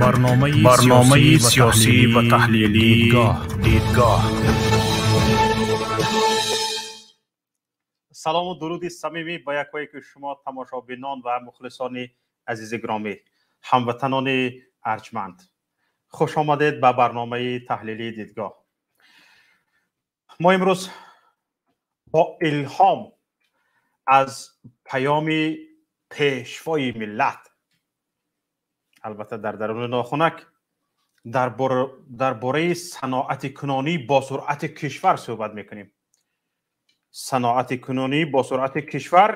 Барномаи сиёсӣ ва таҳлилии Дидгоҳ. Салому дуруди самимӣ ба якояки шумо, тамошобинон ва мухлисони азизи гиромӣ, ҳамватанони арҷманд. Хуш омадед ба барномаи таҳлилии Дидгоҳ. Мо имрӯз бо илҳом аз паёми пешвои миллат, албатта дар даруни нохунак, дар бораи саноатикунонӣ бо суръати кишвар суҳбат мекунем. Саноатикунонӣ бо суръати кишвар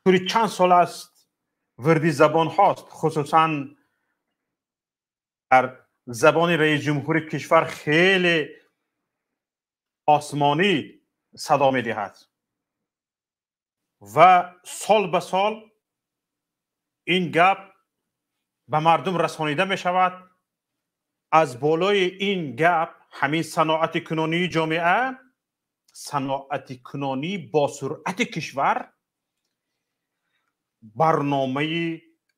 тӯли чанд сол аст вирди забонҳост, хусусан дар забони раиси ҷумҳури кишвар хеле осмонӣ садо медиҳад ва сол ба сол ин гап ба мардум расонида мешавад. Аз болои ин гап ҳамин саноатикунонии ҷомеа, саноатикунонӣ бо суръати кишвар барномаи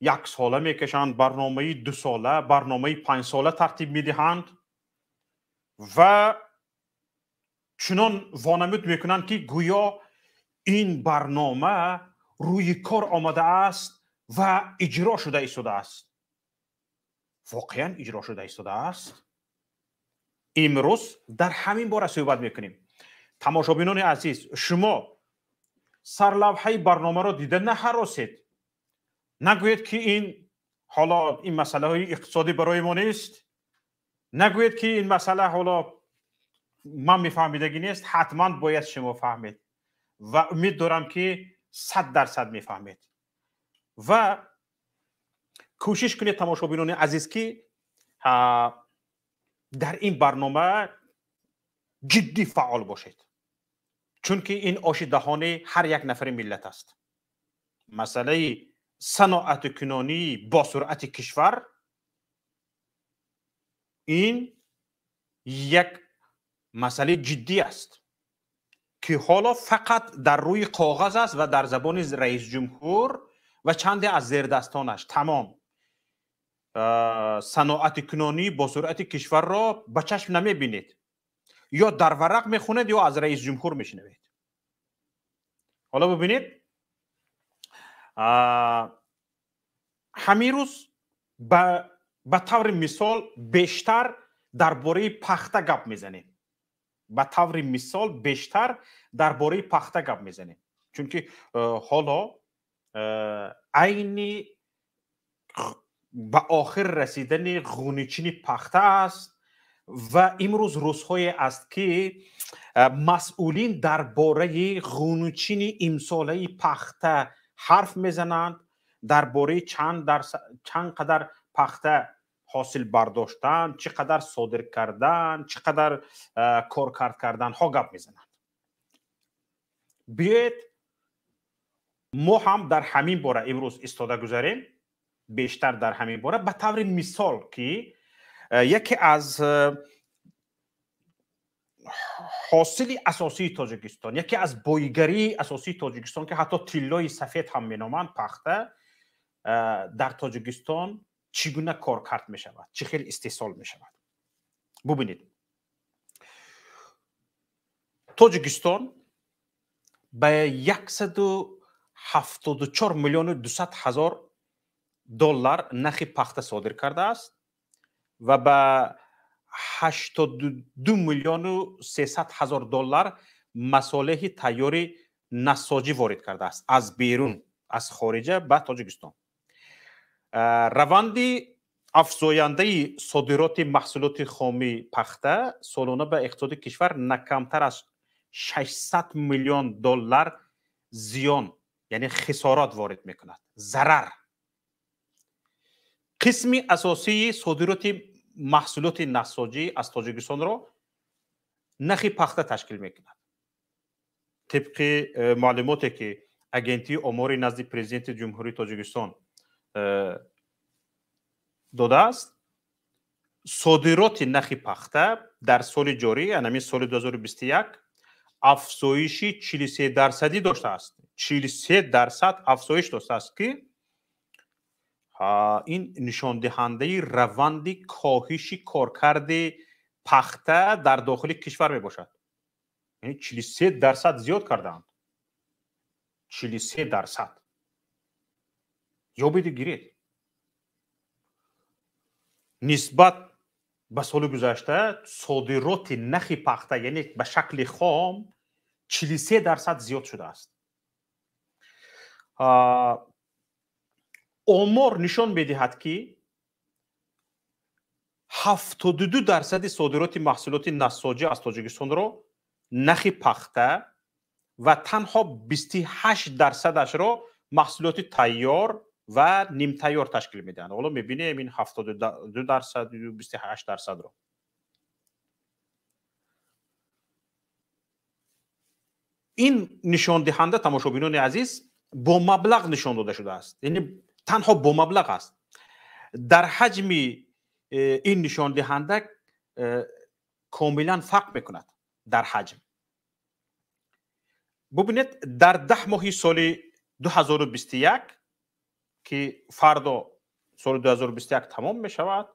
яксола мекашанд, барномаи дусола, барномаи панҷсола тартиб медиҳанд ва чунон вонамуд мекунанд, ки гӯё ин барнома рӯи кор омадааст ва иҷро шуда истодааст. Воқеан иҷро шуда истодааст. Имрӯз дар ҳамин бора суҳбат мекунем. Тамошобинони азиз, шумо сарлавҳаи барномаро дида наҳаросед, нагӯед, ки ин ҳоло ин масъалаҳои иқтисодӣ барои мо нест, нагӯед, ки ин масъала ҳоло ман мефаҳмидагӣ нест. Ҳатман бояд шумо фаҳмед ва умед дорам, ки 100% мефаҳмед. Ва кӯшиш кунед, тамошобинони азиз, ки дар ин барнома ҷиддӣ фаъол бошед, чунки ин оши даҳони ҳар як нафари миллат аст. Масъалаи саноатикунонӣ бо суръати кишвар ин як масъалаи ҷиддӣ аст, ки ҳоло фақат дар рӯи коғаз аст ва дар забони раисҷумҳур ва чанде аз зердастонаш. Тамом. Саноатикунонӣ бо суръати кишварро ба чашм намебинед, ё дар варақ мехонед, ё аз раисҷумҳур мешунавед. Ҳоло бибинед, ҳамин рӯз ба таври мисол бештар дар бораи пахта гап мезанем. Ба таври мисол бештар дар бораи пахта гап мезанем, чунки ҳоло айни ба охир расидани ғуничини пахта аст ва имрӯз рӯзҳое аст, ки масъулин дар бораи ғуничини имсолаи пахта ҳарф мезананд, дар бораи чанд қадар пахта ҳосил бардоштан, чӣ қадар содир кардан, чӣ қадар коркард карданҳо гап мезананд. Биёед, мо ҳам дар ҳамин бора имрӯз истода гузарем, бештар дар ҳамин бора, ба таври мисол, ки яке аз ҳосили асосии Тоҷикистон, яке аз боигарии асосии Тоҷикистон, ки ҳатто тиллои сафед ҳам меноманд, пахта дар Тоҷикистон чӣ гуна коркард мешавад, чӣ хел истеҳсол мешавад. Бубинед, Тоҷикистон ба 174 миллиону 200 ҳазор доллар нахи пахта содир кардааст ва ба 82 миллиону 300 ҳазор доллар масолеҳи тайёри насоҷӣ ворид кардааст аз берун, аз хориҷа ба Тоҷикистон. Раванди афзояндаи содироти маҳсулоти хоми пахта солона ба иқтисоди кишвар на камтар аз 600 миллион доллар зиён, яъне хисорот ворид мекунад, зарар. Қисми асосии содироти маҳсулоти насоҷӣ аз Тоҷикистонро нахи пахта ташкил мекунад. Тибқи маълумоте, ки Агентии омори назди Президенти Ҷумҳурии Тоҷикистон додааст, содироти нахи пахта дар соли ҷорӣ, ҳамин соли 2021, афзоиши 43-дарсадӣ доштааст. 43% афзоиш доштааст, ки Ин нишондиҳандаи раванди коҳиши коркарди пахта дар дохили кишвар мебошад. Яъне 43% зиёд кардаанд. 43%. Ёбеду гиред. Нисбат ба соли гузашта содироти нахи пахта, яъне ба шакли хом, 43% зиёд шудааст. Омор нишон медиҳад, ки 72% содироти маҳсулоти насоҷӣ аз Тоҷикистонро нахи пахта ва танҳо 28%-ашро маҳсулоти тайёр ва нимтайёр ташкил медиҳанд. Ҳоло мебинем ин 72% 28%-ро. Ин нишондиҳанда, тамошобинони азиз, бо маблағ нишон дода шудааст. Яъне танҳо бо маблағ аст. Дар ҳаҷми ин нишондиҳанда комилан фарқ мекунад дар ҳаҷм. Бубинед, дар 10 моҳи соли 2021, ки фардо соли 2021 тамом мешавад,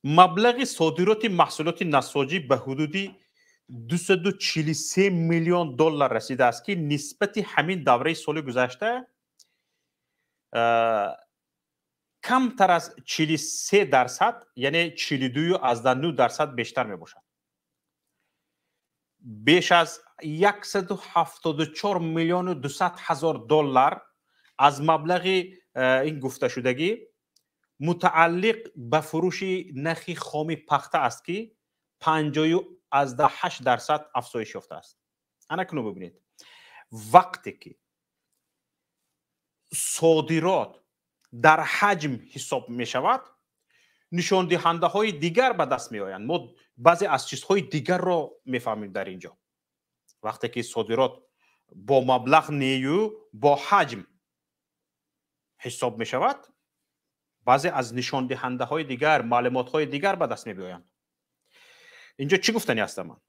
маблағи содироти маҳсулоти насоҷӣ ба ҳудуди 243 миллион доллар расидааст, ки нисбати ҳамин давраи соли гузашта камтар аз 43%, яъне 42,9% бештар мебошад. Беш аз 174 миллиону 200 ҳазор доллар аз маблағи ин гуфташудагӣ мутааллиқ ба фурӯши нахи хоми пахта аст, ки 50,8% афзоиш ёфтааст. Ана кунун бибинед, вақте ки содирот дар ҳаҷм ҳисоб мешавад, нишондиҳандаҳои дигар ба даст меоянд. Мо баъзе аз чизҳои дигарро мефаҳмем дар ин ҷо. Вақте ки содирот бо маблағ нею бо ҳаҷм ҳисоб мешавад, баъзе аз нишондиҳандаҳои дигар, маълумотҳои дигар ба даст мебиёянд. Инҷо чӣ гуфтани ҳастам ман?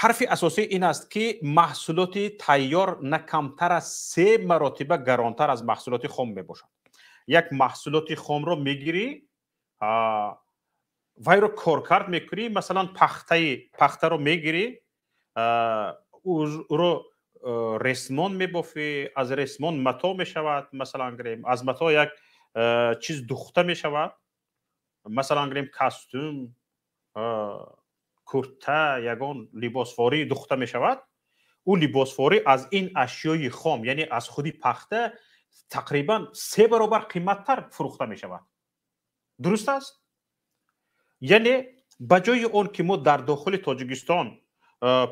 Ҳарфи асосӣ ин аст, ки маҳсулоти тайёр на камтар аз 3 маротиба гаронтар аз маҳсулоти хом мебошад. Як маҳсулоти хомро мегирӣ, вайро коркард мекунӣ, масалан пахтаро мегирӣ, ӯро ресмон мебофӣ, аз ресмон мато мешавад, масалан гирем, аз мато як чиз духта мешавад, масалан гирем костюм, курта, ягон либосфорӣ духта мешавад. Ӯ либосфорӣ аз ин ашёи хом, яъне аз худи пахта, тақрибан 3 баробар қиматтар фурӯхта мешавад. Дуруст аст? Яъне ба ҷои он ки мо дар дохили Тоҷикистон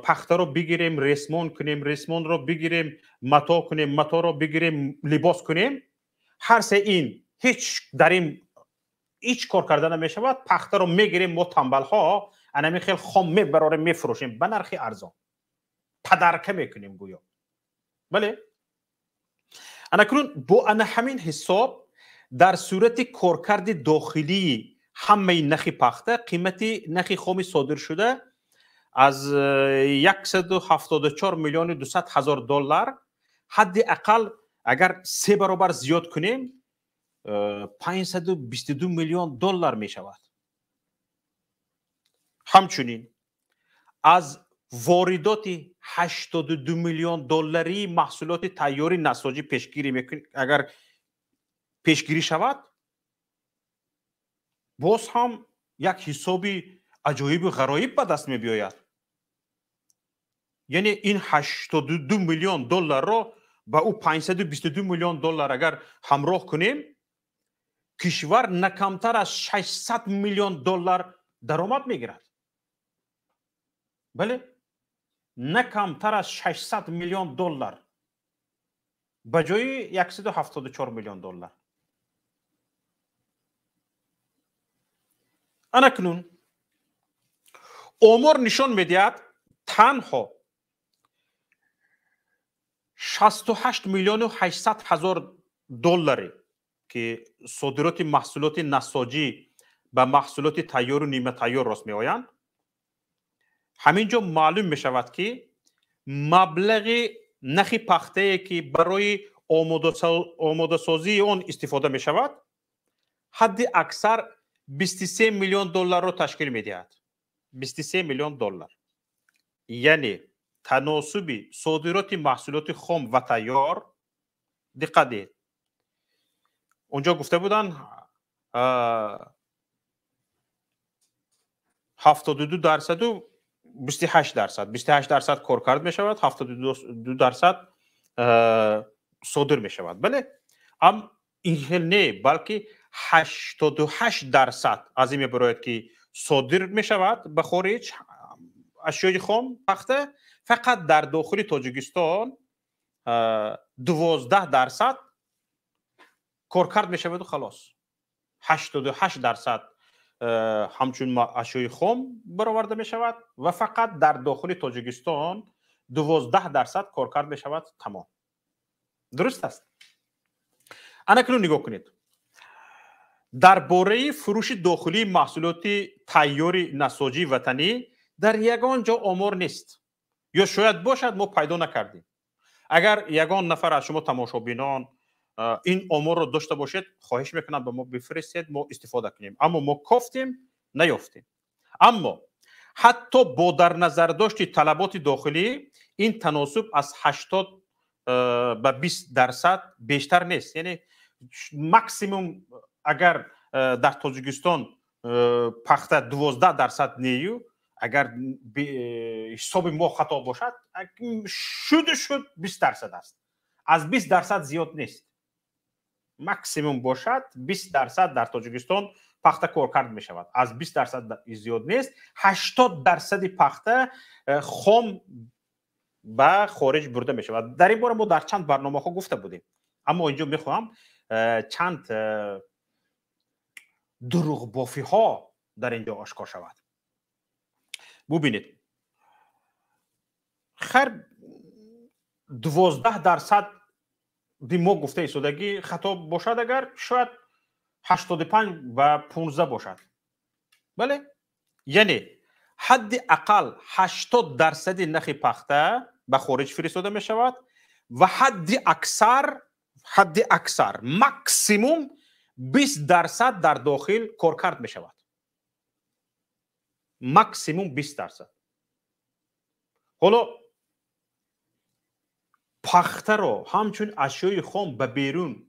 пахтаро бигирем, ресмон кунем, ресмонро бигирем, мато кунем, маторо бигирем, либос кунем, ҳар се ин ҳеҷ дар ин ҳеҷ кор карда намешавад. Пахтаро мегирем мо тамбалҳо, анами хел хом мебарорем, мефурӯшем ба нархи арзон, падарка мекунем гӯё. Бале, анакунун бо ана ҳамин ҳисоб дар сурати коркарди дохилии ҳамаи нахи пахта, қимати нахи хоми содиршуда аз 174 миллиону 200 ҳазор доллар ҳадди ақал агар 3 баробар зиёд кунем, 522 миллион доллар мешавад. Ҳамчунин аз воридоти 82 миллион долларии маҳсулоти тайёри насоҷӣ пешгирӣ мекунем, агар пешгирӣ шавад, боз ҳам як ҳисоби аҷоибу ғароиб ба даст мебиёяд. Яъне ин 82 миллион долларро ба ӯ 522 миллион доллар агар ҳамроҳ кунем, кишвар на камтар аз 600 миллион доллар даромад мегирад. Бале, на камтар аз 600 миллион доллар ба ҷои 174 миллион доллар. Анакнун омор нишон медиҳад, танҳо 68 миллиону 800 ҳазор долларе ки содироти маҳсулоти насоҷӣ ба маҳсулоти тайёру ниматайёр рост меоянд, ҳамин ҷо маълум мешавад, ки маблағи нахи пахтае ки барои омодасозии он истифода мешавад, ҳадди аксар 23 миллион долларро ташкил медиҳад. 23 миллион доллар. Яъне таносуби содироти маҳсулоти хом ва тайёр, диққат диҳед, онҷо гуфта буданд 72%-у 28%, 28% коркард мешавад, 72% содир мешавад. Бале, ам ин хел не, балки 88% аз ин мебарояд, ки содир мешавад ба хориҷ ашёи хом, пахта, фақат дар дохили Тоҷикистон 12% коркард мешаваду халос. 88% ҳамчун ашёи хом бароварда мешавад ва фақат дар дохили Тоҷикистон 12% коркард мешавад, тамом. Дуруст аст? Анакунун нигоҳ кунед. Дар бораи фурӯши дохилии маҳсулоти тайёри насоҷии ватанӣ дар ягон ҷо омор нест. Ё шояд бошад, мо пайдо накардем. Агар ягон нафар аз шумо тамошобинон ин оморро дошта бошед, хоҳиш мекунам, ба мо бифиристед, мо истифода кунем. Аммо мо кофтем, наёфтем. Аммо ҳатто бо дар назардошти талаботи дохилӣ ин таносуб аз 80 ба 20% бештар нест. Яъне максимум агар дар Тоҷикистон пахта 12% нею, агар ҳисоби мо хато бошад, шуду шуд 20% аст. Аз 20% зиёд нест. Максимум бошад 20% дар Тоҷикистон пахта коркард мешавад. Аз 20% зиёд нест. 80% пахта хом ба хориҷ бурда мешавад. Дар ин бора мо дар чанд барномаҳо гуфта будем. Аммо инҷо мехоҳам чанд дурӯғбофиҳо дар инҷо ошкор шавад. Бубинед, хайр, 12% мо гуфта истодагӣ хато бошад, агар шояд 85 ба 15 бошад. Бале, яъне ҳадди ақал 80% нахи пахта ба хориҷ фиристода мешавад ва ҳадди аксар максимум 20% дар дохил коркард мешавад. Максимум 20%. Ҳоло пахтаро ҳамчун ашёи хом ба берун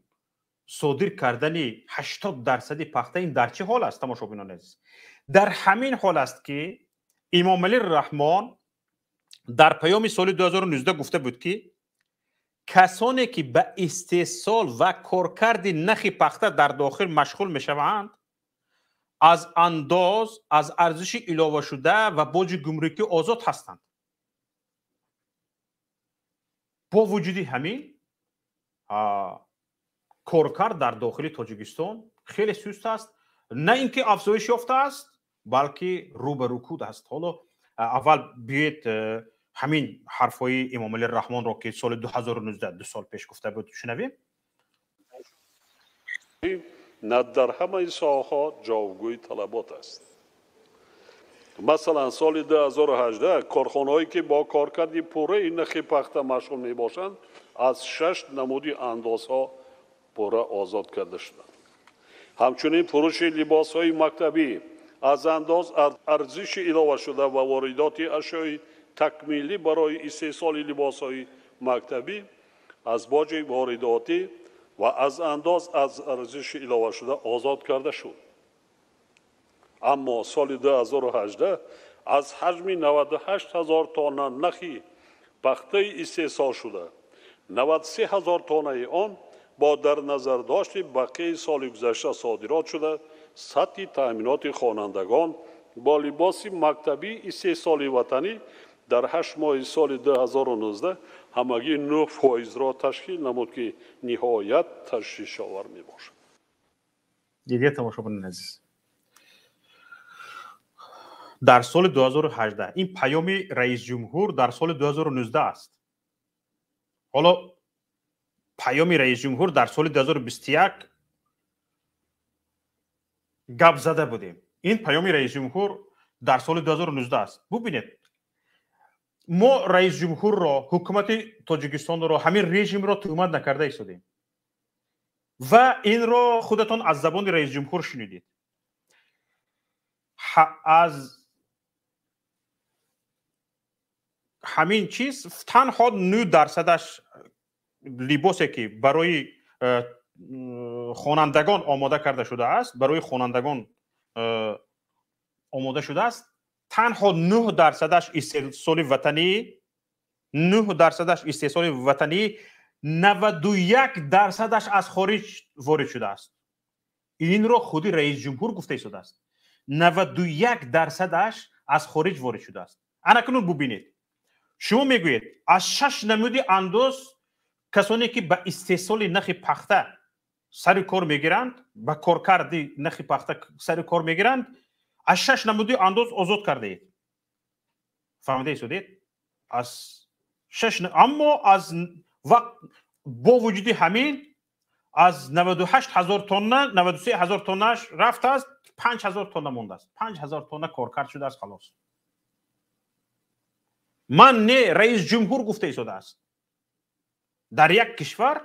содир кардани 80% пахта, ин дар чӣ ҳол аст, тамошобинони азиз? Дар ҳамин ҳол аст, ки Имомалӣ Раҳмон дар паёми соли 2019 гуфта буд, ки касоне ки ба истеҳсол ва коркарди нахи пахта дар дохил машғул мешаванд, аз андоз аз арзиши иловашуда ва боҷи гумрукӣ озод ҳастанд. Бо вуҷуди ҳамин коркард дар дохили Тоҷикистон хеле суст аст, на ин ки афзоиш ёфтааст, балки рӯ ба рукуд аст. Ҳоло аввал биёед ҳамин ҳарфҳои Имомалӣ Раҳмонро, ки соли 2019, 2 сол пеш гуфта буд, шунавем. На дар ҳамаи соҳаҳо ҷавобгӯи талабот аст. Масалан, соли 2018 корхонаҳое, ки бо коркарди пурраи нахи пахта машғул мебошанд, аз шаш намуди андозҳо пурра озод карда шуданд. Ҳамчунин фурӯши либосҳои мактабӣ аз андоз арзиши иловашуда ва воридоти ашёи такмилӣ барои истеҳсоли либосҳои мактабӣ аз боҷи воридотӣ ва аз андоз аз арзиши иловашуда озод карда шуд. Аммо соли 2018 аз ҳаҷми 98 ҳазор тонна нахи пахтаи истеҳсолшуда 93 ҳазор тоннаи он бо дар назардошти бақияи соли гузашта содирот шуда, сатҳи таъминоти хонандагон бо либоси мактабии истеҳсоли ватанӣ дар 8 моҳи соли 2019 ҳамагӣ 9 фоизро ташкил намуд, ки ниҳоят ташвишовар мебошад. Дидед, тамошобинони азиз, дар соли 2018 ин паёми раисҷумҳур дар соли 2019 аст. Ҳоло паёми раисҷумҳур дар соли 2021 гап зада будем. Ин паёми раисҷумҳур дар соли 2019 аст. Бубинед. Мо раис ҷумҳурро, ҳукумати Тоҷикистонро, ҳамин режимро туҳмат накарда истодем ва инро худатон аз забони раис ҷумҳур шунидед. Аз ҳамин чиз танҳо 9%-аш либосе ки барои хонандагон омода карда шудааст, барои хонандагон омода шудааст, танҳо 9%-аш истеҳсоли ватанӣ, 9%-аш истеҳсоли ватанӣ, 91%-аш аз хориҷ ворид шудааст. Инро худи раис ҷумҳур гуфта истодааст. 91%-аш аз хориҷ ворид шудааст. Анакунун бубинед, шумо мегӯед аз 6 намуди андоз касоне ки ба истеҳсоли нахи пахта сари кор мегиранд, ба коркарди нахи пахта сари кор мегиранд, аз 6 намуди андоз озод кардаед. Фаҳмида истодед? Аз 6, аммо аз вақт бо вуҷуди ҳамин аз 98 ҳазор тонна 93 ҳазор тоннааш рафтааст, 5 ҳазор тонна мондааст. 5 ҳазор тонна коркард шудааст, халос. Ман не, раис ҷумҳур гуфта истодааст. Дар як кишвар,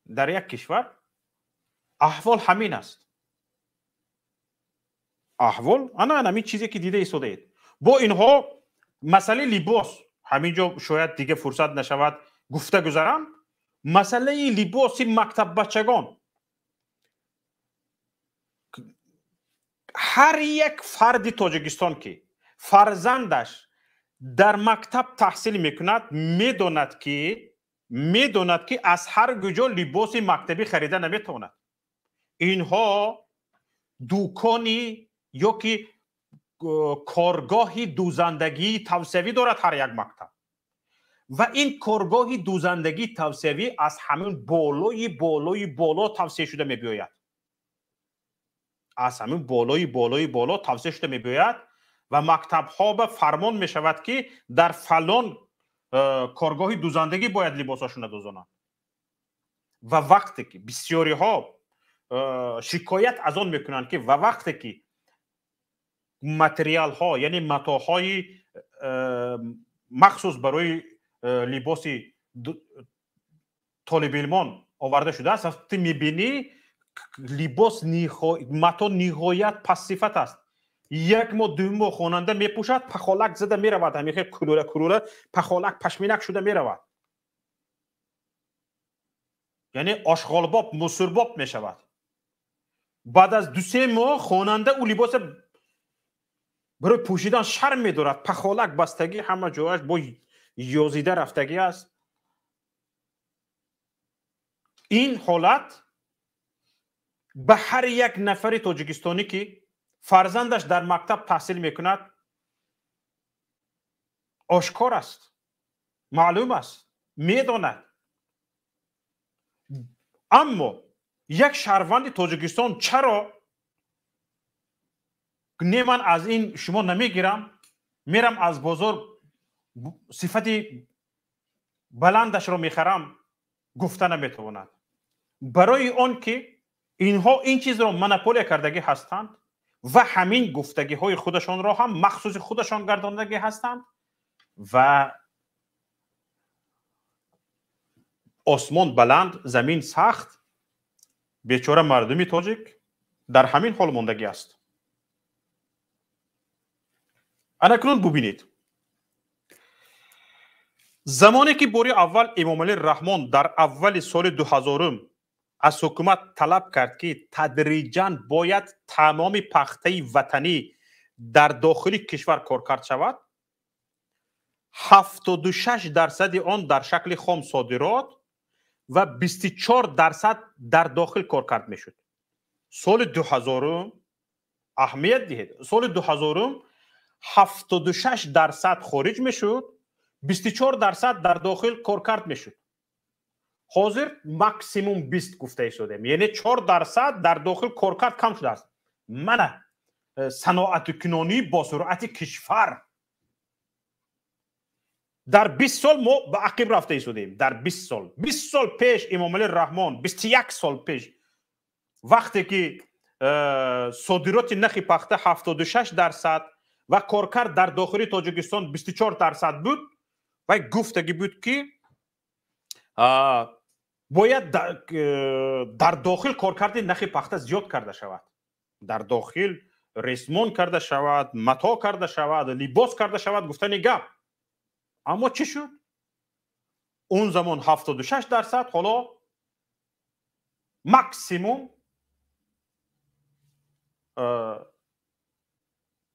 дар як кишвар аҳвол ҳамин аст. Аҳвол ана ҳамин чизе ки дида истодаед. Бо инҳо масъалаи либос, ҳамин ҷо шояд дига фурсат нашавад гуфта гузарам, масъалаи либоси мактаббачагон. Ҳар як фарди Тоҷикистон ки фарзандаш дар мактаб таҳсил мекунад, медонад ки аз ҳар куҷо либоси мактабӣ харида наметавонад. Инҳо дукони ё ки коргоҳи дӯзандагии тавсиявӣ дорад ҳар як мактаб ва ин коргоҳи дӯзандагии тавсиявӣ аз ҳамин болои болои боло тавсия шуда мебиёяд. Аз ҳамин болои болои боло тавсия шуда мебиёяд ва мактабҳо ба фармон мешавад ки дар фалон коргоҳи дӯзандагӣ бояд либосҳошонро дӯзонанд. Ва вақте ки бисёриҳо шикоят аз он мекунанд ки ва вақте ки материалҳо, яъне матоъҳои махсус барои либоси толибилмон оварда шудааст, вақте мебинӣ либос матоъ ниҳоят пастсифат аст. Як моҳ, 2 моҳ хонанда мепӯшад, пахолак зада меравад, ҳамин кулура кулура пахолак пашминак шуда меравад, яъне ошғолбоб, мусурбоб мешавад. Баъд аз 2-3 моҳ хонанда ӯ либоса барои пӯшидан шарм медорад, пахолак бастагӣ, ҳама ҷояш бо ёзида рафтагӣ аст. Ин ҳолат ба ҳар як нафари тоҷикистонӣ ки фарзандаш дар мактаб таҳсил мекунад ошкор аст, маълум аст, медонад. Аммо як шаҳрванди Тоҷикистон чаро не, ман аз ин шумо намегирам, мерам аз бозор сифати баландашро мехарам гуфта наметавонад? Барои он ки инҳо ин чизро монополия кардагӣ ҳастанд ва ҳамин гуфтагиҳои худашонро ҳам махсуси худашон гардондагӣ ҳастанд ва осмон баланд, замин сахт, бечора мардуми тоҷик дар ҳамин ҳол мондагӣ аст. Анакнун бубинед, замоне ки бори аввал Эмомалӣ Раҳмон дар аввали соли 2000 аз ҳукумат талаб кард ки тадриҷан бояд тамоми пахтаи ватанӣ дар дохили кишвар коркард шавад, 76% он дар шакли хом содирот ва 24% дар дохил коркард мешуд. Соли 2000, аҳамият диҳед, соли 2000 76% хориҷ мешуд, 24% дар дохил коркард мешуд. Ҳозир максимум 20 гуфта истодем, яъне 4% дар дохил коркард кам шудааст. Мана саноатикунонӣ бо суръати кишвар дар 20 сол мо ба ақиб рафта истодем. Дар 20 сол, 20 сол пеш Эмомалӣ Раҳмон, 21 сол пеш вақте ки содироти нахи пахта 76% ва коркард дар дохили Тоҷикистон 24% буд ва гуфтагӣ буд, ки бояд дар дохил коркарди нахи пахта зиёд карда шавад, дар дохил ресмон карда шавад, мато карда шавад, либос карда шавад, гуфтани гап. Аммо чӣ шуд? Он замон 76%, ҳоло максимум,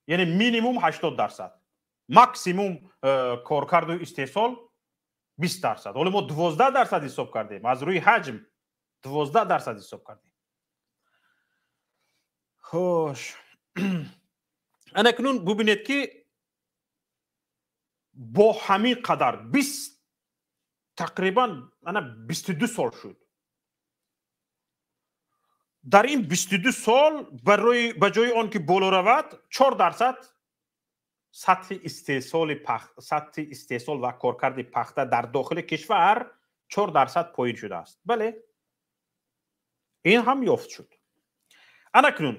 яъне минимум 80%, максимум коркарду истеҳсол 20%. Ҳоло мо 12% ҳисоб кардем, аз рӯи ҳаҷм 12% ҳисоб кардем. Хош, анакнун бубинед, ки бо ҳамин қадар 20, тақрибан ана 22 сол шуд. Дар ин 22 сол барои ба ҷои он ки боло равад, 4% сатҳи истеҳсол ва коркарди пахта дар дохили кишвар 4% поин шудааст. Бале, ин ҳам ёфт шуд. Анакнун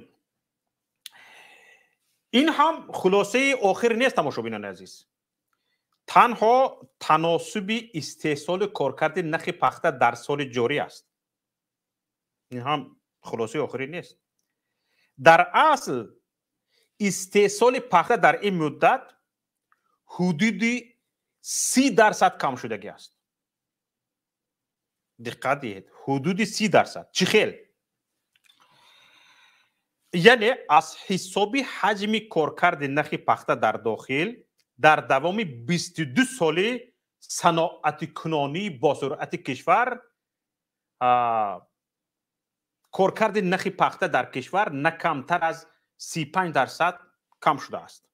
ин ҳам хулосаи охир нест, тамошобинони азиз. Танҳо таносуби истеҳсоли коркарди нахи пахта дар соли ҷорӣ аст. Ин ҳам хулосаи охирӣ нест. Дар асл истеҳсоли пахта дар ин муддат ҳудуди 30% кам шудагӣ аст. Диққат диҳед, ҳудуди 30%. Чӣ хел? Яъне аз ҳисоби ҳаҷми коркарди нахи пахта дар дохил дар давоми 22 соли саноатикунонии босуръати кишвар коркарди нахи пахта дар кишвар на камтар аз 35% кам шудааст.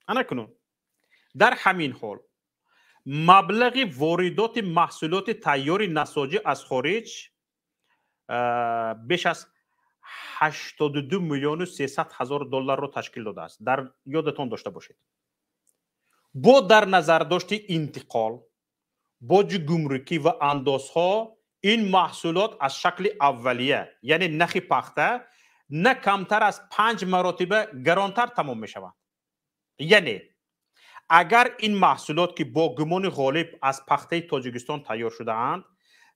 Анакунун дар ҳамин ҳол маблағи воридоти маҳсулоти тайёри насоҷӣ аз хориҷ беш аз 82 миллиону 300 ҳазор долларро ташкил додааст. Дар ёдатон дошта бошед, бо дар назардошти интиқол, боҷи гумрукӣ ва андозҳо ин маҳсулот аз шакли аввалия, яъне нахи пахта, на камтар аз 5 маротиба гаронтар тамом мешаванд. Яъне агар ин маҳсулот, ки бо гумони ғолиб аз пахтаи Тоҷикистон тайёр шудаанд,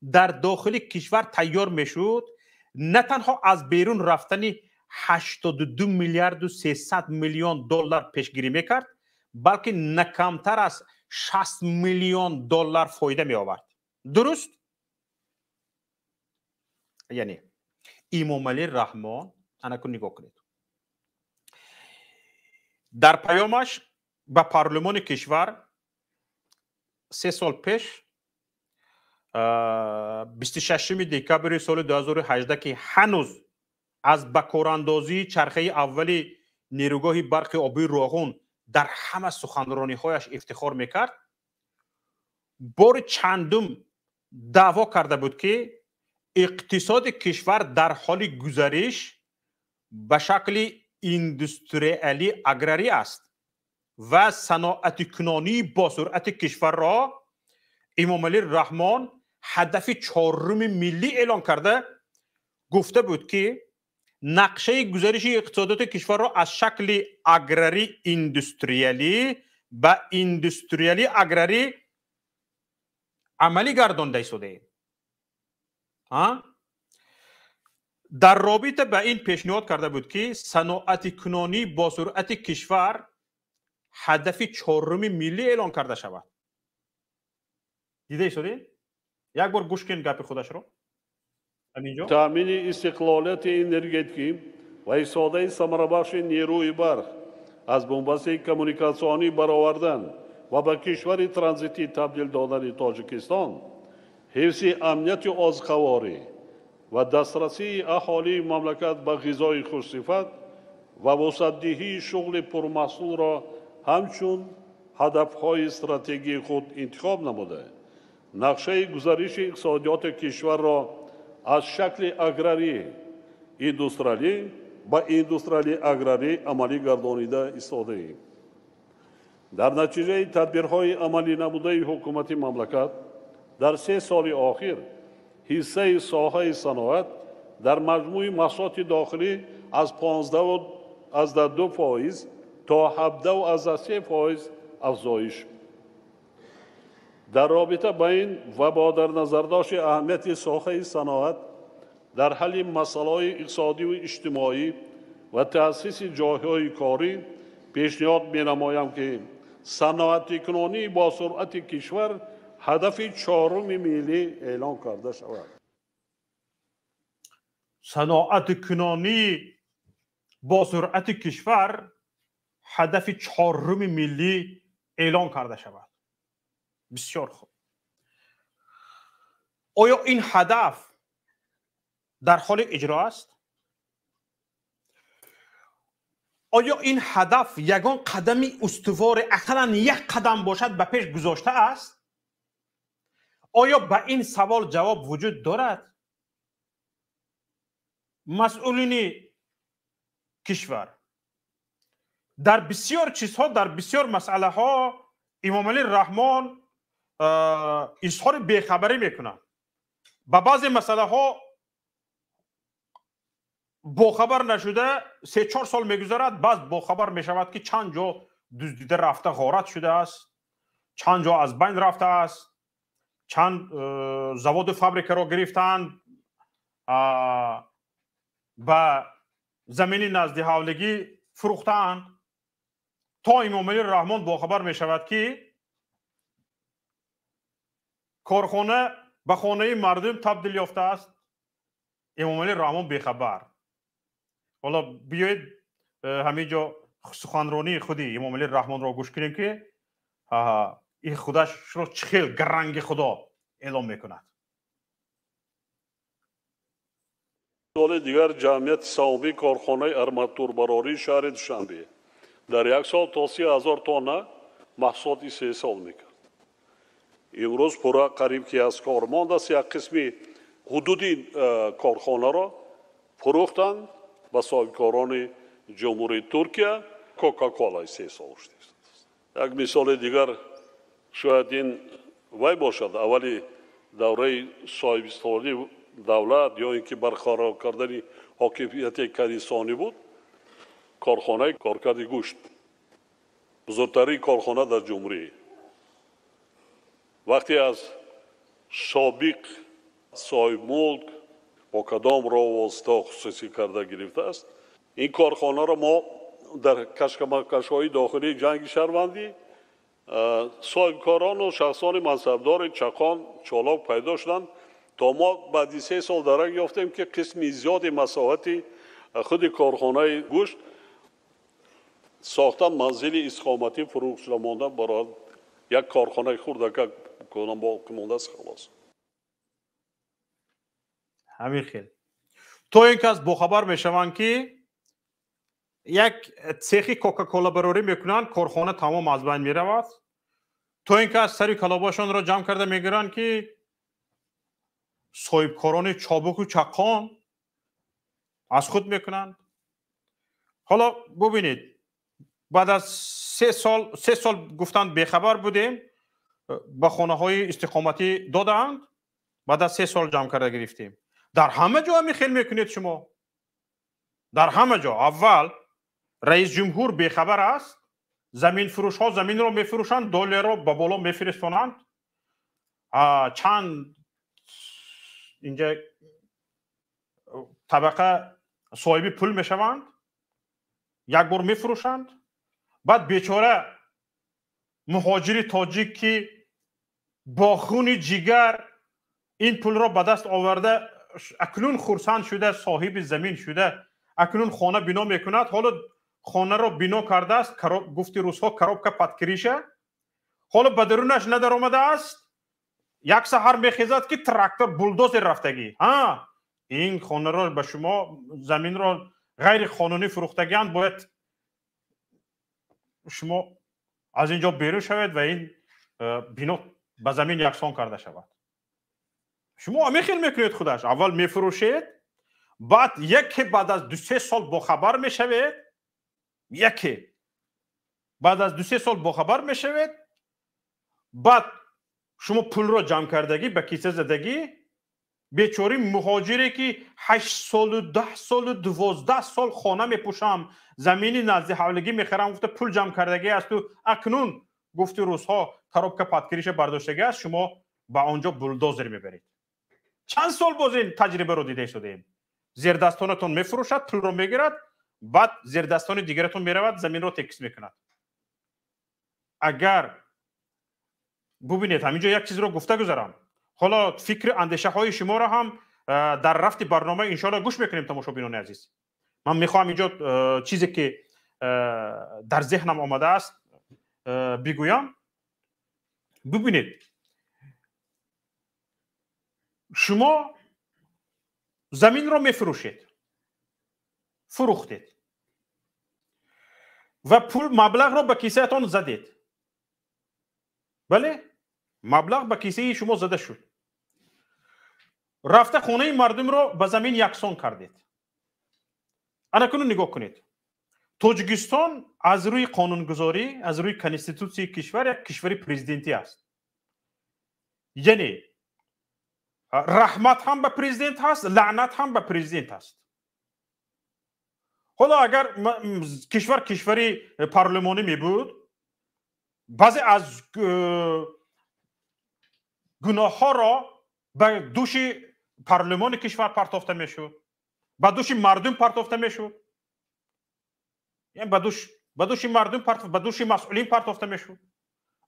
дар дохили кишвар тайёр мешуд, на танҳо аз берун рафтани 82 миллиарду 300 миллион доллар пешгирӣ мекард, балки на камтар аз 60 миллион доллар фоида меовард. Дуруст? Яъне Имомалӣ Раҳмон, анакун нигоҳ кунед, дар паёмаш ба парлумони кишвар 3 сол пеш, 26 декабри соли 2018, ки ҳанӯз аз ба корандозии чархаи аввали нерӯгоҳи барқи обии Роғун дар ҳама суханрониҳояш ифтихор мекард, бори чандум даъво карда буд, ки иқтисоди кишвар дар ҳоли гузариш ба шакли индустриалӣ аграрӣ аст ва саноатикунонии босуръати кишварро Имомалӣ Раҳмон ҳадафи чоруми миллӣ эълон карда гуфта буд, ки нақшаи гузариши иқтисодиёти кишварро аз шакли аграрӣ индустриалӣ ба индустриалӣ аграрӣ амалӣ гардонда истодаем. Дар робита ба ин пешниҳод карда буд, ки саноатикунонии босуръати кишвар ҳадафи чоруми миллӣ эълон карда шавад. Дида истодед? Як бор гӯш кунед гапи худашро. Таъмини истиқлолияти энергетикӣ ва истифодаи самарабахши нерӯи барқ, аз бунбасти коммуникатсионӣ баровардан ва ба кишвари транзитӣ табдил додани Тоҷикистон, ҳифзи амнияти озуқаворӣ ва дастрасии аҳолии мамлакат ба ғизои хушсифат ва вусъатдиҳии шуғли пурмаҳсулро ҳамчун ҳадафҳои стратегии худ интихоб намуда, нақшаи гузариши иқтисодиёти кишварро аз шакли аграрӣ индустриалӣ ба индустриалӣ аграрӣ амалӣ гардонида истодаем. Дар натиҷаи тадбирҳои амалӣ намудаи ҳукумати мамлакат дар 3 соли охир ҳиссаи соҳаи саноат дар маҷмӯи маҳсулоти дохилӣ аз 15,2% то 17,3% афзоиш. Дар робита ба ин ва бо дар назардошти аҳамияти соҳаи саноат дар ҳалли масъалаҳои иқтисодиву иҷтимоӣ ва таъсиси ҷойҳои корӣ пешниҳод менамоям, ки саноатикунонии босуръати кишвар ҳадафи чоруми миллӣ эълон карда шавад. Саноатикунонии босуръати кишвар ҳадафи чоруми миллӣ эълон карда шавад. Бисёр хуб. Оё ин ҳадаф дар ҳоли иҷро аст? Оё ин ҳадаф ягон қадами устувори, ақаллан як қадам бошад, ба пеш гузошта аст? Оё ба ин савол ҷавоб вуҷуд дорад? Масъулини кишвар дар бисёр чизҳо, дар бисёр масъалаҳо Имомалӣ Раҳмон изҳори бехабарӣ мекунад. Ба баъзе масъалаҳо бохабар нашуда 3-4 сол мегузарад, баъз бохабар мешавад, ки чанд ҷо дуздида рафта ғорат шудааст, чанд ҷо аз байн рафтааст, чанд заводу фабрикаро гирифтаанд, ба замини назди ҳавлигӣ фурӯхтаанд. То Имомалӣ Раҳмон бохабар мешавад, ки корхона ба хонаи мардум табдил ёфтааст, Имомалӣ Раҳмон бехабар. Ҳоло биёед ҳамин ҷо суханронии худи Имомалӣ Раҳмонро гӯш кунем, ки ин худашро чӣ хел гаранги худо эълон мекунад. Соли дигар ҷамъияти саҳомии корхонаи арматурбарории шаҳри Душанбе дар як сол то 30 000 тонна маҳсулот истеҳсол мекард. Имрӯз пурра қариб ки аз кор мондааст. Як қисми ҳудуди корхонаро фурӯхтанд ба соҳибкорони Ҷумҳурии Туркия, Кока-Кола истеҳсол шудааст. Як мисоли дигар шояд ин вай бошад. Аввали давраи соҳибистиқлолии давлат ё ин ки барқарор кардани ҳокимияти конститутсионӣ буд, корхонаи коркарди гӯшт, бузургтарин корхона дар ҷумҳурӣ, вақте аз собиқ соҳибмулк бо кадом роҳ восита хусусӣ карда гирифтааст, ин корхонаро мо дар кашкамакашҳои дохилии ҷанги шаҳрвандӣ соҳибкорону шахсони мансабдори чақон чолок пайдо шуданд, то мо баъди 3 сол дарак ёфтем, ки қисми зиёди масоҳати худи корхонаи гӯшт сохта манзили истиқоматӣ фурӯх шуда монда, барои як корхонаи хурдака боқӣ мондааст, халос. Ҳамин хел то ин кас бохабар мешаванд, ки як цехи Кока-Кола барорӣ мекунанд, корхона тамом аз байн меравад. То ин кас сари калобашонро ҷамъ карда мегиранд, ки соҳибкорони чобуку чаққон аз худ мекунанд. Ҳоло бубинед, баъд аз 3 сол гуфтанд бехабар будем, ба хонаҳои истиқоматӣ додаанд, баъд аз 3 сол ҷамъ карда гирифтем. Дар ҳама ҷо ҳамин хел мекунед шумо. Дар ҳама ҷо аввал раис ҷумҳур бехабар аст, заминфурӯшҳо заминро мефурӯшанд, долларро ба боло мефиристонанд, чанд инҷа табақа соҳиби пул мешаванд, як бор мефурӯшанд. Баъд бечора муҳоҷири тоҷик, ки бо хуни ҷигар ин пулро ба даст оварда, акнун хурсанд шуда, соҳиби замин шуда, акнун хона бино мекунад. Ҳоло хонаро бино кардааст, гуфти русҳо коробка под крыша, ҳоло ба дарунаш надаромадааст. Як саҳар мехезад, ки трактор булдозер рафтагӣ. Ҳа, ин хонаро ба шумо, заминро ғайриқонунӣ фурӯхтагианд, бояд шумо аз ин ҷо берун шавед ва ин бино ба замин яксон карда шавад. Шумо ҳамин хел мекунед худаш. Аввал мефурӯшед, баъд яке баъд аз 2-3 сол бохабар мешавед, яке баъд аз 2-3 сол бохабар мешавед, баъд шумо пулро ҷамъ кардагӣ, ба киса задагӣ, Бечори муҳоҷире ки 8 солу 10 солу 12 сол хона мепӯшам, замини назди ҳавлигӣ мехарам гуфта пул ҷамъ кардагӣ асту акнун гуфти рӯзҳо коробка падкириша бардоштагӣ аст, шумо ба он ҷо булдозер мебаред. Чанд сол боз ин таҷрибаро дида истодаем. Зердастонатон мефурӯшад, пулро мегирад, баъд зердастони дигаратон меравад, заминро текис мекунад. Агар бубинед, ҳамин ҷо як чизро гуфта гузарам. Ҳоло фикри андешаҳои шуморо ҳам дар рафти барнома иншоалло гӯш мекунем, тамошобинони азиз. Ман мехоҳам инҷо чизе ки дар зеҳнам омадааст бигӯям. Бубинед, шумо заминро мефурӯшед, фурӯхтед ва пул маблағро ба кисаатон задед. Бале, маблағ ба кисаи шумо зада шуд. Рафта хонаи мардумро ба замин яксон кардед. Ана кунун нигоҳ кунед. Тоҷикистон аз рӯи қонунгузорӣ, аз рӯи конститутсияи кишвар як кишвари президентӣ аст. Яъне раҳмат ҳам ба президент ҳаст, лаънат ҳам ба президент аст. Ҳоло агар кишвар кишвари парлумонӣ мебуд, баъзе аз гуноҳҳоро ба дӯши парлумони кишвар партофта мешуд, ба дӯши мардум партофта мешуд, ба дӯши мардум, ба дӯши масъулин партофта мешуд.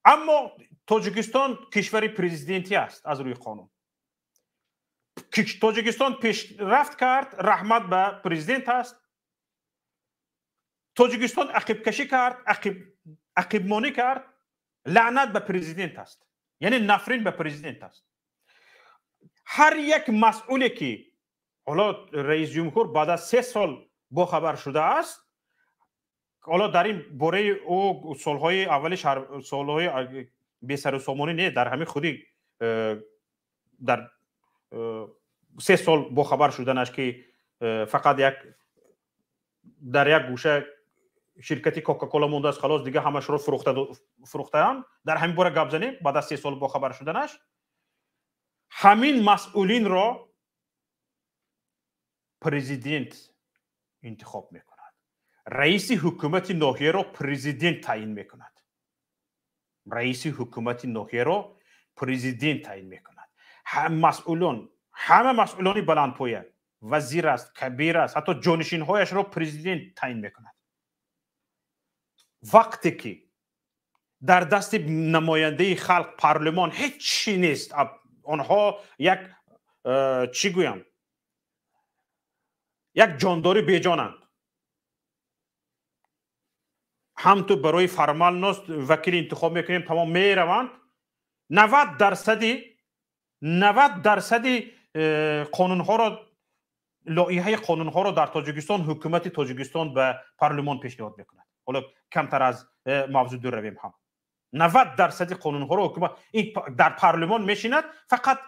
Аммо Тоҷикистон кишвари президентӣ аст аз рӯи қонун. Тоҷикистон пешрафт кард, раҳмат ба президент аст. Тоҷикистон ақибкашӣ кард, ақибмонӣ кард, лаънат ба президент аст. Яъне нафрин ба президент аст. Ҳар як масъуле ки ҳоло раисҷумҳур баъд аз 3 сол бохабар шудааст, ҳоло дар ин бораи ӯ солҳои аввали солҳои бесарусомонӣ не, дар ҳамин худи дар 3 сол бохабар шуданаш ки фақат як дар як гӯша ширкати Кока-Кола мондааст, халос дига ҳамашро фурӯхтаам, дар ҳамин бора гап занем. Баъд аз 3 сол бохабар шуданаш ҳамин масъулинро президент интихоб мекунад. Раиси ҳукумати ноҳияро президент таъин мекунад. Раиси ҳукумати ноҳияро президент таъин мекунад. Масъулон, ҳама масъулони баландпоя, вазир аст, кабир аст, ҳатто ҷонишинҳояшро президент таъин мекунад. Вақте ки дар дасти намояндаи халқ парлумон ҳеҷ чӣ нест, онҳо як чӣ гӯям, як ҷондори беҷонанд. Ҳам ту барои формалност вакил интихоб мекунем, тамом мераванд. 90% қонунҳоро, лоиҳаи қонунҳоро дар Тоҷикистон ҳукумати Тоҷикистон ба парлумон пешниҳод мекунад. Ҳоло камтар аз мавзӯъ дур равем ҳам. 90% қонунҳоро ҳукумат ин дар парлумон мешинад, фақат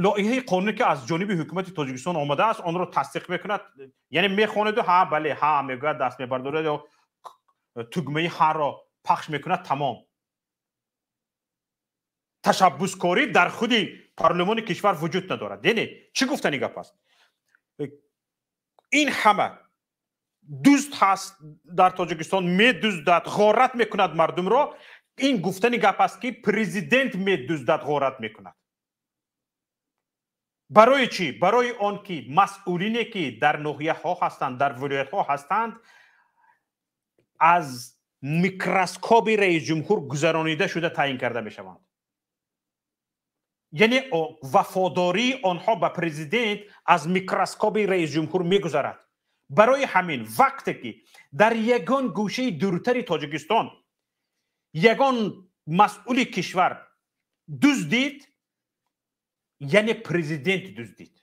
лоиҳаи қонуне ки аз ҷониби ҳукумати Тоҷикистон омадааст онро тасдиқ мекунад. Яъне мехонаду ҳа бале ҳа мегӯяд, даст мебардорад ё тугмаи ҳаро пахш мекунад, тамом. Ташаббускорӣ дар худи парлумони кишвар вуҷуд надорад. Яъне чӣ гуфтани гап аст? Ин ҳама дузд ҳаст дар Тоҷикистон, медуздад, ғорат мекунад мардумро. Ин гуфтани гап аст ки президент медуздад, ғорат мекунад. Барои чӣ? Барои он ки масъулине ки дар ноҳияҳо ҳастанд, дар вилоятҳо ҳастанд, аз микроскоби раисҷумҳур гузаронида шуда таъин карда мешаванд. Яъне вафодории онҳо ба президент аз микроскоби раисҷумҳур мегузарад. Барои ҳамин вақте ки дар ягон гӯшаи дуртари Тоҷикистон ягон масъули кишвар дуздид, яъне президент дуздид,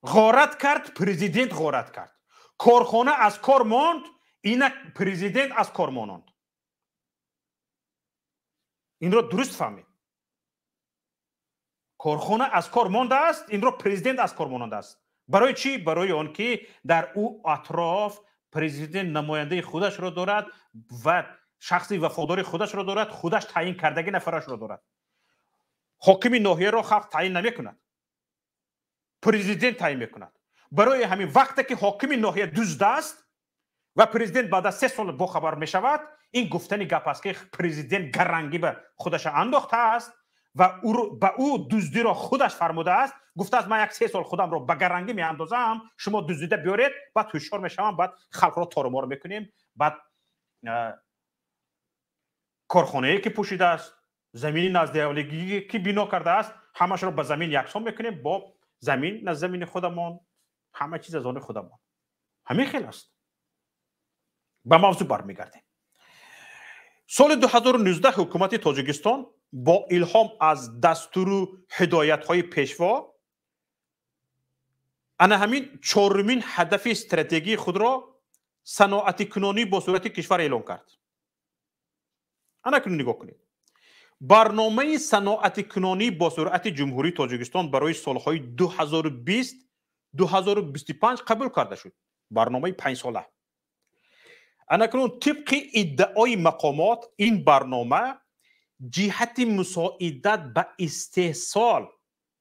ғорат кард, президент ғорат кард, корхона аз кор монд, инак президент аз кор мононд. Инро дуруст фаҳмед. Корхона аз кор мондааст, инро президент аз кор монондааст. Барои чӣ? Барои он ки дар ӯ атроф президент намояндаи худашро дорад ва шахси вафодори худашро дорад, худаш таъин кардаги нафарашро дорад. Ҳокими ноҳияро халқ таъин намекунад, президент таъин мекунад. Барои ҳамин вақте ки ҳокими ноҳия дузд аст ва президент баъд аз 3 сол бохабар мешавад, ин гуфтани гап аст, ки президент гарангӣ ба худаша андохтааст ва ба ӯ дуздиро худаш фармудааст. Гуфтааст, ман 1-3 сол худамро ба гарангӣ меандозам, шумо дуздида биёред, баъд ҳушёр мешавам, баъд халқро торумор мекунем. Баъд корхонае ки пӯшидааст, замини наздиҳавлигӣ ки бино кардааст, ҳамашро ба замин яксон мекунем, бо замин на замини худамон, ҳама чиз аз они худамон. Ҳамин хел аст. Ба мавзӯъ бармегардем. Соли 2019 ҳукумати Тоҷикистон бо илҳом аз дастуру ҳидоятҳои пешво ана ҳамин чорумин ҳадафи стратегии худро саноатикунонӣ бо суръати кишвар эълон кард. Ана кунун нигоҳ кунед. Барномаи саноатикунонӣ бо суръати Ҷумҳурии Тоҷикистон барои солҳои 2020-2025 қабул карда шуд. Барномаи 5сола. Ана кунун тибқи иддаои мақомот ин барнома ҷиҳати мусоидат ба истеҳсол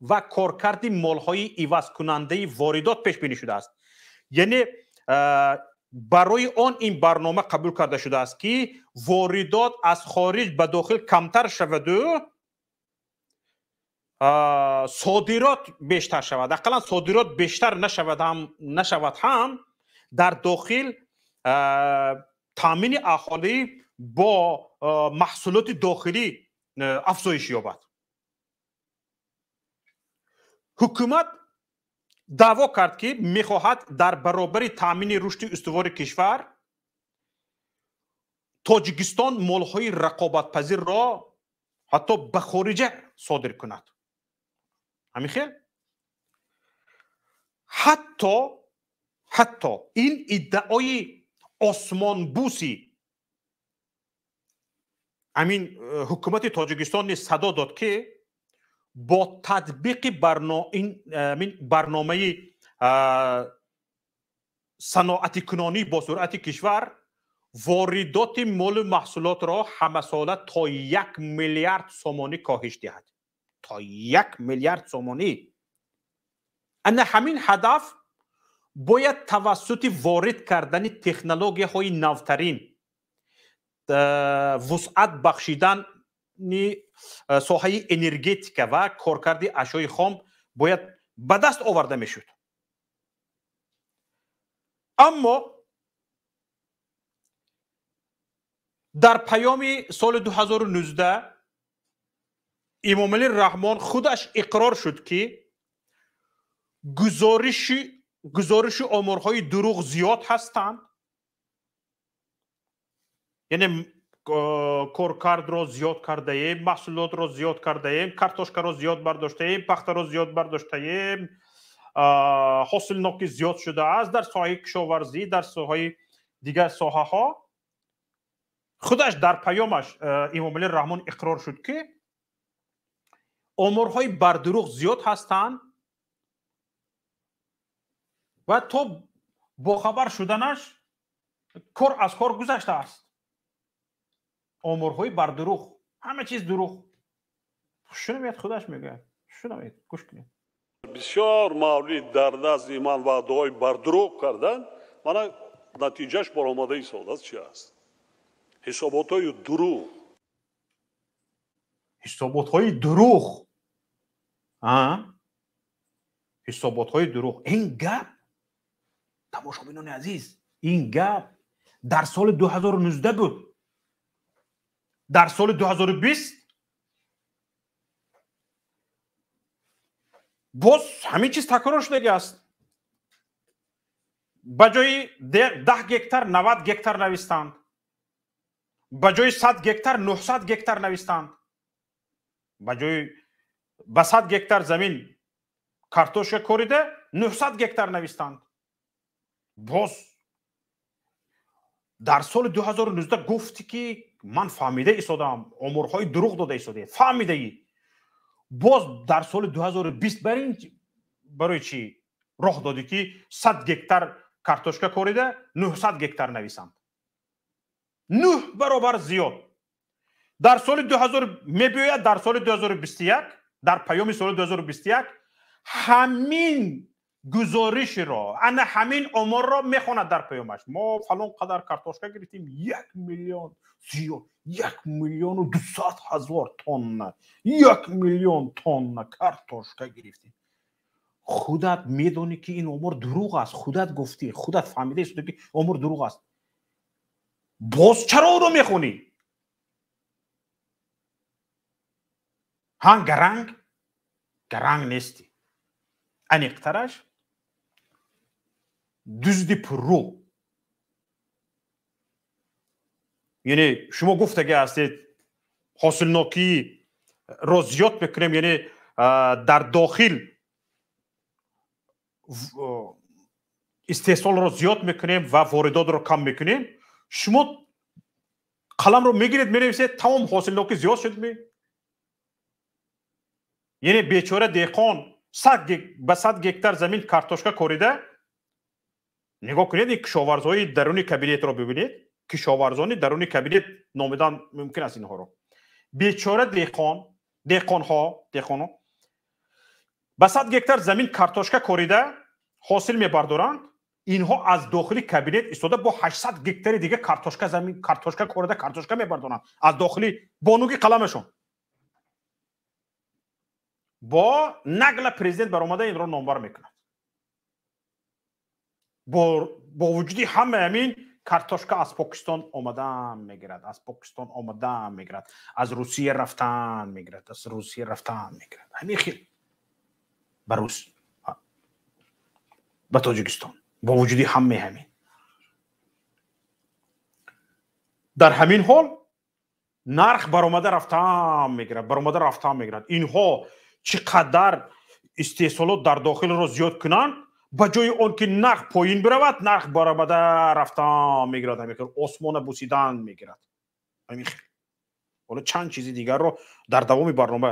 ва коркарди молҳои ивазкунандаи воридот пешбинӣ шудааст. Яъне барои он ин барнома қабул карда шудааст, ки воридот аз хориҷ ба дохил камтар шаваду содирот бештар шавад. Ақаллан содирот бештар нашавад ҳам дар дохил таъмини аҳолӣ бо маҳсулоти дохилӣ афзоиш ёбад. Ҳукумат даъво кард, ки мехоҳад дар баробари таъмини рушди устувори кишвар Тоҷикистон молҳои рақобатпазирро ҳатто ба хориҷа содир кунад. Ҳамин хел? Ҳатто ин иддаои осмонбӯси ҳамин ҳукумати Тоҷикистон низ садо дод, ки бо татбиқи барномаи саноатикунонӣ бо суръати кишвар воридоти молу маҳсулотро ҳамасола то 1 миллиард сомонӣ коҳиш диҳад. То 1 миллиард сомонӣ. Ана ҳамин ҳадаф бояд тавассути ворид кардани технологияҳои навтарин, вусъат бахшидани соҳаи энергетика ва коркарди ашёи хом бояд ба даст оварда мешуд. Аммо дар паёми соли 2019 Эмомалӣ Раҳмон худаш иқрор шуд, ки гузориши оморҳои дурӯғ зиёд ҳастанд, яъне коркардро зиёд кардаем, маҳсулотро зиёд кардаем, картошкаро зиёд бардоштаем, пахтаро зиёд бардоштаем, ҳосилнокӣ зиёд шудааст дар соҳаи кишоварзӣ, дар соҳаи дигар соҳаҳо. Худаш дар паёмаш Эмомалӣ Раҳмон иқрор шуд, ки оморҳои бардурӯғ зиёд ҳастанд ва то бохабар шуданаш кор аз кор гузаштааст. Оморҳои бардурӯғ, ҳама чиз дурӯғ. Шунавед, худаш мегӯяд. Шунавед, гӯш кунед. Бисёр маврид дар назди ман ваъдаҳои бардурӯғ кардан, мана натиҷаш баромада истодааст. Чи аст? Ҳисоботҳои дурӯғ. Ҳисоботҳои дурӯғ. Ҳисоботҳои дурӯғ. Ин гап, тамошобинони азиз, ин гап дар соли 2019 буд. Дар соли 2020 боз ҳамин чиз такрор шудагӣ аст. Ба ҷои 10 гектар 90 гектар навистанд, ба ҷои 100 гектар 900 гектар навистанд, ба ҷои ба 100 гектар замин картошка корида 900 гектар навистанд. Боз дар соли 2019 гуфтӣ, ки ман фаҳмида истодам, оморҳои дурӯғ дода истодаед, фаҳмидаӣ. Боз дар соли 2020 барои чӣ роҳ додӣ, ки 100 гектар картошка корида 900 гектар нависанд? 9 баробар зиёд. Дар соли 2000 мебиёяд, дар соли 2021 Дар паёми соли 2021 ҳамин гузоришро, ана ҳамин оморро мехонад дар паёмаш. Мо фалон қадар картошка гирифтем, 1 миллион зиёд, 1 200 000 тонна, 1 миллион тонна картошка гирифтем. Худат медонӣ ки ин омор дурӯғ аст, худат гуфтӣ, худат фаҳмидаи ки омор дурӯғ аст. Боз чаро ӯро мехонӣ? Ҳан гаранг? Гаранг нестӣ. Аниқтараш дузди пуррӯ. Яъне шумо гуфтаги ҳастед ҳосилнокиро зиёд мекунем, яъне дар дохил истеҳсолро зиёд мекунем ва воридотро кам мекунем. Шумо қаламро мегиред, менависед, тамом ҳосилнокӣ зиёд шуд ми? Яъне бечора деҳқон ба 100 гектар замин картошка корида, нигоҳ кунед, ин кишоварзҳои даруни кабинетро бибинед, кишоварзони даруни кабинет номидан мумкин аст инҳоро. Бечора деҳқонҳо ба 100 гектар замин картошка корида ҳосил мебардоранд. Инҳо аз дохили кабинет истода бо 800 гектари дига картошка замин картошка корида картошка мебардоранд аз дохили бо нуги қаламашон. Бо нагла президент баромада инро номбар мекунад. Бо вуҷуди ҳама ҳамин картошка аз Покистон омадан мегирад, аз Покистон омадан мегирад, аз Русия рафтан мегирад, аз Русия рафтан мегирад. Ҳамин хел ба Рус, ба Тоҷикистон бо вуҷуди ҳамаи ҳамин. Дар ҳамин ҳол нарх баромада рафтан мегирад, баромада рафтан мегирад. Инҳо чӣ қадар истеҳсолот дар дохилро зиёд кунанд, ба ҷои он ки нарх поин биравад, нарх баромада рафтан мегирад, ҳамин хел осмона бусидан мегирад. Ҳамин хел. Ҳоло чанд чизи дигарро дар давоми барнома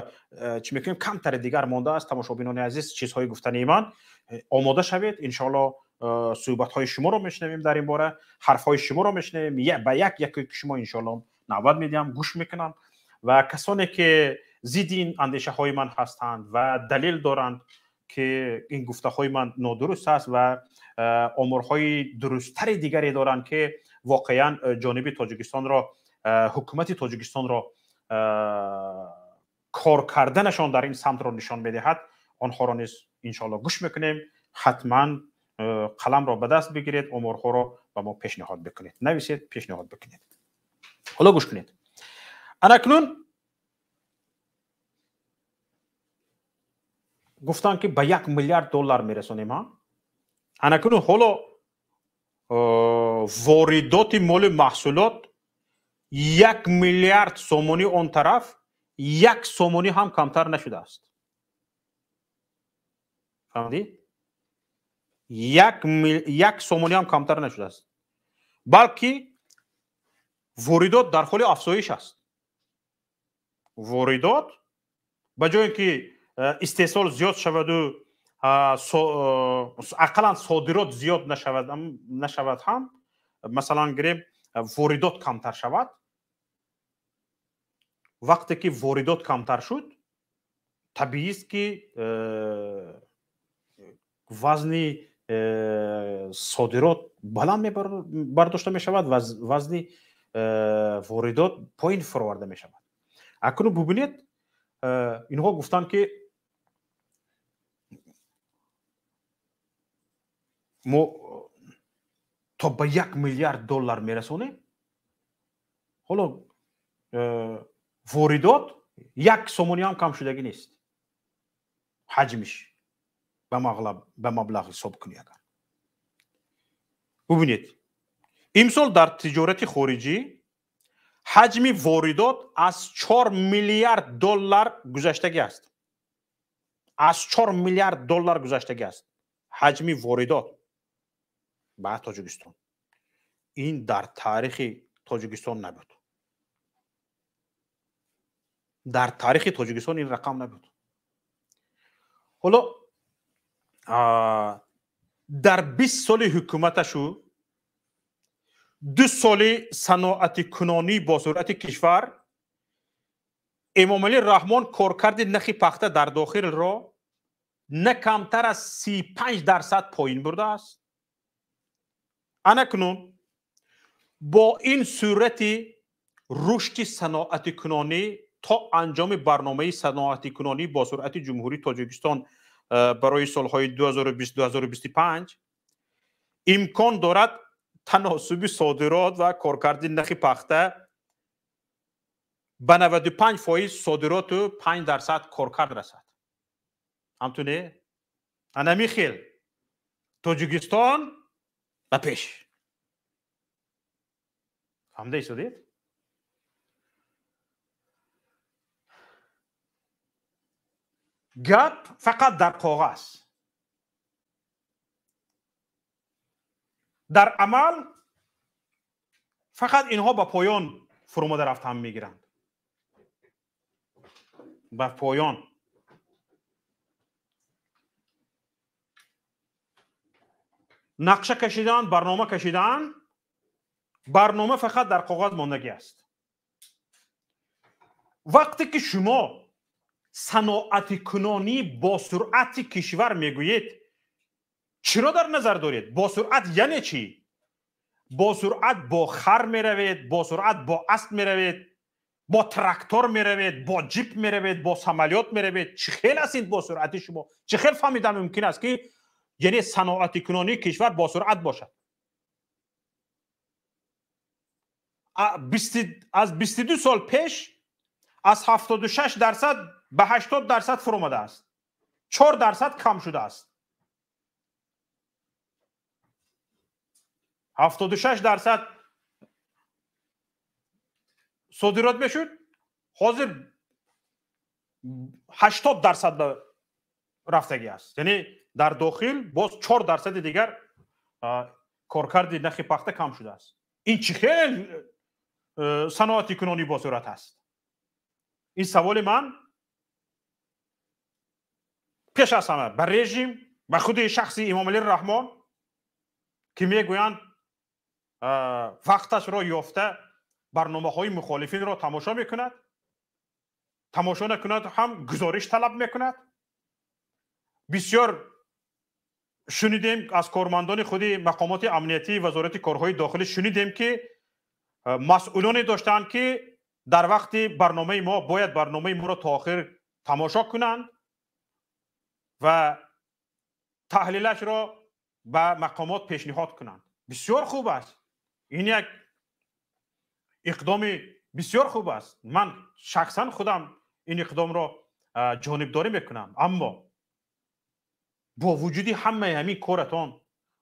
чӣ мекунем, камтаре дигар мондааст. Тамошобинони азиз, чизҳои гуфтании ман омода шавед, иншоалло суҳбатҳои шуморо мешунавем дар ин бора, ҳарфҳои шуморо мешунавем, ба як яке ки шумо иншоалло навбат медиҳам, гӯш мекунам ва касоне ки зидди ин андешаҳои ман ҳастанд ва далел доранд ки ин гуфтаҳои ман нодуруст аст ва оморҳои дурусттари дигаре доранд ки воқеан ҷониби Тоҷикистонро, ҳукумати Тоҷикистонро кор карданашон дар ин самтро нишон медиҳад, онҳоро низ иншоалло гӯш мекунем. Ҳатман қаламро ба даст бигиред, оморҳоро ба мо пешниҳод бикунед, нависед, пешниҳод бикунед. Ҳоло гӯш кунед. Анакнун гуфтанд ки ба 1 миллиард доллар мерасонем. Анакнун ҳоло воридоти моли маҳсулот 1 миллиард сомонӣ он тараф, 1 сомонӣ ҳам камтар нашудааст. Фаҳмидӣ? 1 сомонӣ ҳам камтар нашудааст, балки воридот дар ҳоли афзоиш аст. Воридот ба ҷое ки истеҳсол зиёд шаваду ақаллан содирот зиёд нашавад ҳам, масалан гирем воридот камтар шавад. Вақте ки воридот камтар шуд, табиист ки вазни содирот баланд бардошта мешавад ва вазни воридот поин фуроварда мешавад. Акнун бубинед, инҳо гуфтанд ки мо то ба 1 миллиард доллар мерасонем. Ҳоло воридот 1 сомонӣ ҳам кам шудагӣ нест, ҳаҷмиш ба маблағ ҳисоб кунӣ агар. Бубинед, имсол дар тиҷорати хориҷӣ ҳаҷми воридот аз 4 миллиард доллар гузаштагӣ аст. Аз 4 миллиард доллар гузаштагӣ аст ҳаҷми воридот ба Тоҷикистон. Ин дар таърихи Тоҷикистон набуд. Дар таърихи Тоҷикистон ин рақам набуд. Ҳоло дар 20 соли ҳукуматашу 2 соли саноатикунонӣ бо суръати кишвар Эмомалӣ Раҳмон коркарди нахи пахта дар дохилро на камтар аз 35% поин бурдааст. Анакнун бо ин сурати рушди саноатикунонӣ то анҷоми барномаи саноатикунонӣ бо суръати Ҷумҳурии Тоҷикистон барои солҳои 2020-2025 имкон дорад таносуби содирот ва коркарди нахи пахта ба 95% содироту 5% коркард расад. Ҳамту не? Анами хел Тоҷикистон ба пеш. Фаҳмида истодед? Гап фақат дар коғаз. Дар амал фақат инҳо ба поён фуромада рафтан мегиранд. Ба поён. Нақша кашидан, барнома кашидан, барнома фақат дар коғаз мондагӣ аст. Вақте ки шумо саноатикунонӣ бо суръати кишвар мегӯед, чиро дар назар доред? Бо суръат яъне чӣ? Бо суръат бо хар меравед, бо суръат бо асп меравед, бо трактор меравед, бо ҷип меравед, бо самолёт меравед. Чӣ хел аст ин бо суръати шумо? Чӣ хел фаҳмидан мумкин аст ки яъне саноатикунонии кишвар бо суръат бошад? Аз 22 сол пеш аз 76% ба 80% фуромадааст. 4% кам шудааст. 76% содирот мешуд, ҳозир 80% рафтагӣ аст. Яъне дар дохил боз 4% дигар коркарди нахи пахта кам шудааст. Ин чӣ хел саноатикунонӣ бо суръат аст? Ин саволи ман пеш аз ҳама ба режим, ба худи шахси Эмомалӣ Раҳмон, ки мегӯянд вақташро ёфта барномаҳои мухолифинро тамошо мекунад, тамошо накунад ҳам гузориш талаб мекунад. Бисёр шунидем аз кормандони худи мақомоти амниятии Вазорати корҳои дохилӣ, шунидем ки масъулоне доштанд ки дар вақти барномаи мо бояд барномаи моро то охир тамошо кунанд ва таҳлилашро ба мақомот пешниҳод кунанд. Бисёр хуб аст. Ин як иқдоми бисёр хуб аст. Ман шахсан худам ин иқдомро ҷонибдорӣ мекунам. Аммо бо вуҷуди ҳамаи ҳамин коратон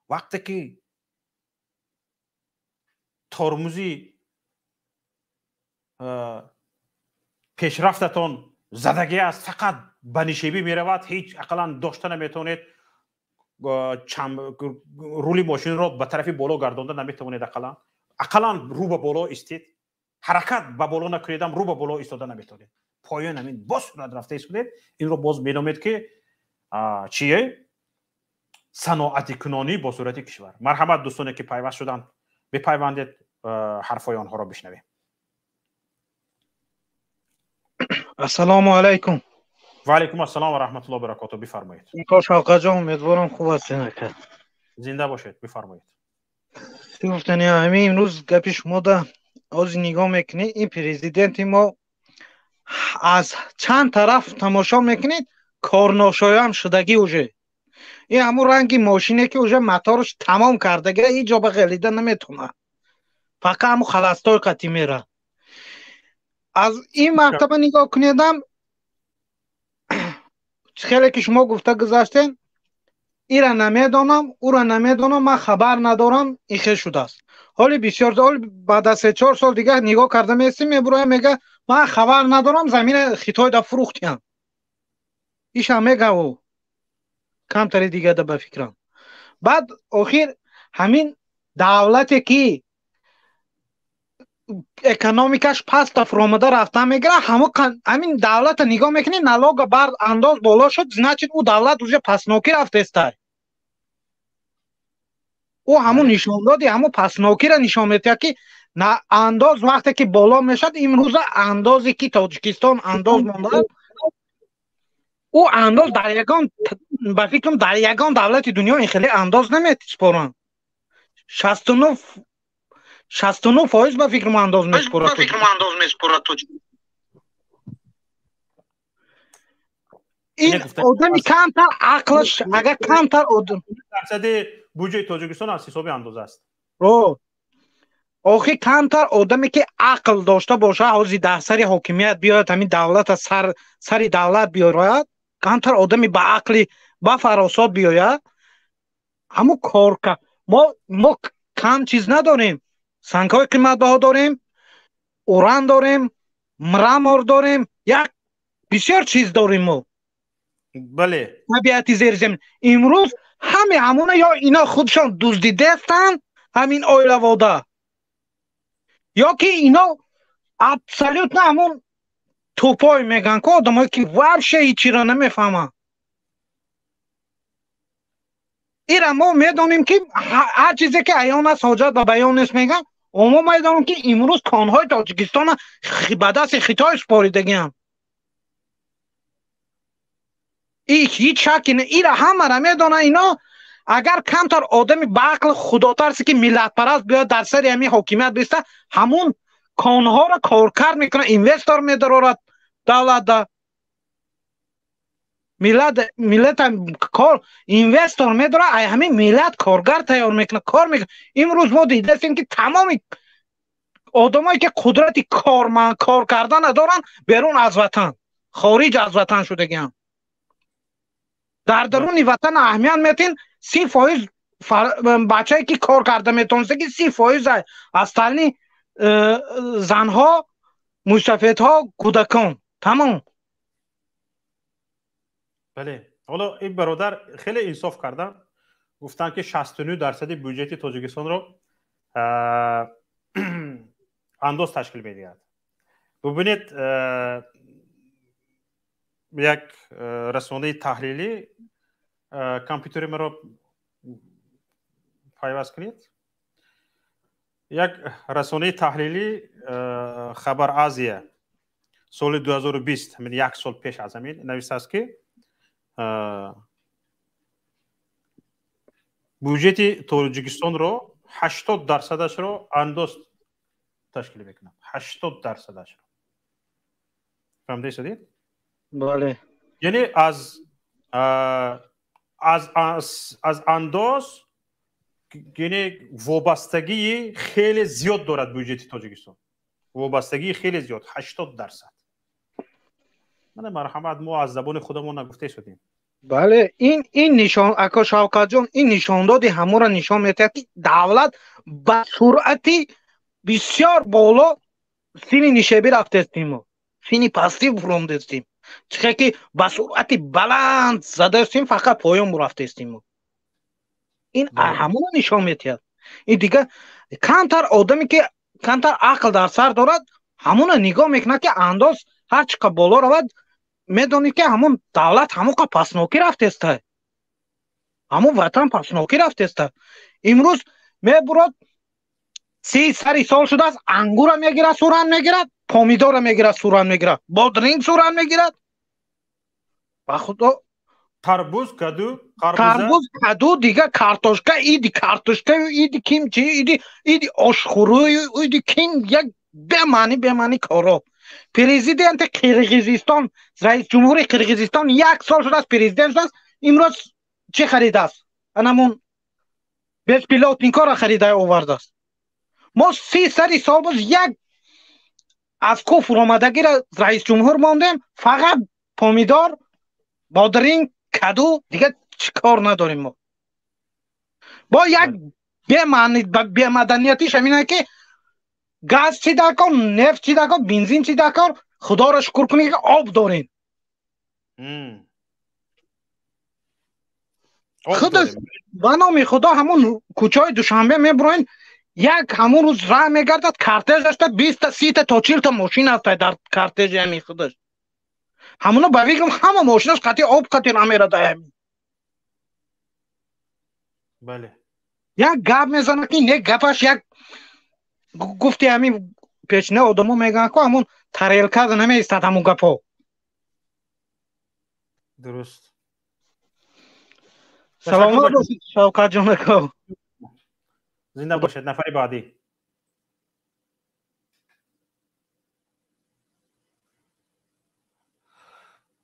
вақте ки тормузи пешрафтатон задагӣ аст, фақат ба нишебӣ меравад, ҳеҷ ақаллан дошта наметавонед, рули мошинро ба тарафи боло гардонда наметавонед, ақаллан рӯ ба боло истед, ҳаракат ба боло накунедам, рӯ ба боло истода наметавонед. Поён ҳамин боз сурат рафта истодед, инро боз меномед ки чие? Саноатикунонӣ бо сурати кишвар. Марҳамат дӯстоне ки пайваст шуданд, бипайвандед, ҳарфҳои онҳоро бишнавем. Ассалому алайкум. Ва алайкум ассалом ва раҳматуллоҳи ва баракотуҳ. Бифармоед. Шавқатҷон, умедворам хуб ҳастед ака. Зинда бошед, бифармоед. Чӣ гуфтани, ҳамин имрӯз гапи шумо да ҳозир нигоҳ мекунед, ин президенти мо аз чанд тараф тамошо мекунед, корношоям шудагӣ уже. Ин ҳамун ранги мошине ки уже мотораш тамом кардага, ҳеҷ ҷо ба ғелида наметавонад. Фақат ҳамун холостой қатӣ мера. Аз ин мартаба нигоҳ кунедам, хеле ки шумо гуфта гузаштен, ира намедонам, ура намедонам, ман хабар надорам, ин хел шудааст. Ҳоли бисёр ҳол баъд аз 3-4 сол дигар нигоҳ карда меистем, мебуроям, мега ман хабар надорам, замина Хитойда фурӯхтиям. Ишам мега ӯ камтари дигада ба фикрам. Баъд охир ҳамин давлате ки экономикаш паста фуромада рафта мегирад, ҳамин давлата нигоҳ мекунӣ, налога бар андоз боло шуд, значит ӯ давлат уже паснокӣ рафтестай. Ӯ ҳамун нишондоди ҳамун паснокиро нишон медиҳад ки На андоз вақте ки боло мешавад, имрӯза андозе ки Тоҷикистон андоз мондааст, ӯ андоз дар ягон, ба фикрам, дар ягон давлати дунё ин хеле андоз намеспоранд. 69% ба фикрам андоз меспорад. Ин одами камтар ақлаш, агар камтар одам дарсади буҷаи Тоҷикистон аз ҳисоби андоз аст. Охи камтар одаме ки ақл дошта бошад, ҳозир дар сари ҳокимият биёяд, ҳамин давлата сари давлат биёрад, камтар одами ба ақли ба фаросот биёяд, ҳамун корка. Мо кам чиз надорем, сангҳои қиматбаҳо дорем, уран дорем, мрамор дорем, як бисёр чиз дорем мо. Бале. Табиати зеризамин. Имрӯз ҳаме ҳамона ё ино худшон дуздидастанд, ҳамин оилавода, ё ки ино абсолютно ҳамон тупой мегӯянд ку одамое ки вообще ҳечиро намефаҳманд. Ира мо медонем ки ҳар чизе ки аён аст ҳоҷат ба баён нест мегӯянд. Мо медонем ки имрӯз конҳои Тоҷикистона ба дасти Хитой супоридагианд. И ҳеҷ шакки не, ира ҳамара медонанд ино. Агар камтар одами ба ақл худотарсе ки миллатпараст биёяд дар сари ҳамин ҳокимият биста, ҳамун конҳоро коркард мекунад, инвестор медарорад давлатда. Миллат кор инвестор медорад, ай ҳамин миллат коргар тайёр мекунад, кор мекунад. Имрӯз мо дидастем ки тамоми одамое ки қудрати кор кардана доранд, берун аз ватан, хориҷ аз ватан шудагианд. Дар даруни ватан аҳамият метин, 30% бачае ки кор карда метавониста, ки 30% остальни занҳо, мӯйсафедҳо, кӯдакон. Тамом. Бале. Ҳоло ин бародар хеле инсоф карданд, гуфтанд ки 69% буҷети Тоҷикистонро андоз ташкил медиҳад. Бубинед, як расонаи таҳлилӣ, компютери маро пайваст кунед, як расонаи таҳлилӣ Хабар Азия соли 2020, ҳамин як сол пеш аз ҳамин нависааст ки буҷети Тоҷикистонро 80%-ашро андоз ташкил мекунад. 80%-ашро. Фаҳмида истодед? Бале. Яъне аз андоз, яъне вобастагии хеле зиёд дорад буҷети Тоҷикистон. Вобастагии хеле зиёд, 80%. Мана марҳамат, мо аз забони худамон нагуфта истодем. Бале, ин нишон, ака Шавкатҷон, ин нишондоди ҳамонро нишон медиҳад ки давлат ба суръати бисёр боло сини нишебӣ рафтестем, мо сини пастӣ фуромдестем. Чихе ки ба суръати баланд задаистем, фақат поён рафтестем мо. Ин ҳамонро нишон медиҳад. Ин дигар камтар одаме ки камтар ақл дар сар дорад, ҳамонро нигоҳ мекунад ки андоз ҳар чӣ қадр боло равад, медонед ки ҳамон давлат ҳамон қадр паснокӣ рафтеста, ҳамон ватан паснокӣ рафтеста. Имрӯз мебурад 30 сари сол шудааст, ангура мегирад, суран мегирад, помидора мегирад, суран мегирад, бодринг суран мегирад. Ба худо тарбуз, каду, тарбуз, каду, дигар картошка, иди картошка, иди кимчи, иди ошхӯрӣ, иди ким, як бемаъни коро. Президенти Қирғизистон, раис ҷумҳури Қирғизистон як сол шудааст президент шудааст, имрӯз чӣ харидааст? Анамун беспилотникҳоро харида овардааст. Мо 30 сари сол боз як аз куфр омадагиро раис ҷумҳур мондем, фақат помидор, бодринг, каду, дигар чӣ кор надорем мо. Бо як бемаданиятиш ҳамин ки газ чӣ дар кор, нефт чӣ дар кор, бензин чӣ дар кор, худоро шукр кунед ки об дорем. Худо ба номи худо ҳамон кӯчаҳои Душанбе мебуроен, як ҳамон рӯз раҳ мегардад, кортеж дошта 20 та 30 та то 40 та мошин аст дар кортежи ҳамин худаш. Ҳамоно ба фикрам ҳама мошинаш қатъи об қатъи намерад ҳамин. Бале. Як гап мезанад ки не гапаш як Гуфти ҳамин пешина одамо мегӯянд ку ҳамун тарелка намеистад ҳамун гапҳо. Дуруст. Саломат бошед, Шавкат ҷон ака. Зинда бошед. Нафари баъдӣ.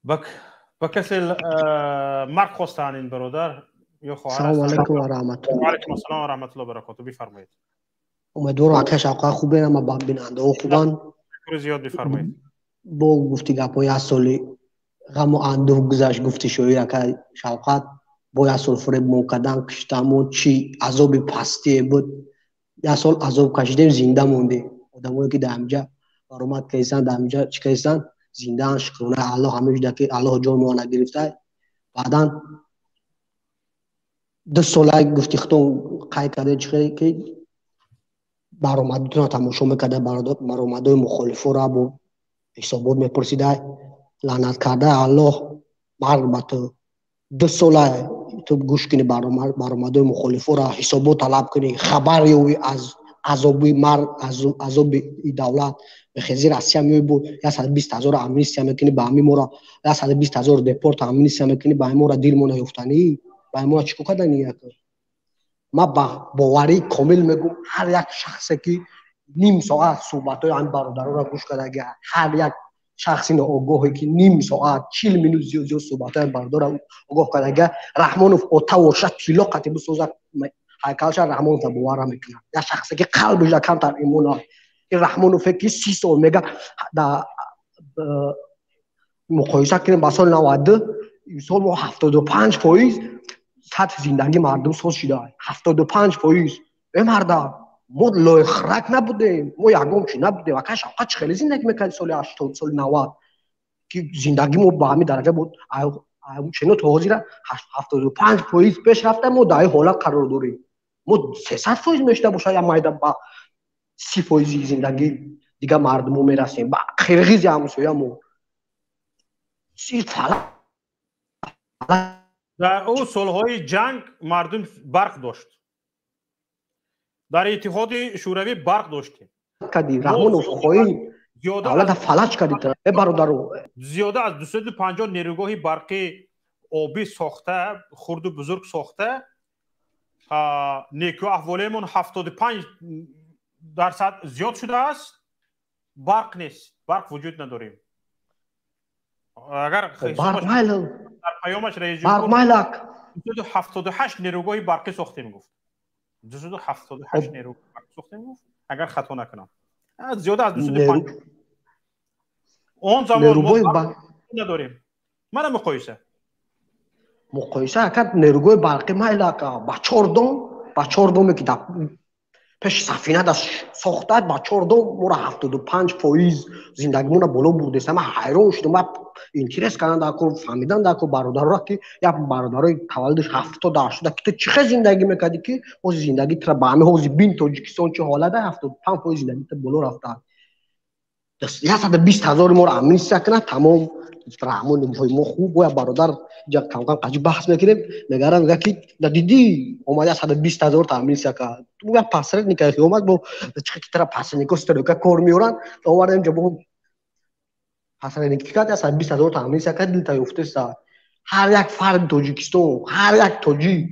Ба касе марг хостаанд ин бародар ё хоҳар. Салому алайкум ва раҳматуллоҳ. Ва алайкум ассалом ва раҳматуллоҳ баракоту. Бифармоед. Умедворам ака Шавқат хубен, ама бинандаҳо хубанд. Ташаккури зиёд, бифармоед. Бо гуфти гапҳои як соли ғаму андӯҳ гузашт, гуфти шоир ака Шавқат, бо як сол фуреб мо кардан, киштамо, чӣ азоби пастие буд. Як сол азоб кашидем, зинда мондем. Одамое ки дар ҳамҷа баромад кардистанд, дар ҳамҷа чӣ кардистанд, зиндаанд, шукронаи Аллоҳ ҳамеша ки Аллоҳ ҷон мо нагирифта. Баъдан 2 сола гуфти худтон қайд карда, чӣ ки баромадтонро тамошо мекарда, баромадҳои мухолифоро бо ҳисобот мепурсида, лаънат карда Аллоҳ марг ба ту. 2 сола ту гӯш кунӣ баромадҳои мухолифоро, ҳисобот талаб кунӣ, хабар ёвӣ аз азоби марг, азоби давлат. Бехези Россия меои бо 120 000 амнистия мекунӣ, ба ҳамин моро 120 000 депорт амнистия мекунӣ, ба ҳамин моро дил мо наёфтанӣ, ба ҳамин моро чӣ кор карданӣ? Ман ба боварии комил мегӯм, ҳар як шахсе ки ним соат суҳбатҳои ҳамин бародаронро гӯш кардаги, ҳар як шахси ноогоҳе ки ним соат 40 минут зиёд зиёд суҳбатҳои ҳамин бародарро огоҳ кардаги, Раҳмонов отавоша тилло қатӣ бисозад, ҳайкалша Раҳмоновро бовар намекунад. Як шахсе ки қалбиша камтар имон дорад, ин Раҳмонове ки 30 сол мега да муқоиса кунем ба соли 92, имсол мо 75% сатҳи зиндагии мардум соз шуда. 75%. Э марда, мо лойхрак набудем, мо ягон чи набудем. Ака Шавқат чӣ хеле зиндагӣ мекард соли 80, соли 90, ки зиндагии мо ба ҳамин дараҷа буд. Чено то ҳозира 75% пеш рафта, мо дар ин ҳолат қарор дорем. Мо 300% мешуда бошад, я майда ба 30% зиндагӣ дигар мардумо мерасем, ба қирғизи ҳамсоя мо. Дар ӯ солҳои ҷанг мардум барқ дошт. Дар Иттиҳоди Шӯравӣ барқ доштем. Кади Раҳмонов хоин давлата фалаҷ кади. Э бародаро, зиёда аз 250 нерӯгоҳи барқи обӣ сохта, хурду бузург сохта, неку аҳволиамон 75% зиёд шудааст. Барқ нест, барқ вуҷуд надорем. Агар дар паёмаш раис ҷумҳур 278 нерӯгоҳи барқӣ сохтем гуфт. 278 нерӯгоҳи барқӣ сохтем гуфт, агар хато накунам. Зиёда аз 250. Он замон мо надорем. Мана муқоиса. Муқоиса ака нерӯгоҳи барқӣ майла ака ба 4 дом, ба 4 доме ки дар пеши сафина да сохта, ба 4 дом моро 75% зиндагимонро боло бурдест. Ман ҳайрон шудам, ман интерес кардам дар кор, фаҳмидам дар кор бародарро ки як бародарои таваллудаш 70 80 ки ту чӣ хел зиндагӣ мекардӣ ки ҳозир зиндагӣ тра ба ҳамин ҳозир бин Тоҷикистон чӣ ҳолат 75% зиндагӣ тра боло рафта. 120 000 моро амнистия кунад, тамом. Раҳмон мо хуб бояд бародар ҷа кам-кам қаҷи баҳс мекунем, мегарам мега ки да дидӣ омад 120 000 та амнистия кард. Ту як посредник ки омад бо чӣ ки тра посреднико стройка кор меоранд, овардем ҷо бо посредник кард 120 000 та амнистия кард, дил та ёфтеста. Ҳар як фарди Тоҷикистон, ҳар як тоҷик,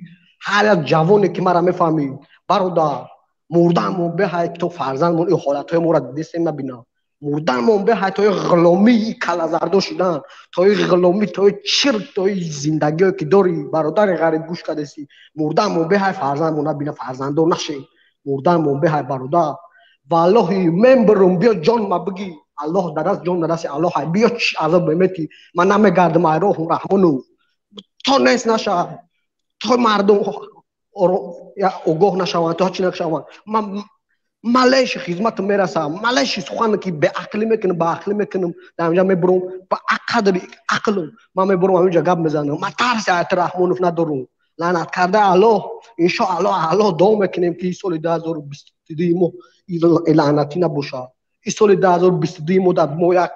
ҳар як ҷавоне ки мара мефаҳмӣ, бародар, мурданмон беҳай то фарзандмон ин ҳолатҳои моро дидестем набинам. Мурданмон беҳай тои ғуломии калазардо шудан, тои ғуломӣ, тои чирк, тои зиндагиое ки дорӣ, бародари ғариб гӯш кардеси. Мурданмон беҳай фарзандмон набина, фарзанддор нашем. Мурданмон беҳай бародар. Валлоҳи мен бирум, биё ҷон ма бигӣ. Аллоҳ дар даст, ҷон дар дасти Аллоҳ ҳай. Биё чӣ азоб меметӣ. Ман намегардам ай роҳ Раҳмонов. То нест нашавад, то мардум огоҳ нашаванд, то чӣ нашаванд. Ман малеши хизматам мерасам, малеши сухане ки беақлӣ мекунам, баақлӣ мекунам, дар инҷа мебурам, ба қадри ақлам ман мебурам, ҳаминҷа гап мезанам. Ман тарси аят Раҳмонов надорам. Лаънат карда Аллоҳ, иншоаллоҳ Аллоҳ дуо мекунем ки соли 2022 мо лаънатӣ набошад. Ин соли 2022 мо дар мо як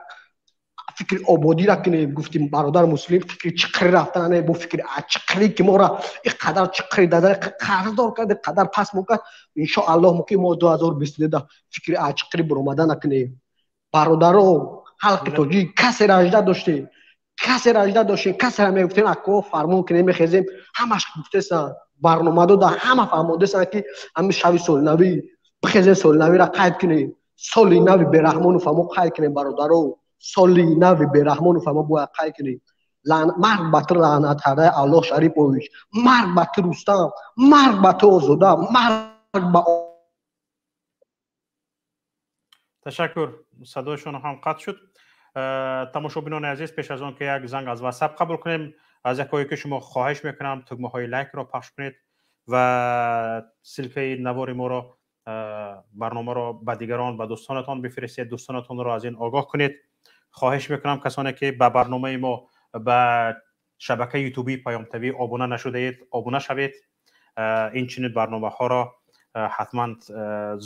Фикри ободиро кунем, гуфтим бародар муслим, фикри чиқри рафтан не, бо фикри чиқри ки моро иқадар чиқри дада қарздор кард, қадар пас мо кард. Иншоаллоҳ мо ки мо 2022 фикри чиқри буромада накунем. Бародаро, халқи тоҷик, касеро ажда доштем, касеро ажда доштем, касеро мегуфтем ако фармон кунем, мехезем, ҳамаш гуфтесан, барнома дода, ҳама фаҳмодесан ки ҳамин шаби соли навӣ бихезем, соли навиро қайд кунем, соли нави бераҳмону фамо қайд кунем. Бародаро, соли нави бераҳмону фамо бояд қайд кунем. Марг ба ту, лаънаткардаи Аллоҳ Шарипович, марг ба ту, Рустам, марг ба ту, Озода, марг ба. Ташаккур, садояшон ҳам қатъ шуд. Тамошобинони азиз, пеш аз он ки як занг аз ватсап қабул кунем, аз якое ки шумо хоҳиш мекунам, тугмаҳои лайкро пахш кунед ва ссылкаи навори моро, барномаро ба дигарон, ба дӯстонатон бифиристед, дӯстонатонро аз ин огоҳ кунед. Хоҳиш мекунам, касоне ки ба барномаи мо, ба шабакаи ютубии Паём ТВ обуна нашудаед, обуна шавед. Инчунин барномаҳоро ҳатман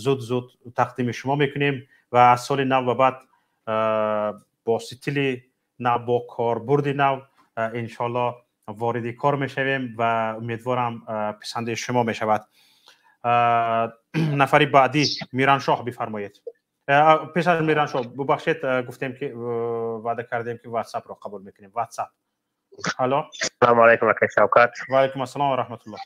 зуд зуд тақдими шумо мекунем ва аз соли нав ба баъд бо стили нав, бо корбурди нав иншоалло вориди кор мешавем ва умедворам, писанди шумо мешавад. Нафари баъдӣ Мираншоҳ, бифармоед. Пеш аз Мираншоҳ, бубахшед, гуфтем ки ваъда кардем ки ватсапро қабул мекунем. Ватсап, алло. Салому алайкум, акай Шавкат. Ва алайкум ассалом ва раҳматуллоҳ.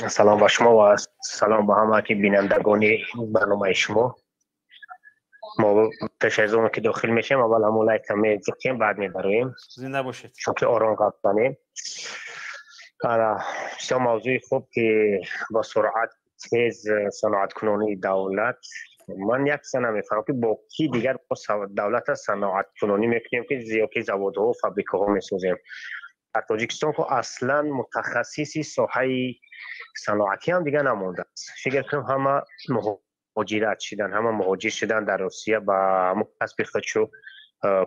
Салом ба шумо ва салом ба ҳама ки бинандагони барномаи шумо. Мо пеш аз он ки дохил мешем, аввал ҳамон лайка мезиқем, баъд мебароем. Зинда бошед. Чунки ором гап занем. Бисёр мавзӯи хуб ки бо суръат тез саноаткунонии давлат. Ман як чиза намефаҳмам, ки бо ки дигар давлата саноаткунонӣ мекунем, ки зиёки заводҳо, фабрикаҳо месозем. Дар Тоҷикистон ку аслан мутахассиси соҳаи саноатӣ ҳам дигар намондааст. Фикр кунам, ҳама муҳоҷират шидан, ҳама муҳоҷир шидан, дар Русия ба ҳамун касби худшу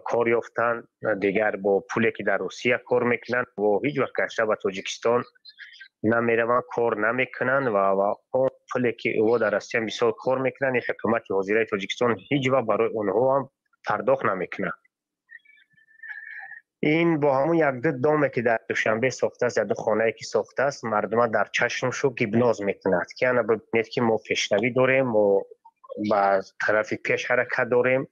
кор ёфтан. Дигар бо пуле ки дар Русия кор мекунанд, бо ҳеҷ вақт гашта ба Тоҷикистон намераванд, кор намекунанд. Ва он пуле ки ӯ дар Россия мисол кор мекунанд, ин ҳукумати ҳозираи Тоҷикистон ҳеҷ вақт барои онҳо ҳам пардохт намекунад. Ин бо ҳамун якду доме ки дар Душанбе сохтааст, якду хонае ки сохтааст, мардума дар чашмшу гипноз мекунад, ки ана бибинед, ки мо пешравӣ дорем, мо ба тарафи пеш ҳаракат дорем.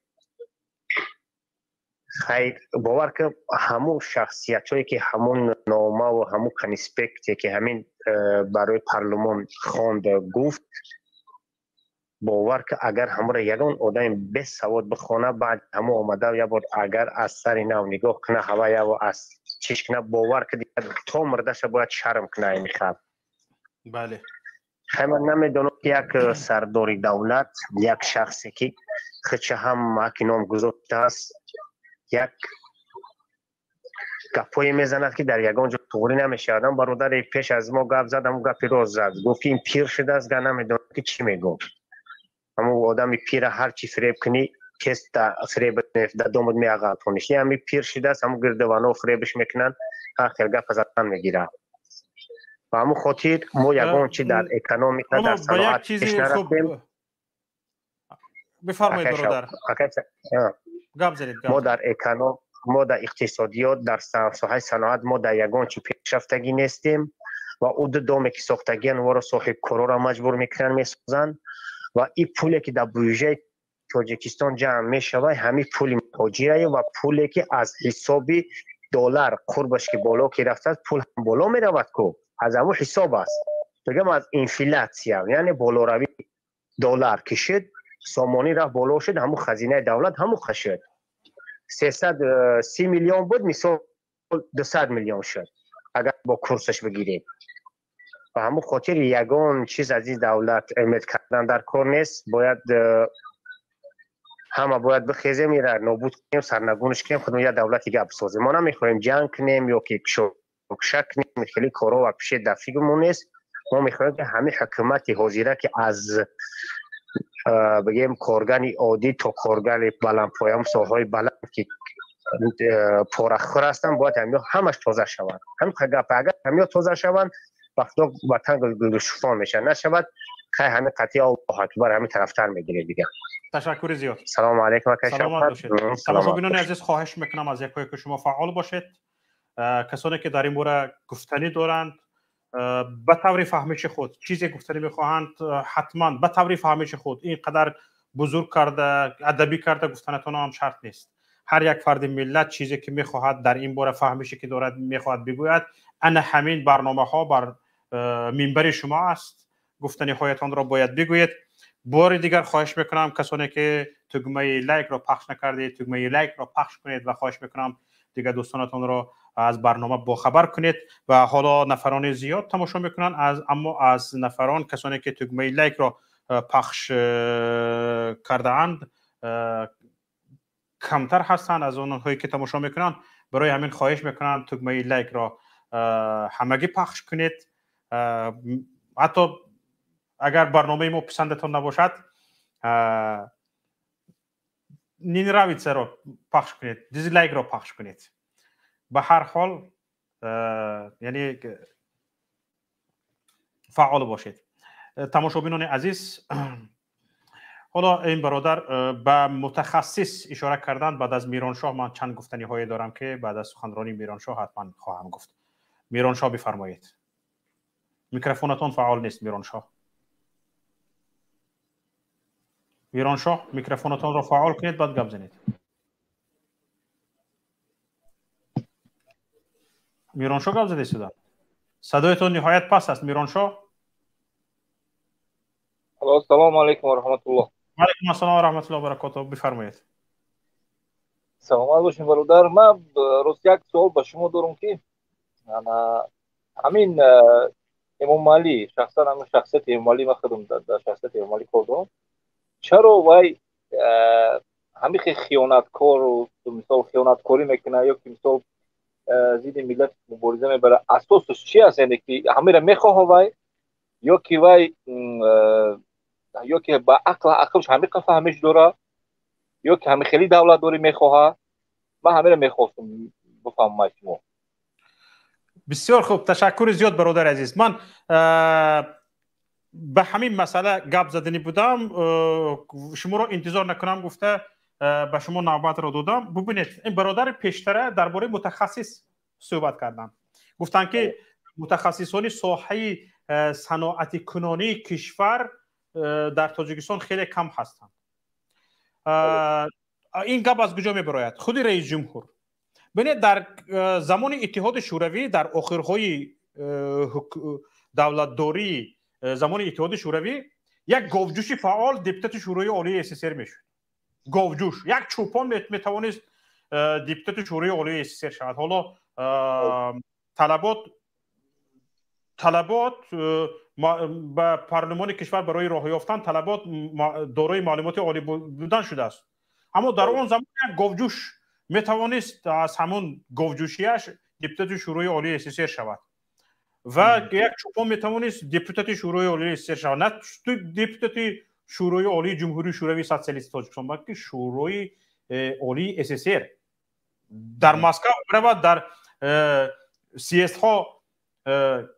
Хайр, бовар кун, ҳамун шахсиятҳое ки ҳамун номаву ҳамун конспекте ки ҳамин барои парлумон хонд, гуфт, бовар ки агар ҳамонро ягон одами бесавод бихона, баъд ҳамон омада як бор агар аз сари нав нигоҳ куна, ҳава яво аз чиш куна, бовар ки то мурдаша бояд шарм куна ин халқ. Бале. Хай, ман намедонам, ки як сардори давлат, як шахсе ки худша ҳам ҳақи ном гузоштааст, як гапҳое мезанад, ки дар ягон ҷо туғрӣ намешавад. Ам бародаре пеш аз мо гап зад, ҳамун гапи рост зад, гуфт, ки ин пир шудааст, га намедонам, ки чӣ мегуфт. Ҳамун одами пира ҳар чӣ фиреб кунӣ, тез фиреб дар домат меағалтониш. Ҳами пир шудааст, ҳамун гирдавано фиребиш мекунанд, ҳар хел гапа задан мегирад. Ба ҳамун хотир мо ягон чи дар экономика, дар саноат пеш нарафтем. Бифармоед, бародар, гап занед. Мо дар эконом, мо дар иқтисодиёт, дар соҳаи саноат мо дар ягон чи пешрафтагӣ нестем. Ва ӯ ду доме ки сохтагиан, воро соҳибкорора маҷбур мекунанд, месозанд. Ва ин пуле ки дар буҷаи Тоҷикистон ҷамъ мешавад, ҳамин пули муҳоҷирае ва пуле ки аз ҳисоби доллар қурбаш ки боло ки рафтааст, пул ҳам боло меравад ку, аз ҳамун ҳисоб аст. Мегӯям, аз инфляция, яъне болоравии доллар ки шуд, сомонӣ рафт боло шуд, ҳамун хазинаи давлат ҳамун шуд. 330 миллион буд, мисол, 200 миллион шуд, агар бо курсаш бигирем. Ба ҳамун хотир ягон чиз аз ин давлат умед кардан дар кор нест. Бояд ҳама бояд бихезем, ира нобуд кунем, сарнагунш кунем, худмон як давлати гап бисозем. Мо намехоҳем ҷанг кунем ё ки кушак кунем, хеле корҳо ва пише дар фикрмон нест. Мо мехоҳем, ки ҳамин ҳукумати ҳозира, ки аз бигем коргани оддӣ то коргари баландпоям, соҳаҳои баланд ки порахӯр ҳастанд, бояд ҳамиҳо ҳамаш тоза шаванд. Ҳамин гап, агар ҳамиҳо тоза шаванд, ба худо, ватан гулгулшуфон мешавад. Нашавад, хай, ҳамин қатъи, Аллоҳ акбар, ҳамин тарафтар мегирем дигар. Ташаккури зиёд. Салому алайкум ака. Саломат бошед. Тамошобинони азиз, хоҳиш мекунам аз якое ки шумо фаъол бошед. Касоне ки дар ин бора гуфтанӣ доранд, ба таври фаҳмиши худ чизе гуфтанӣ мехоҳанд, ҳатман ба таври фаҳмиши худ ин қадар бузург карда, адабӣ карда гуфтанатон ҳам шарт нест. Ҳар як фарди миллат чизе ки мехоҳад дар ин бора, фаҳмише ки дорад, мехоҳад бигӯяд, ана ҳамин барномаҳо бар минбари шумо аст. Гуфтаниҳоятонро бояд бигӯед. Бори дигар хоҳиш мекунам, касоне ки тугмаи лайкро пахш накардед, тугмаи лайкро пахш кунед ва хоҳиш мекунам дигар дӯстонатонро аз барнома бохабар кунед. Ва ҳоло нафарони зиёд тамошо мекунанд, аммо аз нафарон касоне ки тугмаи лайкро пахш кардаанд камтар ҳастанд аз онҳое ки тамошо мекунанд. Барои ҳамин хоҳиш мекунам, тугмаи лайкро ҳамагӣ пахш кунед. Ҳатто агар барномаи мо писандатон набошад, не нравится-ро пахш кунед, дизлайкро пахш кунед. Ба ҳар ҳол, яъне фаъол бошед. Тамошобинони азиз, ҳоло ин бародар ба мутахассис ишора карданд. Баъд аз Мироншоҳ ман чанд гуфтаниҳое дорам, ки баъд аз суханронии Мироншоҳ ҳатман хоҳам гуфт. Мироншоҳ, бифармоед. Микрофонатон фаъол нест, Мироншоҳ. Мироншоҳ, микрофонатонро фаъол кунед, баъд гап занед. Мироншоҳ, гап зада истода, садоятон ниҳоят паст аст, Мироншоҳ. Ассалому алайкум ва раҳматуллоҳ. Алайкум ассалом ва раҳматуллоҳ ва баракотуҳ. Бифармоед. Саломат бошед, бародар. Ман рост як суол ба шумо дорам, ки ҳамин Эмомалӣ, шахсан ҳамин шахсияти Эмомалӣ, ман худам дар шахсияти Эмомалӣ кор дорам, чаро вай ҳамин хел хиёнаткору, мисол, хиёнаткорӣ мекунад ё ки, мисол, зидди миллат мубориза мебарад? Асосаш чи аст? Яъне ки ҳаминро мехоҳа вай ё ки вай ё ки ба ақл, ақлш ҳамин қа фаҳмиш дора, ё ки ҳамин хели давлатдорӣ мехоҳа? Ман ҳаминро мехостум бифаҳмам аз шумо. Бисёр хуб, ташаккури зиёд, бародари азиз. Ман ба ҳамин масъала гап заданӣ будам, шуморо интизор накунам гуфта ба шумо навбатро додам. Бубинед, ин бародари пештара дар бораи мутахассис суҳбат карданд, гуфтанд, ки мутахассисони соҳаи саноатикунонии кишвар дар Тоҷикистон хеле кам ҳастанд. Ин гап аз куҷо мебарояд? Худи раис ҷумҳур. Бинед, дар замони Иттиҳоди Шӯравӣ, дар охирҳои давлатдории замони Иттиҳоди Шӯравӣ, як говҷӯши фаъол депутати Шӯрои Олии СССР мешуд. Говҷӯш, як чӯпон метавонист депутати Шӯрои Олии СССР шавад. Ҳоло талабот ба парлумони кишвар барои роҳ ёфтан талабот дорои маълумоти олӣ будан шудааст, аммо дар он замон як говҷӯш метавонист аз ҳамон говҷӯшиаш депутати Шӯрои Олии СССР шавад ва як чӯпон метавонист депутати Шӯрои Олии СССР шавад, на депутати Шӯрои Олии Ҷумҳурии Шӯравии Социалисти Тоҷикистон, балки Шӯрои Олии СССР, дар Москав биравад, дар съездҳо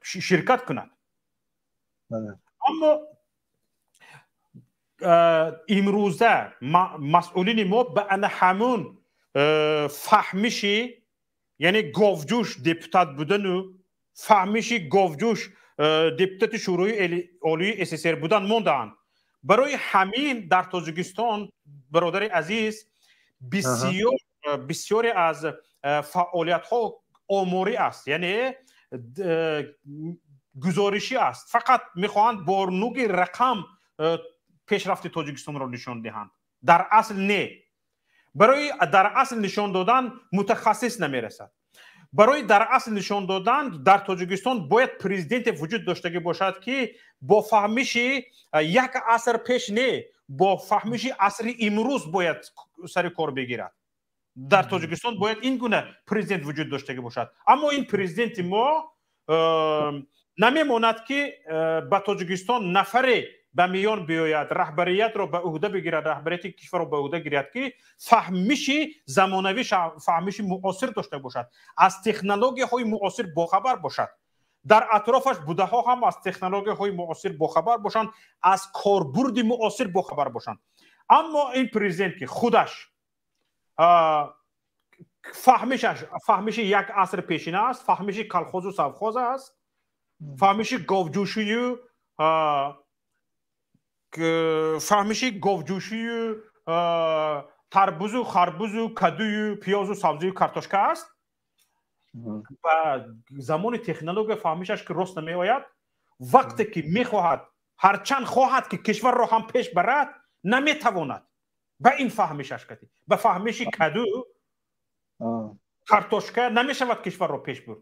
ширкат кунад. Аммо имрӯза масъулини мо ба ана ҳамун фаҳмиши, яъне говҷӯш депутат будану фаҳмиши говҷӯш депутати Шӯрои Олии СССР будан мондаанд. Барои ҳамин дар Тоҷикистон, бародари азиз, бисёре аз фаъолиятҳо оморӣ аст, яъне гузоришӣ аст. Фақат мехоҳанд бо нуги рақам пешрафти Тоҷикистонро нишон диҳанд. Дар асл не. Барои дар асл нишон додан мутахассис намерасад. Барои дар асл нишон додан дар Тоҷикистон бояд президенте вуҷуд доштагӣ бошад, ки бо фаҳмиши як аср пеш не, бо фаҳмиши асри имрӯз бояд сари кор бигирад. Дар Тоҷикистон бояд ин гуна президент вуҷуд доштагӣ бошад, аммо ин президенти мо намемонад, ки ба Тоҷикистон нафаре ба миён биёяд, раҳбариятро ба ӯҳда бигирад, раҳбарияти кишварро ба ӯҳда гирад, ки фаҳмиши замонавӣ, фаҳмиши муосир дошта бошад, аз технологияҳои муосир бохабар бошад, дар атрофаш будаҳо ҳам аз технологияҳои муосир бохабар бошанд, аз корбурди муосир бохабар бошанд. Аммо ин президент, ки худаш фаҳмиши як аср пешина аст, фаҳмиши колхозу совхоз аст, фаҳмиши говҷӯшию тарбузу харбузу кадую пиёзу сабзию картошка аст, ба замони технология фаҳмишаш ки рост намеояд. Вақте ки мехоҳад, ҳарчанд хоҳад, ки кишварро ҳам пеш барад, наметавонад ба ин фаҳмишаш кати, ба фаҳмиши каду картошка намешавад кишварро пеш бурд.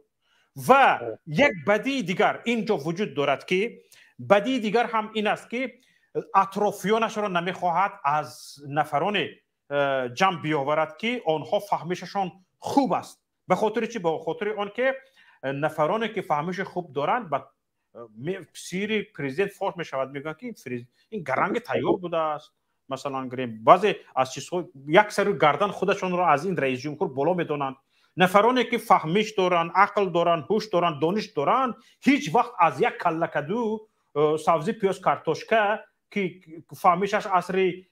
Ва як бадии дигар ин ҷо вуҷуд дорад, ки бадии дигар ҳам ин аст, ки атрофиёнашро намехоҳад аз нафароне ҷамъ биёварад, ки онҳо фаҳмишашон хуб аст. Ба хотири чӣ? Ба хотири он ки нафароне ки фаҳмиши хуб доранд, ба сири президент фош мешавад, мегӯянд, ки ин гаранги тайёр будааст. Масалан гирем, баъзе аз чизҳо як сару гардан худашонро аз ин раисҷумҳур боло медонанд. Нафароне ки фаҳмиш доранд, ақл доранд, ҳуш доранд, дониш доранд, ҳеҷ вақт аз як каллакаду, сабзи, пиёз, картошка, ки фаҳмишаш асри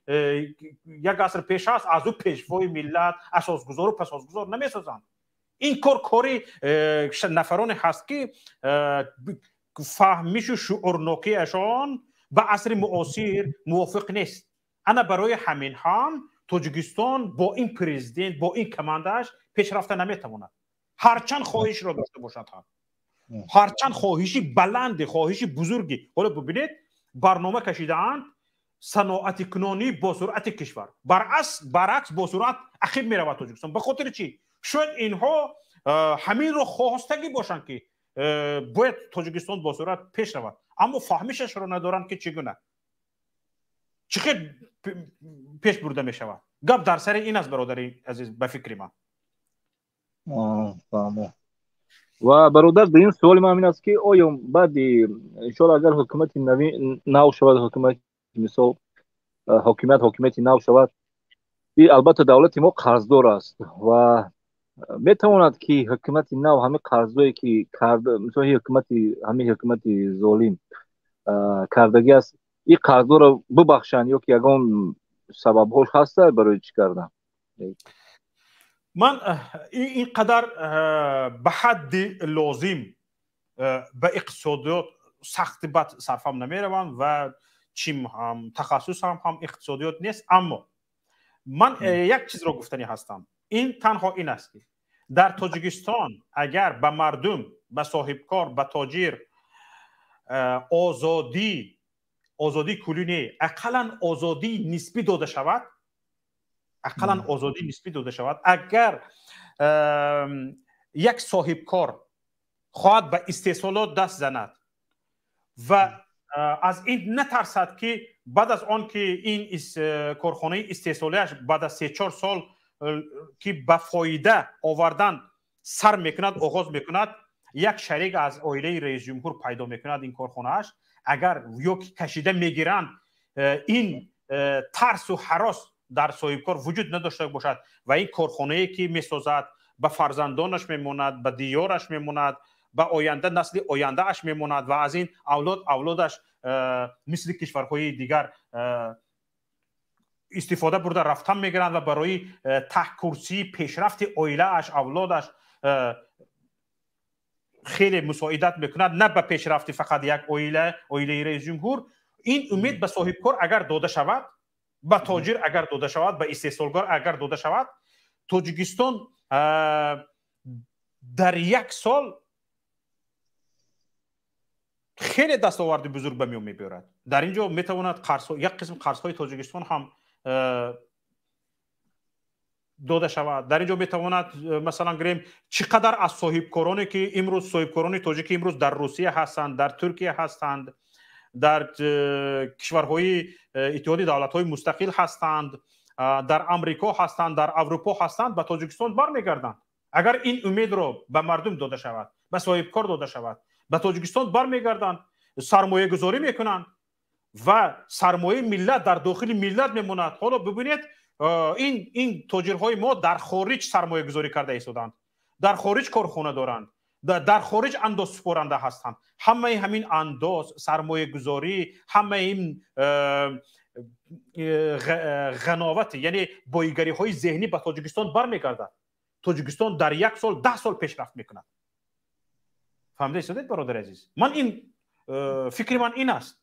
як аср пеш аст, аз ӯ пешвои миллат, асосгузору пасосгузор намесозанд. Ин кор кори нафароне ҳаст, ки фаҳмишу шуурнокиашон ба асри муосир мувофиқ нест. Ана барои ҳамин ҳам Тоҷикистон бо ин президент, бо ин командааш пеш рафта наметавонад, ҳарчанд хоҳишро дошта бошад ҳам, ҳарчанд хоҳиши баланде, хоҳиши бузурги. Ҳоло бибинед, барнома кашидаанд саноатикунонӣ бо суръати кишвар. Баръакс, бо суръат ақиб меравад Тоҷикистон. Ба хотири чӣ? Шояд инҳо ҳаминро хостагӣ бошанд, ки бояд Тоҷикистон бо суръат пеш равад, аммо фаҳмишашро надоранд, ки чӣ гуна, чӣ хел пеш бурда мешавад. Гап дар сари ин аст, бародари азиз, ба фикри ман. Фаҳмо. Ва бародар, дуюм суоли ман ин аст, ки оё баъди, иншоалло, агар ҳукумати нав шавад, ҳукумати, мисол, ҳокимияти нав шавад, и албатта давлати мо қарздор аст ва метавонад, ки ҳукумати нав ҳамин қарзое ки карда, мисол, ҳамин ҳукумати золим кардагӣ аст, ин қарзҳоро бубахшанд ё ки ягон сабабҳош ҳаста барои чӣ кардан? Ман ин қадар ба ҳадди лозим ба иқтисодиёт сахти бад сарфам намеравам ва чим ҳам тахассусам ҳам иқтисодиёт нест, аммо ман як чизро гуфтанӣ ҳастам. Ин танҳо ин аст, ки дар Тоҷикистон агар ба мардум, ба соҳибкор, ба тоҷир озодӣ, озодии куллӣ не, ақаллан озодии нисбӣ дода шавад, ақаллан озодии нисбӣ дода шавад, агар як соҳибкор хоҳад ба истеҳсолот даст занад ва аз ин натарсад, ки баъд аз он ки ин корхонаи истеҳсолиаш баъд аз 3-4 сол, ки ба фоида овардан сар мекунад, оғоз мекунад, як шарик аз оилаи раисҷумҳур пайдо мекунад ин корхонааш, агар ё ки кашида мегиранд, ин тарсу ҳарос дар соҳибкор вуҷуд надошта бошад ва ин корхонае ки месозад, ба фарзандонаш мемонад, ба диёраш мемонад, ба оянда, насли ояндааш мемонад ва аз ин авлод авлодаш мисли кишварҳои дигар истифода бурда рафтан мегиранд ва барои таҳкурсии пешрафти оилааш, авлодаш хеле мусоидат мекунад, на ба пешрафти фақат як оила, оилаи раисҷумҳур. Ин умед ба соҳибкор агар дода шавад, ба тоҷир агар дода шавад, ба истеҳсолгар агар дода шавад, Тоҷикистон дар як сол хеле дастоварди бузург ба миён мебиёрад. Дар ин ҷо метавонад як қисм қарзҳои Тоҷикистон ҳам дода шавад. Дар ин ҷо метавонад, масалан гирем, чӣ қадар аз соҳибкороне ки имрӯз, соҳибкорони тоҷики имрӯз дар Русия ҳастанд, дар Туркия ҳастанд, дар кишварҳои Иттиҳоди Давлатҳои Мустақил ҳастанд, дар Амрико ҳастанд, дар Аврупо ҳастанд, ба Тоҷикистон бармегарданд. Агар ин умедро ба мардум дода шавад, ба соҳибкор дода шавад, ба Тоҷикистон бармегарданд, сармоягузорӣ мекунанд ва сармояи миллат дар дохили миллат мемонад. Ҳоло бибинед, ин тоҷирҳои мо дар хориҷ сармоягузорӣ карда истоданд, дар хориҷ корхона доранд, дар хориҷ андозсупоранда ҳастанд. Ҳамаи ҳамин андоз, сармоягузорӣ, ҳамаи ин ғановат, яъне боигариҳои зеҳнӣ ба Тоҷикистон бармегардад. Тоҷикистон дар як сол 10 сол пешрафт мекунад. Фаҳмида истодед, бародари азиз? Ман ин фикри ман ин аст.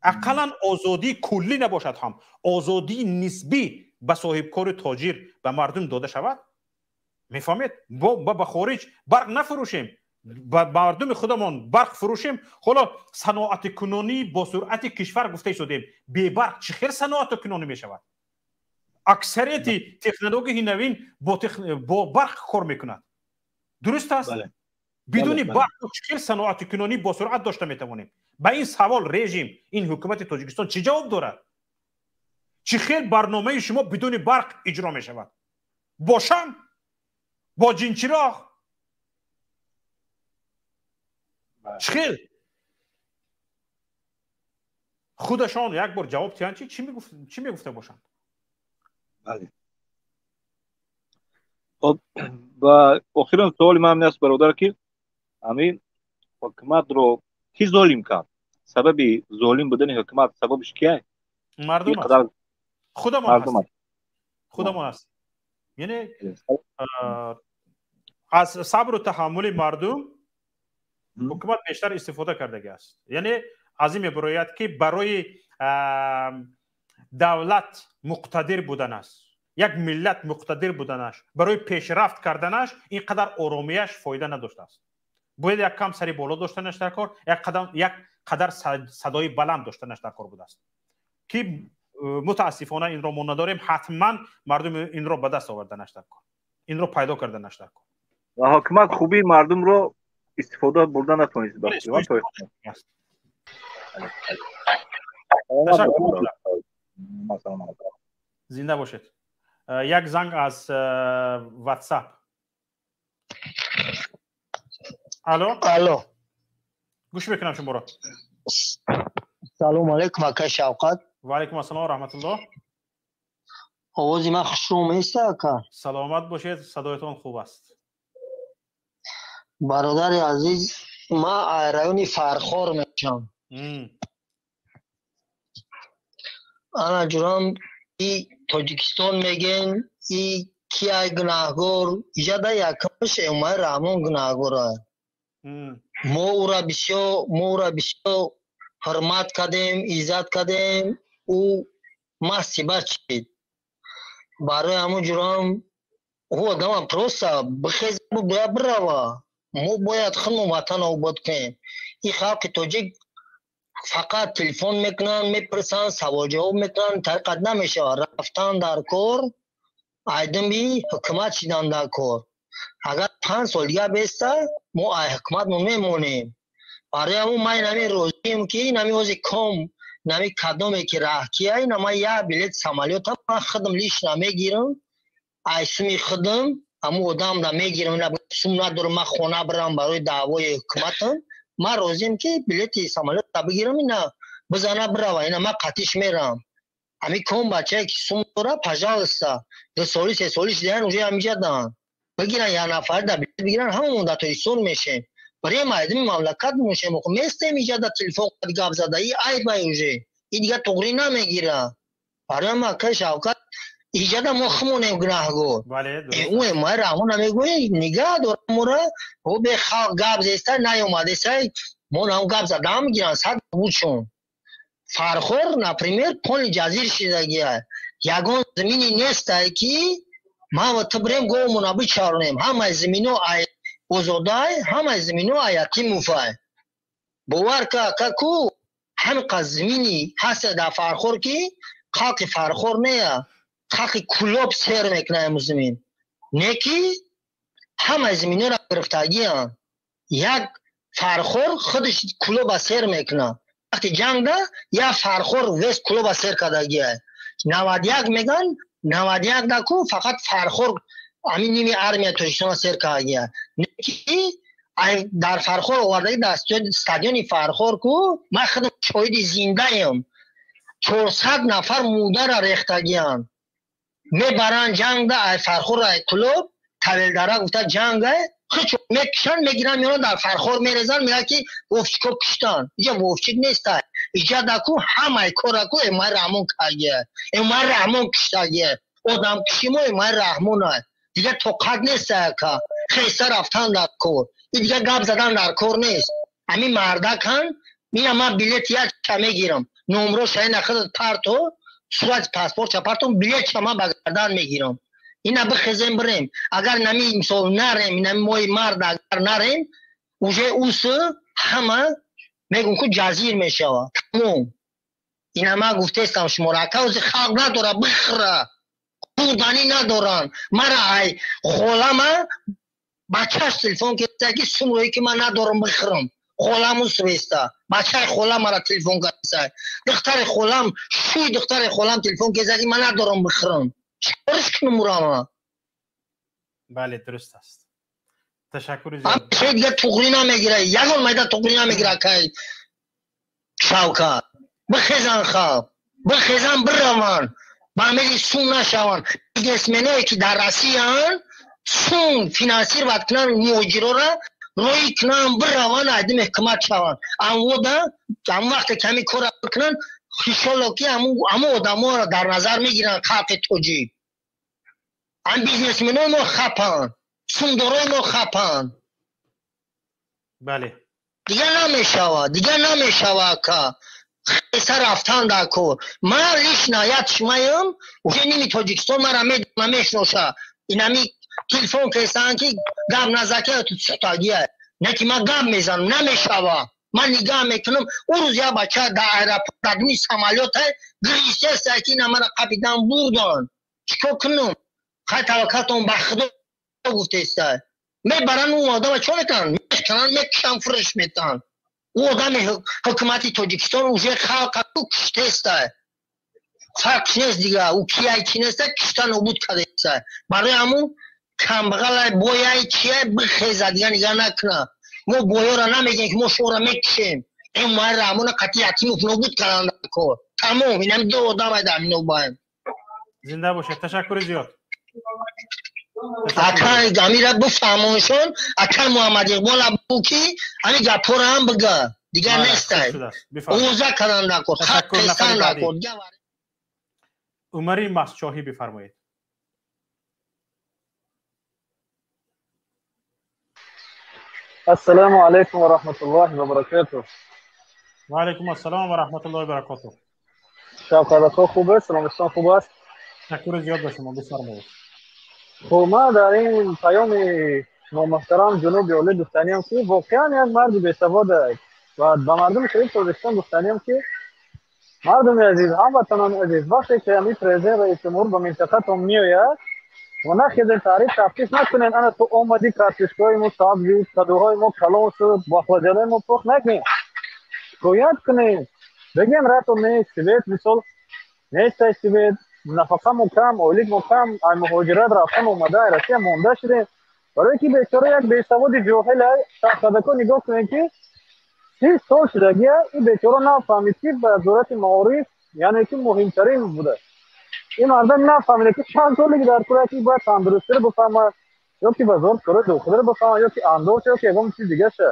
Ақаллан озодии куллӣ набошад ҳам, озодии нисбӣ ба соҳибкори тоҷир, ба мардум дода шавад. Мефаҳмед? Ба хориҷ барқ нафурӯшем, ба мардуми худамон барқ фурӯшем. Ҳоло саноати кунонӣ бо суръати кишвар гуфта истодем, бебарқ чӣ хел саноати кунонӣ мешавад? Аксарияти технологияи навин бо барқ кор мекунад. Дуруст аст? Бидуни барқ чӣ хел саноати кунонӣ бо суръат дошта метавонем? Ба ин савол режим, ин ҳукумати Тоҷикистон чӣ ҷавоб дорад? Чӣ хел барномаи шумо бидуни барқ иҷро мешавад? Бо шам? Бо ҷинчироғ? Чӣ хел? Худашон як бор ҷавоб диҳанд, чӣ мегуфта бошанд? Бале. Хоб, ва охирин суоли ман ин аст, бародар, ки ҳамин ҳукуматро ки золим кард? Сабаби золим будани ҳукумат сабабиш кия? Мардум аст. Худамон аст. Худамон аст. Яъне аз сабру таҳаммули мардум ҳукумат бештар истифода кардагӣ аст. Яъне аз ин мебарояд, ки барои давлат муқтадир будан аст, як миллат муқтадир буданаш, барои пешрафт карданаш ин қадар оромияш фоида надоштааст. Бояд як кам сари боло доштанаш дар кор, як қадар садои баланд доштанаш дар кор будааст, ки мутаассифона инро мо надорем. Ҳатман мардум инро ба даст оварданаш дар кор, инро пайдо карданаш дар кор. Ва ҳокимат хубии мардумро истифода бурда натавонист. Зинда бошед. Як занг аз WhatsApp. Алло? Алло. Гӯш мекунам шуморо. Салом алейкум, ака Шавқат. Ва алейкум ассалом ва раҳматуллоҳ. Овози ман хушрӯ нест, ака? Саломат бошед, садоятон хуб аст. Бародари азиз, ман аз райони Фархор мешавам. Ана ҷурам, и Тоҷикистон мегӯем, и ки ай гунаҳгор, иҷада якумш Эмомалӣ Раҳмон гунаҳгор аст. Мо ӯра бисёр ҳурмат кардем, иззат кардем, ӯ масти бачид. Барои ҳамун ҷурам ӯ одама просто бихеза бояд бирава. Мо бояд худмон ватан обод кунем. Ин халқи тоҷик фақат телефон мекунанд, мепурсанд, саволҷавоб мекунанд, тариқат намешавад. Рафтан дар кор, айдимби ҳукумат шидан дар кор. Агар 5 сол дигар беста, мо ай ҳукуматмон мемонем. Барои ҳамун ман инами розием, ки инами ҳози ком, инами кадоме ки раҳкия, ина ман як билет самолёта ман худам лично мегирам, ай суми худам ҳамун одамда мегирам, ина сум надорам, ман хона бирам барои даъвои ҳукуматам. Ман розием, ки билети самолёта бигирам, ина бизана бирава, ина ман қатиш мерам. Ҳамин ком бачае ки сум дора, пожалуйста, 2 соли 3 соли шидаян уже ҳамиҷадан. Бигиран як нафар да билет бигиран, ҳамамон дар Тоҷикистон мешем. Барои мардуми мамлакат мешем. Местем иҷа да телефон гап зада, и айбай уже. И дигар туғрӣ намегира. Барои ма акай Шавкат, иҷада мо хумонем гунаҳгор. Ӯ Эмомалӣ Раҳмон мегӯяд, нигаҳ дорам моро, ӯ бе халқ гап зеста наёмадесай, мо нам гап зада мегиранд, сад бучун. Фархор, например, поли ҷазир шидагия. Ягон замини нестай, ки ма ва ту бирем говмона бичаронем. Ҳамаи замино ай озодай, ҳамаи замино ай ятимуфай. Бовар ка, ака, ку ҳамин қад замини ҳаста дар Фархор, ки халқи Фархор нея, халқи Кулоб сер мекунад ҳамун замин. Не ки ҳамаи заминора гирифтагиянд. Як Фархор худаш Кулоба сер мекунад. Вақти ҷангда як Фархор вес Кулоба сер кардагия. 91 меган, 91 да ку фақат Фархор ҳамин ними армия Тоҷикистона сер кардагия. Не ки дар Фархор овардаги дар стадиони Фархор ку ман худам шоҳиди зиндаем. 400 нафар мудара рехтагиянд. Мебаранд ҷангда ай Фархор ай Кулоб, Тавелдара гуфта ҷанга, худшон мекушанд, мегиранд, меоранд дар Фархор мерезанд, мегӯянд ки вовчико куштанд. Иҷа вовчик нестай. Иҷадаку ҳамаи кораку Эмомалӣ Раҳмон кардия. Эмомалӣ Раҳмон киштагия. Одамкуши мо Эмомалӣ Раҳмона. Дигар тоқат нест ака. Хеста рафтан дар кор. И дигар гап задан дар кор нест. Ҳамин мардакан мина ман билет якча мегирам. Номроша ина худат парто, сурати паспортша парто, билетша ман ба гардан мегирам. Ина бихезем бирем. Агар нами мисол нарем, инами мои мард агар нарем, уже ус ҳама мегӯм ку ҷазир мешавад. Тамом. Ина ман гуфтестам шуморо, ака ози халқ надора бихӯра. Хӯрданӣ надоранд. Мара ай холама бачаш телефон кеста ки сумрое ки ман надорам бихӯрам. Холам усвеста. Бачаи холам мара телефон кеста. Духтари холам, шӯи духтари холам телефон кеста ки ман надорам бихӯрам. Чикориш кунам урама? Бале, дуруст аст. Ташаккури зиёд. Ҳам дигар туғрӣ намегира, ягон майда туғрӣ намегира акай Шавкат. Бихезан халқ, бихезан бираванд. Ба амели сум нашаванд. Бизнесменое ки дар Россияанд, сум финансировать кунанд муҳоҷирора, роҳӣ кунанд, бираванд, айдим ҳукумат шаванд. Амвода, ҳамон вақте ки ҳамин корро бикунанд, иншолло ки ҳамон одаморо дар назар мегиранд халқи тоҷик. Ҳам бизнесменои мо хапанд, сумдорои мо хапанд. Бале. Дигар намешавад, дигар намешавад ака. Хеса рафтан дар кор. Ман лично як шумаям, уже ними Тоҷикистон мара медона, мешноша. Инами телефон кесанд ки гап назаки ту сутагия. Не ки ман гап мезанам, намешавад. Ман нигаҳ мекунам, ӯ рӯз як бача дар аэропорт дар дуни самолёта гиристеста ки ина мара қапидан бурданд. Чикор кунам? Хай таваккалтон ба Худо гуфтеста. Мебаранд ӯ одама чо мекунанд? Мекунанд, мекушанд, фурӯш метаҳанд. Ӯ одами ҳукумати Тоҷикистон уже халқа куштеста. Фарқ нест дигар, ӯ кияй чи неста, кишта нобуд кардеста. Барои ҳамун камбағалай бояй чияй бихеза, дигар нигаҳ накуна. Мо боёра намегем ки мо шуморо мекушем. Эмомалӣ Раҳмона қатъи Ятимов нобуд карданд дар кор. Тамом, инами ду одам ай дар ҳамин обаем. Зинда бошед, ташаккури зиёд. Ака амира бифаҳмоншон, ака Муҳаммад Иқбол бу ки ҳамин гапҳоро ҳам бига. Дигар нестай. Овоза карданд дар кор, хат хестан дар кор. Умари Масчоҳӣ бифармоед. Ассалому алайкум ва раҳматуллоҳи ва баракатуҳ. Ва алайкум ассалом ва раҳматуллоҳи ва баракатуҳ. Шавкат ака хуб аст? Саломатон хуб аст? Ташаккури зиёд ба шумо, бифармоед. Хуб, ман дар ин паёми номуҳтарам ҷаноби олӣ гуфтаниям ки воқеан як марди бесавод аст ва ба мардуми шарифи Тоҷикистон гуфтаниям ки мардуми азиз, ҳамватанони азиз, вақте ки ҳамин президент раисҷумҳур ба минтақатон меояд ва нахезен таъриф тафтиш накунен, ана ту омадӣ, картошкаҳои мо сабзид, кадуҳои мо калон шуд, бахлаҷанои мо пухт накунем, шикоят кунем, бигем ратон нест, свет мисол нестай свет, нафақа мо кам, ойлик мо кам, ай муҳоҷират рафтан омада, ай Россия монда шудем. Барои ки бечора як бесаводи ҷоҳил ай, шахсадако нигоҳ кунем ки 30 сол шудагия, ин бечора нафаҳмид ки ба вазорати маориф, яъне ки муҳимтарин буда. Ин мардам нафаҳмида ки чанд соле ки дар кора ки бояд тандурустиро бифаҳмад, ё ки вазорат кораи дохилиро бифаҳмад, ё ки андоз, ё ки ягон чиз дигаша.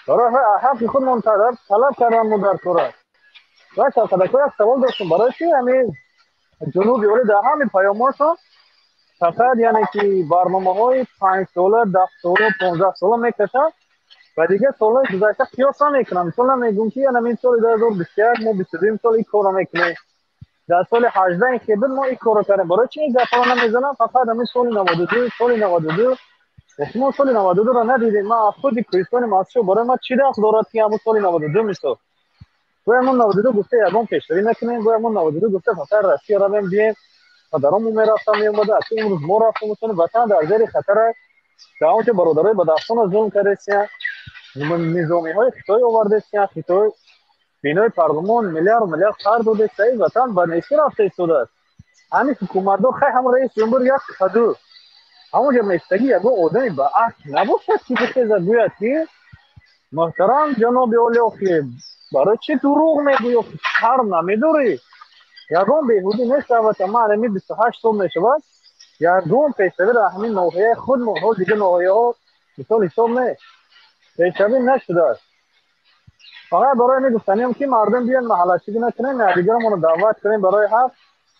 Барои ҳаққи худмон талаб кардан мо дар кора. Ва шахсадако як савол доштем, барои чи ҳамин ҷануби олӣ дар ҳамин паёмҳошон фақат яъне ки барномаҳои 5 сола, 10 сола, 15 сола мекашанд ва дигар солҳои гузашта қиёс намекунанд. Мисол намегӯм ки ҳамин соли 2021 мо 22 сол ин корро мекунем, дар соли 18 ин хебир мо ин корро кардем. Барои чи ин гапҳоро намезанам? Фақат ҳамин соли 92, соли 92, мо соли 92-ро надидем. Ман аз худи кӯҳистони Мастчоҳ, барои ман чӣ дахл дорад ки ҳамун соли 92 мисол? Гӯя мо 92 гуфта ягон пешравӣ накунем, гӯя мо 92 гуфта фақат Россия равем бием, падаромон мерафтан меомада, аз имрӯз мо рафтем, мисол ватан дар зери хатар аст. Дар он ҷо бародарои Бадахшонро зулм кардесиян, низомиҳои Хитой овардесиян, Хитой бинои парлумон миллиард миллиард қарз додеста, ин ватан ба нестӣ рафта истодааст. Ҳамин ҳукуматдор хай ҳам раис ҷумҳур як каду ҳамон ҷо меистагӣ, ягон одами ба ақл набошад ки бихезад гӯяд ки муҳтарам ҷаноби олӣ, охи барои чӣ дурӯғ мегӯӣ, охи шарм намедорӣ? Ягон беҳудӣ нест. Албатта ман ҳамин 28 сол мешавад, ягон пешравӣ дар ҳамин ноҳияи худмон, ҳол дигар ноҳияҳо мисол ҳисоб нест, пешравӣ нашудааст. فقط برای می گفتنیم که مردم بیان محله‌چی نکنیم، دیگرمون رو دعوت کنیم برای هفت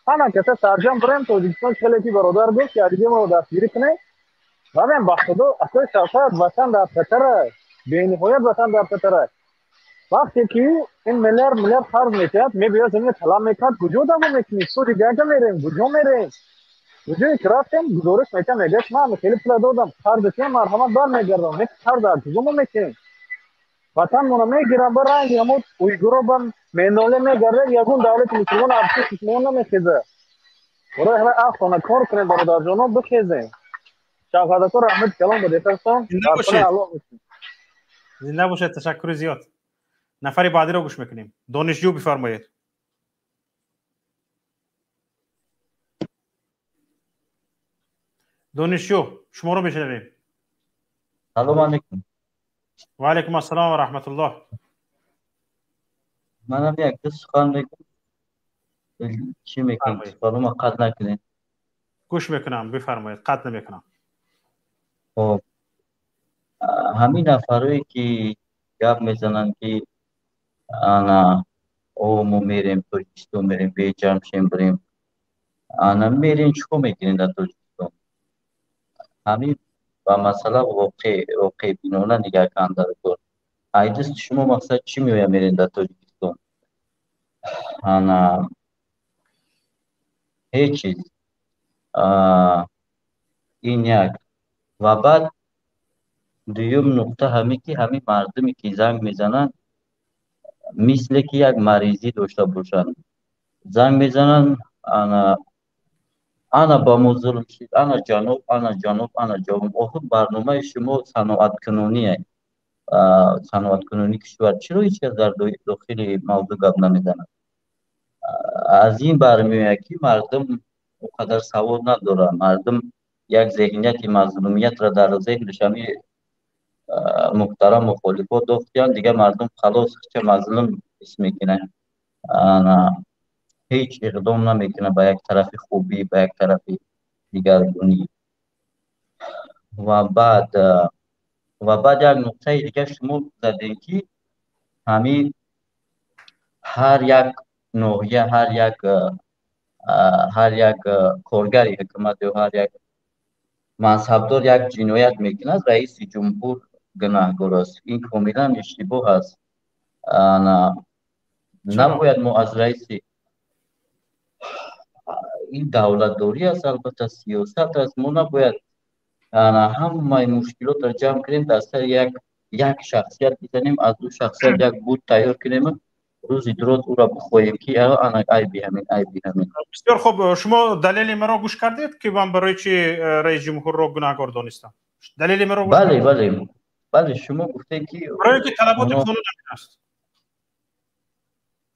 همه کسا سرجم بریم تاجیکستان. خیلی که برادر گفت که دیگه ما رو دستگیری کنیم. بعدم با خدا اصلا شفاعت وطن در خطر، بی‌نهایت وطن در خطر. وقتی که این میلیارد میلیارد خرج میکرد، میبیا زمین طلا میکرد، کجا دعوا میکنی؟ سو دیگه که میریم، کجا میریم؟ کجا که رفتیم گزارش میکنم، میگه من خیلی پول دادم، خرج کردم، مرحمت برمیگردم. یک خرج از کجا ما میکنیم؟ وطن مون میگیرم برای همون اویغورا بم منوله میگرده، یگون دولت مسلمان ابسی مسلمان نمیخیزه. برای همه اخوانه کار کنیم برادر جانو بخیزیم. شاهزاده رحمت کلام بده فرستان. زنده باشید. تشکر زیاد. نفر بعدی رو گوش میکنیم. دانشجو بفرمایید. دانشجو شما رو میشنویم. سلام علیکم. و علیکم السلام و رحمت الله. منم یک دو سخن بگم. چی میکنم؟ سخنم قطع نکنید. گوش میکنم، بفرمایید، قطع نمیکنم. خب همین نفرایی که گپ میزنن که انا او ما میریم تاجیکستان، میریم به جمع بریم، انا میریم چیکار میکنیم در تاجیکستان؟ همین با مسئله واقع بینانه نگاه کن در کار. ایدست شما مقصد چی میویا میرین در تاجیکستان؟ انا هیچ چیز. این یک. و بعد دوم نقطه همی که همی مردمی که زنگ میزنن مثل که یک مریضی داشته باشن زنگ میزنن، انا با ما ظلم شد، انا جنوب، انا جنوب، انا جنوب. آخه برنامه شما صنعت کنونیه، صنعت کنونی کشور. چرا هیچ کس در داخل موضوع گپ نمیزنن؟ از این برمیاد که مردم اونقدر سواد ندارن. مردم یک ذهنیت مظلومیت را در ذهنش همی محترم مخالفات داختیان دیگه. مردم خلاص چه مظلوم اسم میکنه، هیچ اقدام نمیکنه به یک طرف خوبی، به یک طرف دیگرگونی. و بعد یک نقطه دیگه شما زدین که همین هر یک ناحیه، هر یک کارگر حکومت یا هر یک منصبدار یک جنایت میکند، رئیس جمهور گناهگار است. این کاملا اشتباه است. نباید ما از رئیس، این دولتداری است، البته سیاست است، ما نباید همه مشکلات را جمع کنیم در سر یک شخصیت بزنیم، از او شخصیت یک بود تیار کنیم، روزی درود او را بخواهیم که انا عیبی همین، عیبی همین. بسیار خوب. شما دلیل مرا گوش کردید که من برای چی رئیس جمهور را گناهگار دانستم؟ دلیل مرا گوش بله بله بله. شما گفتید که برای اینکه طلبات قانون است.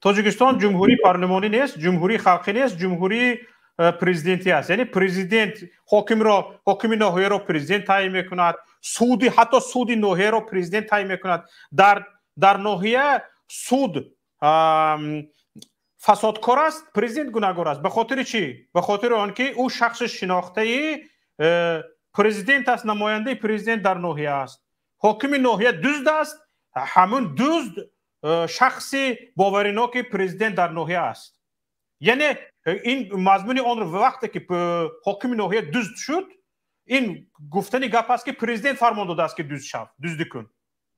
تاجیکستان جمهوری پارلمانی نیست، جمهوری خلقی نیست، جمهوری پرزیدنتی است. یعنی پرزیدنت حاکم را، حاکم ناحیه را پرزیدنت تعیین میکند، سودی، حتی سودی ناحیه را پرزیدنت تعیین میکند. در ناحیه سود فسادکار است، پرزیدنت گناهگار است. به خاطر چی؟ به خاطر آنکه او شخص شناخته پرزیدنت است، نماینده پرزیدنت در ناحیه است. حاکم ناحیه دزد است، همون دزد شخصی باوریناک پرزیدنت در ناحیه است. یعنی این مضمون آن رو وقتی که حاکم ناحیه دزد شد، این گفتنی گپ است که پرزیدنت فرمان داده است که دزد شو، دزدی کن،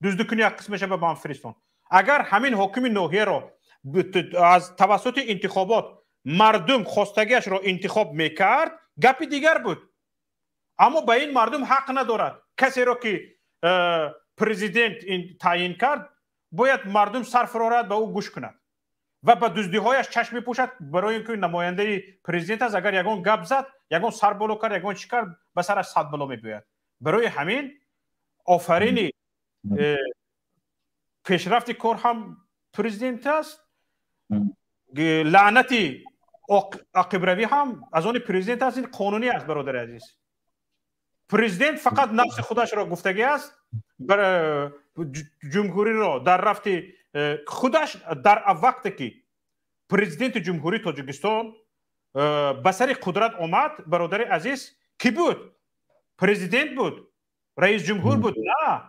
دزدی کن، یک قسمش به من فرستون. اگر همین حاکم ناحیه را از توسط انتخابات مردم خواستگیش را انتخاب میکرد، گپ دیگر بود. اما به این مردم حق ندارد. کسی را که پرزیدنت تعیین کرد باید مردم سر فرارد به او گوش کند و به دزدی‌هایش چشم پوشد، برای اینکه نماینده پرزیدنت است. اگر یگان گپ زد، یگان سر بالا کرد، یگان چی کرد، به سرش صد بلا میباید. برای همین آفرین پیشرفت کار هم پرزیدنت است، لعنتی عقبروی هم از آن پرزیدنت است. این قانونی است برادر عزیز. پرزیدنت فقط نفس خودش را گفتگی است، بر جمهوری را در رفت خودش. در وقتی که پرزیدنت جمهوری تاجیکستان به سر قدرت آمد، برادر عزیز، کی بود؟ پرزیدنت بود، رئیس جمهور بود؟ نه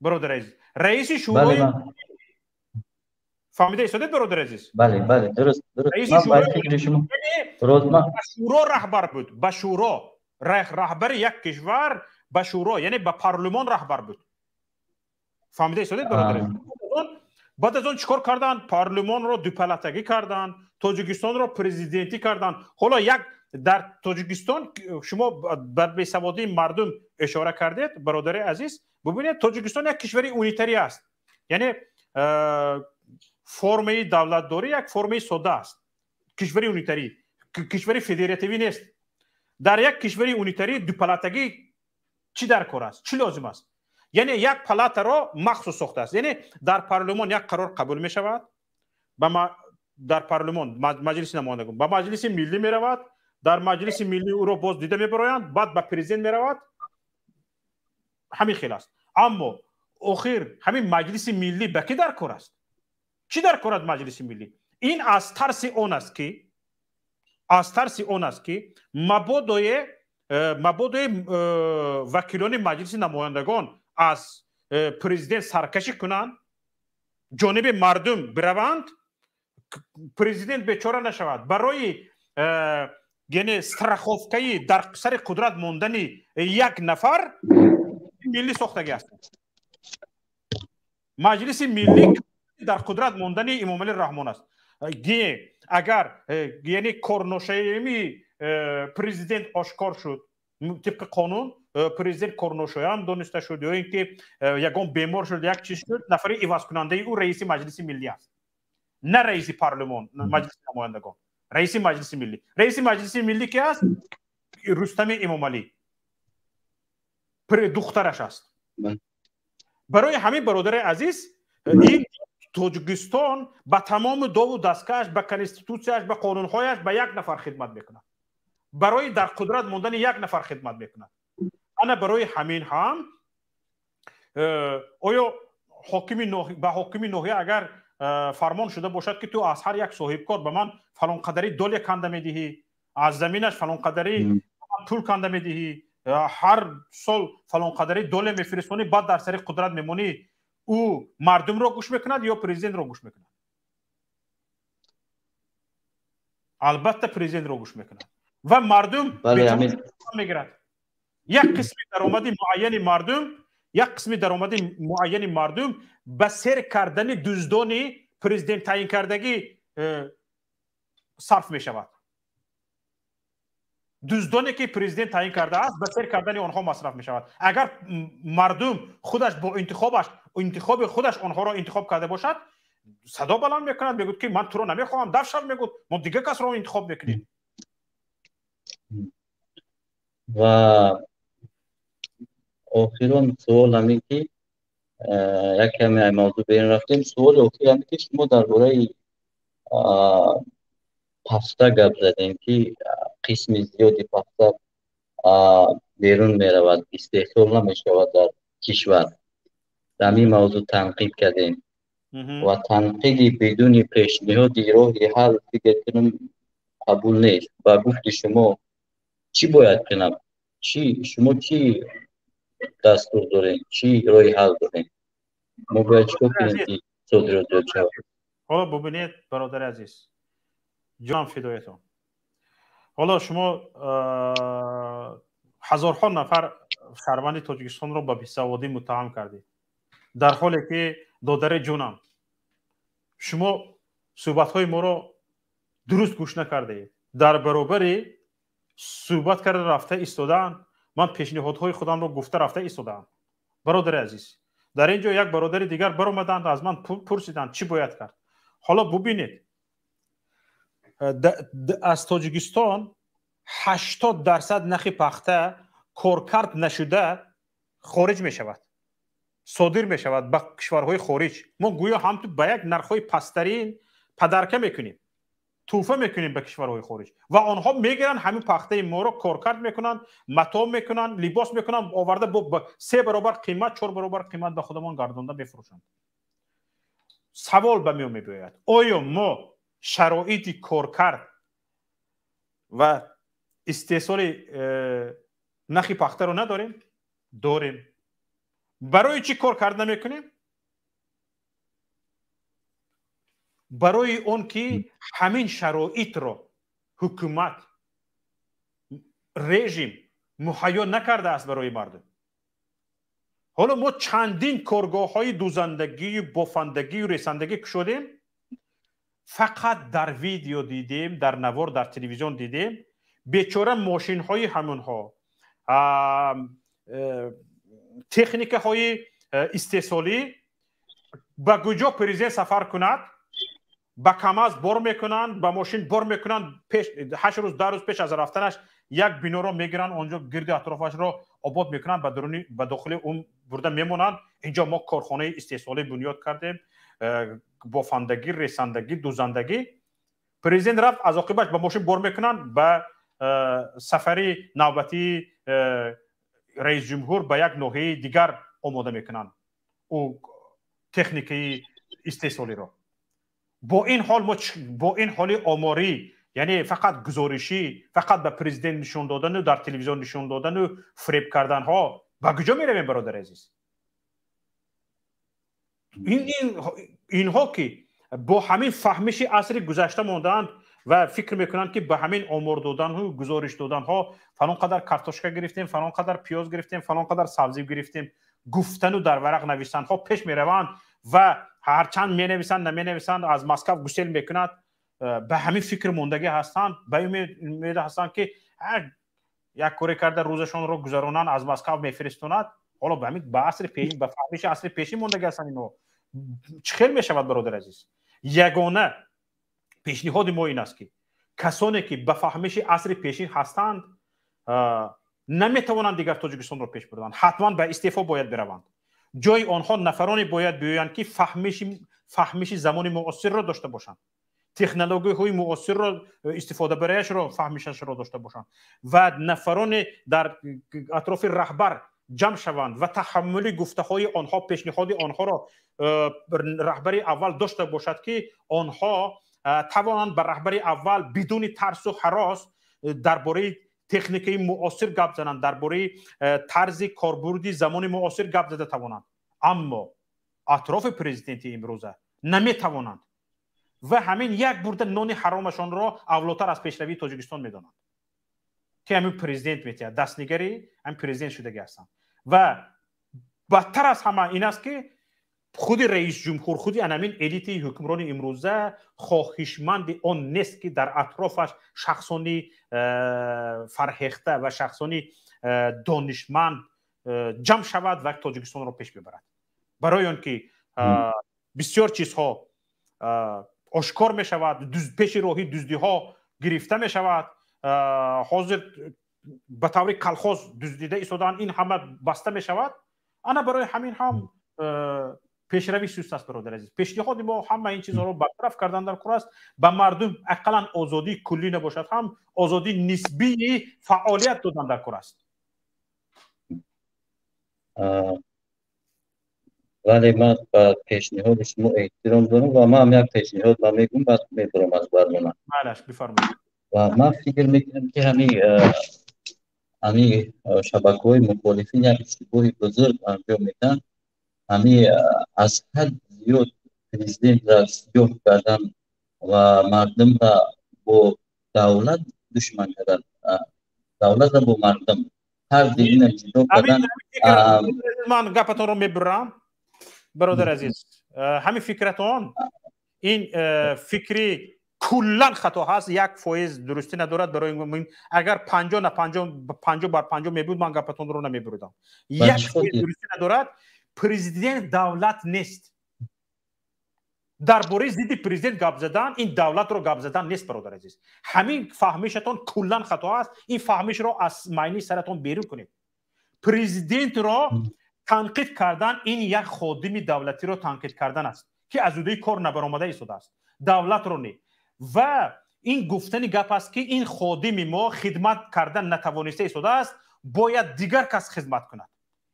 برادر عزیز، رئیس شورای Фаҳмида истодед, бародари азиз? Бале, бале, дуруст, дуруст. Ман ба фикри шумо ба шӯро раҳбар буд, ба шӯро, раҳбари як кишвар ба шӯро, яъне ба парлумон раҳбар буд. Фаҳмида истодед, бародари азиз? Баъд аз он чӣ кор карданд? Парлумонро дупалатагӣ карданд, Тоҷикистонро президентӣ карданд. Ҳоло як дар Тоҷикистон шумо бар бесаводии мардум ишора кардед, бародари азиз. Бубинед, Тоҷикистон як кишвари унитарӣ аст, яъне формаи давлатдорӣ як формаи сода аст. Кишвари унитарӣ, кишвари федеративӣ нест. Дар як кишвари унитарӣ дупалатагӣ чӣ дар кор аст, чӣ лозим аст? Яъне як палатаро махсус сохтааст. Яъне дар парлумон як қарор қабул мешавад, дар парлумон, Маҷлиси намояндагон, ба Маҷлиси миллӣ меравад, дар Маҷлиси миллӣ ӯро боз дида мебароянд, баъд ба президент меравад. Ҳамин хел аст. Аммо охир ҳамин Маҷлиси миллӣ ба кӣ дар кор аст? Чӣ дар кор аст Маҷлиси миллӣ? Ин аз тарси он аст ки, аз тарси он аст ки мабодое вакилони Маҷлиси намояндагон аз президент саркашӣ кунанд, ҷониби мардум бираванд, президент бечора нашавад. Барои яъне страховкаи дар сари қудрат мондани як нафар миллӣ сохтагӣ аст. Маҷлиси миллӣ дар қудрат мондани Эмомалӣ Раҳмон аст. Агар яъне корношоямии президент ошкор шуд, тибқи қонун президент корношоям дониста шуд ё ин ки ягон бемор шуд, як чиз шуд, нафари ивазкунандаи ӯ раиси Маҷлиси миллӣ аст, на раиси парлумон, Маҷлиси намояндагон, раиси Маҷлиси миллӣ. Раиси Маҷлиси миллӣ ки аст? Рустами Эмомалӣ, духтараш аст. Барои ҳамин, бародари азиз, ин Тоҷикистон ба тамоми дову дастгоҳаш, ба конститутсияш, ба қонунҳояш ба як нафар хидмат мекунад, барои дар қудрат мондани як нафар хидмат мекунад. Ана барои ҳамин ҳам оё ба ҳокими ноҳия агар фармон шуда бошад, ки ту аз ҳар як соҳибкор ба ман фалонқадари доле канда медиҳӣ, аз заминаш фалонқадари пул канда медиҳӣ, ҳар сол фалонқадари доле мефиристонӣ, баъд дар сари қудрат мемонӣ, ӯ мардумро гӯш мекунад ё президентро гӯш мекунад? Албатта, президентро гӯш мекунад ва мардум мегирад. Як қисми даромади муайяни мардум, як қисми даромади муайяни мардум ба сер кардани дуздони президент таъин кардагӣ сарф мешавад. Дуздоне ки президент таъин кардааст, ба сер кардани онҳо масраф мешавад. Агар мардум худаш бо интихобаш, интихоби худаш онҳоро интихоб карда бошад, садо баланд мекунад, мегӯяд ки ман туро намехоҳам, даф шав, мегӯяд, мо дигар касро интихоб мекунем. Ва охирон суол ҳамин ки як каме мавзӯъ берун рафтем. Суоли охир ҳамин ки шумо дар бораи пахта гап задем, ки қисми зиёди пахта берун меравад, истеҳсол намешавад дар кишвар. Дар ҳамин мавзӯъ танқид кардем ва танқиди бидуни пешниҳоди роҳи ҳал, фикр кунам, қабул нест. Ба гуфти шумо чӣ бояд кунам? Чӣ шумо чӣ дастур дорем, чӣ роҳи ҳал дорем? Мо бояд чӣ кор кунем, ки содирот зиёд шавад? Ҳоло бубинед, бародари азиз, ҷонам фидоятон. Ҳоло шумо ҳазорҳо нафар шаҳрванди Тоҷикистонро ба бесаводӣ муттаҳам кардед, дар ҳоле ки, додари ҷонам, шумо суҳбатҳои моро дуруст гӯш накардаед. Дар баробари суҳбат карда рафта истодаанд, ман пешниҳодҳои худамро гуфта рафта истодаам. Бародари азиз, дар ин ҷо як бародари дигар баромаданд, аз ман пурсиданд, чӣ бояд кард. Ҳоло бубинед, аз Тоҷикистон 80% нахи пахта коркард нашуда хориҷ мешавад, содир мешавад ба кишварҳои хориҷ. Мо гӯё ҳамту ба як нархҳои пасттарин падарка мекунем, тӯҳфа мекунем ба кишварҳои хориҷ ва онҳо мегиранд ҳамин пахтаи моро, коркард мекунанд, матоъ мекунанд, либос мекунанд, оварда бо 3 баробар қимат, 4 баробар қимат ба худамон гардонда мефурӯшанд. Савол ба миён мебиёяд: оё мо шароити коркард ва истеҳсоли нахи пахтаро надорем? Дорем. Барои чӣ кор кард намекунем? Барои он ки ҳамин шароитро ҳукумат, режим муҳайё накардааст барои мардум. Ҳоло мо чандин коргоҳҳои дӯзандагию бофандагию ресандагӣ кушодем, фақат дар видео дидем, дар навор, дар телевизион дидем. Бечора мошинҳои ҳамонҳо, техникаҳои истеҳсолӣ ба куҷо президент сафар кунад, ба КАМАЗ бор мекунанд, ба мошин бор мекунанд. 8 рӯз, 10 рӯз пеш аз рафтанаш як биноро мегиранд, онҷо гирди атрофашро обод мекунанд, ба дуруни, ба дохили он бурда мемонанд. Инҷо мо корхонаи истеҳсолӣ бунёд кардем, бофандагӣ, ресандагӣ, дӯзандагӣ. Президент рафт, аз оқибаш ба мошин бор мекунанд, ба сафари навбатии раисҷумҳур ба як ноҳияи дигар омода мекунанд ӯ техникаи истеҳсолиро. Бо ин ҳол мо, бо ин ҳоли оморӣ, яъне фақат гузоришӣ, фақат ба президент нишон додану дар телевизион нишон додану фиреб карданҳо ба куҷо меравем, бародари азиз? Инҳо ки бо ҳамин фаҳмиши асри гузашта мондаанд ва фикр мекунанд, ки ба ҳамин омор доданҳу гузориш доданҳо, фалон қадар картошка гирифтем, фалон қадар пиёз гирифтем, фалон қадар сабзӣ гирифтем гуфтану дар варақ нависанҳо пеш мераванд ва ҳарчанд менависанд, наменависанд, аз Москав гусел мекунад, ба ҳамин фикр мондагӣ ҳастанд, ба ин умед ҳастанд, ки як коре карда рӯзашонро гузаронанд, аз Москав мефиристонад. Ҳоло ба ҳамин, ба асри пешин, ба фаҳмиши асри пешин мондагӣ ҳастанд инҳо. Чӣ хел мешавад, бародари азиз? Ягона пешниҳоди мо ин аст, ки касоне ки ба фаҳмиши асри пешин ҳастанд, наметавонанд дигар Тоҷикистонро пеш бурданд, ҳатман ба истеъфо бояд бираванд. Ҷои онҳо нафароне бояд биёянд, ки фаҳмиши замони муосирро дошта бошанд, технологияҳои муосирро истифодабарияшро фаҳмишашро дошта бошанд ва нафароне дар атрофи раҳбар ҷамъ шаванд ва таҳаммули гуфтаҳои онҳо, пешниҳоди онҳоро раҳбари аввал дошта бошад, ки онҳо тавонанд ба раҳбари аввал бидуни тарсу ҳарос дар бораи техникаи муосир гап зананд, дар бораи тарзи корбурди замони муосир гап зада тавонанд. Аммо атрофи президенти имрӯза наметавонанд ва ҳамин як бурда нони ҳаромашонро авлотар аз пешравии Тоҷикистон медонанд, ки ҳамин президент метиҳад, дастнигари ҳамин президент шудагӣ ҳастанд. Ва бадтар аз ҳама ин аст, ки худи раисҷумҳур, худи анамин элитаи ҳукмрони имрӯза хоҳишманди он нест, ки дар атрофаш шахсони фарҳехта ва шахсони донишманд ҷамъ шавад ва Тоҷикистонро пеш бибарад. Барои он ки бисёр чизҳо ошкор мешавад, пеши роҳи дуздиҳо гирифта мешавад. Ҳозир ба таври колхоз дуздида истодаанд, ин ҳама баста мешавад. Ана барои ҳамин ҳам пешравӣ суст аст, бародар азиз. Пешниҳоди мо: ҳама ин чизҳоро бартараф кардан дар кор аст, ба мардум ақаллан озодии куллӣ набошад ҳам, озодии нисбии фаъолият додан дар кор аст. Вале ман ба пешниҳоди шумо эҳтиром дорам ва ман як пешниҳод ма мегӯм, баъд мебурам аз барнома. Малаш, бифармоед. Ва ман фикр мекунам, ки ҳами шабакаҳои мухолифин як иштибоҳи бузург анҷом медиҳанд. Ҳами аз ҳад зиёд президентра сиёҳ кардан ва мардумра бо давлат душман кардан, давлатра бо мардум тарзи ина ҷудо кардан. Ман гапатонро мебурам, бародар азиз. Ҳамин фикратон, ин фикри куллан хато ҳаст, 1% дурустӣ надорад. Барои агар 50 на 50, 50 бар 50 мебуд, ман гапатонро намебурдам. 1% дурустӣ надорад. Президент давлат нест. Дар бораи зидди президент гап задан ин давлатро гап задан нест, бародар азиз. Ҳамин фаҳмишатон куллан хато аст. Ин фаҳмишро аз майни саратон берун кунед. Президентро танқид кардан ин як ходими давлатиро танқид кардан аст, ки аз уҳдаи кор набаромада истодааст, давлатро не. Ва ин гуфтани гап аст, ки ин ходими мо хидмат кардан натавониста истодааст, бояд дигар кас хизмат кунад.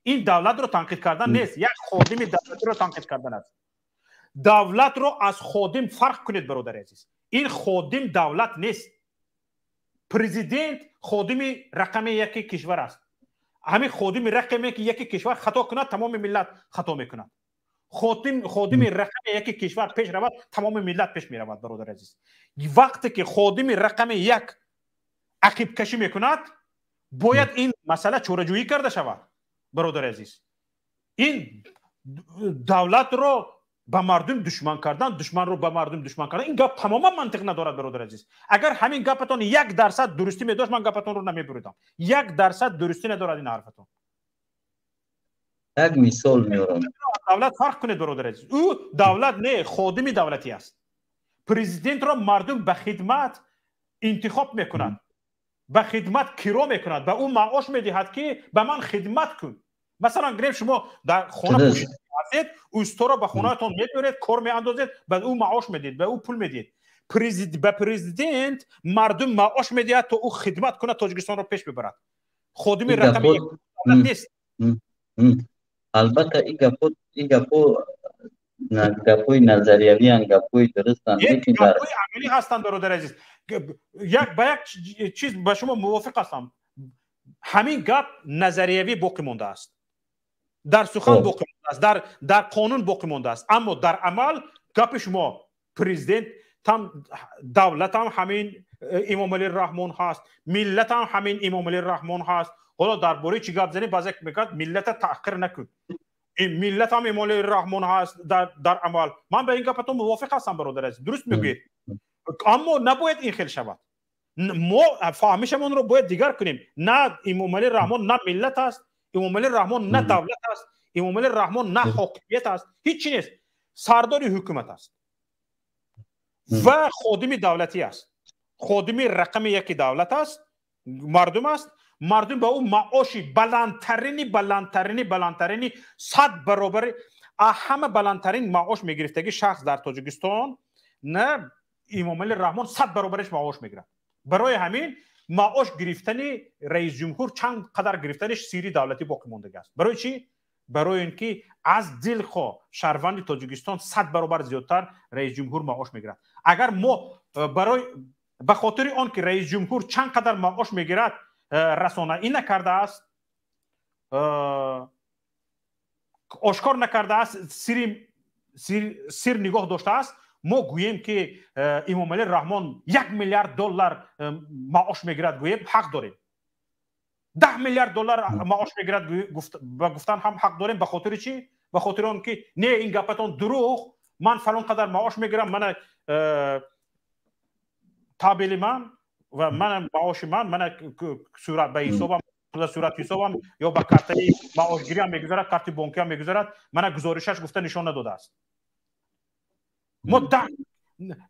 Ин давлатро танқид кардан нест, як ходими давлатиро танқид кардан аст. Давлатро аз ходим фарқ кунед, бародари азиз. Ин ходим давлат нест. Президент ходими рақами яки кишвар аст. Ҳамин ходими рақами яки кишвар хато кунад, тамоми миллат хато мекунад. Ходими рақами яки кишвар пеш равад, тамоми миллат пеш меравад, бародари азиз. Вақте ки ходими рақами як ақибкашӣ мекунад, бояд ин масъала чораҷӯӣ карда шавад, бародари азиз. Ин давлатро ба мардум душман кардан, душманро ба мардум душман кардан, ин гап тамоман мантиқ надорад, бародари азиз. Агар ҳамин гапатон 1% дурустӣ медошт, ман гапатонро намебуридам. 1% дурустӣ надорад ин ҳарфатон. Як мисол меорам. Давлат фарқ кунед, бародари азиз. Ӯ давлат не, ходими давлатӣ аст. Президентро мардум ба хидмат интихоб мекунад, ба хидмат киро мекунад, ба ӯ маош медиҳад, ки ба ман хидмат кун. Масалан, гирем, шумо дар хона пӯшида ҳастед, усторо ба хонаатон мебаред, кор меандозед, ба ӯ маош медиҳед, ба ӯ пул медиҳед. Ба президент мардум маош медиҳад, то ӯ хидмат кунад, Тоҷикистонро пеш бибарад. Ходими рақами як давлат нест. Албатта, ин гапҳо гапҳои назариявиянд, гапҳои дурустанд, лекин дар гапҳои амалӣ ҳастанд, бародари азиз. Як ба як чиз ба шумо мувофиқ ҳастам. Ҳамин гап назариявӣ боқӣ мондааст, дар сухан боқӣ мондааст, дар қонун боқӣ мондааст, аммо дар амал гапи шумо президент там, давлатам ҳамин Имомалӣ Раҳмон ҳаст, миллатам ҳамин Имомалӣ Раҳмон ҳаст. Ҳоло дар бораи чӣ гап занем? Баъзе мегӯяд, миллата таъхир накун, миллатам Имомалӣ Раҳмон ҳаст дар амал. Ман ба ин гапатон мувофиқ ҳастам, бародари азиз, дуруст мегӯед, аммо набояд ин хел шавад. Мо фаҳмишамонро бояд дигар кунем. На Имомалӣ Раҳмон на миллат аст, Имомалӣ Раҳмон на давлат аст, Имомалӣ Раҳмон на ҳокимият аст, ҳеҷ чи нест. Сардори ҳукумат аст ва ходими давлатӣ аст. Ходими рақами яки давлат аст, мардум аст. Мардум ба ӯ маоши баландтарини баландтарини баландтарини 100 баробари ҳама баландтарин маош мегирифтаги шахс дар Тоҷикистон, на Имомалӣ Раҳмон 100 баробариш маош мегирад. Барои ҳамин маош гирифтани раисҷумҳур чанд қадар гирифтаниш сирри давлатӣ боқӣ мондагӣ аст. Барои чӣ? Барои ин ки аз дилхоҳ шаҳрванди Тоҷикистон 100 баробар зиёдтар раисҷумҳур маош мегирад. Агар мо барои ба хотири он ки раисҷумҳур чанд қадар маош мегирад расонаӣ накардааст, ошкор накардааст, сир нигоҳ доштааст, мо гӯем ки Имомалӣ Раҳмон 1 миллиард доллар маош мегирад, гӯем ҳақ дорем. 10 миллиард доллар маош мегирад ба гуфтан ҳам ҳақ дорем. Ба хотири чӣ? Ба хотири он ки не, ин гапатон дурӯғ, ман фалон қадар маош мегирам, мана табели ман ва мана маоши ман, мана сурат ба ҳисобам, сурат ҳисобам ё ба картаи маошгириам мегузарад, карти бонкиам мегузарад, мана гузоришаш гуфта нишон надодааст. Мо 10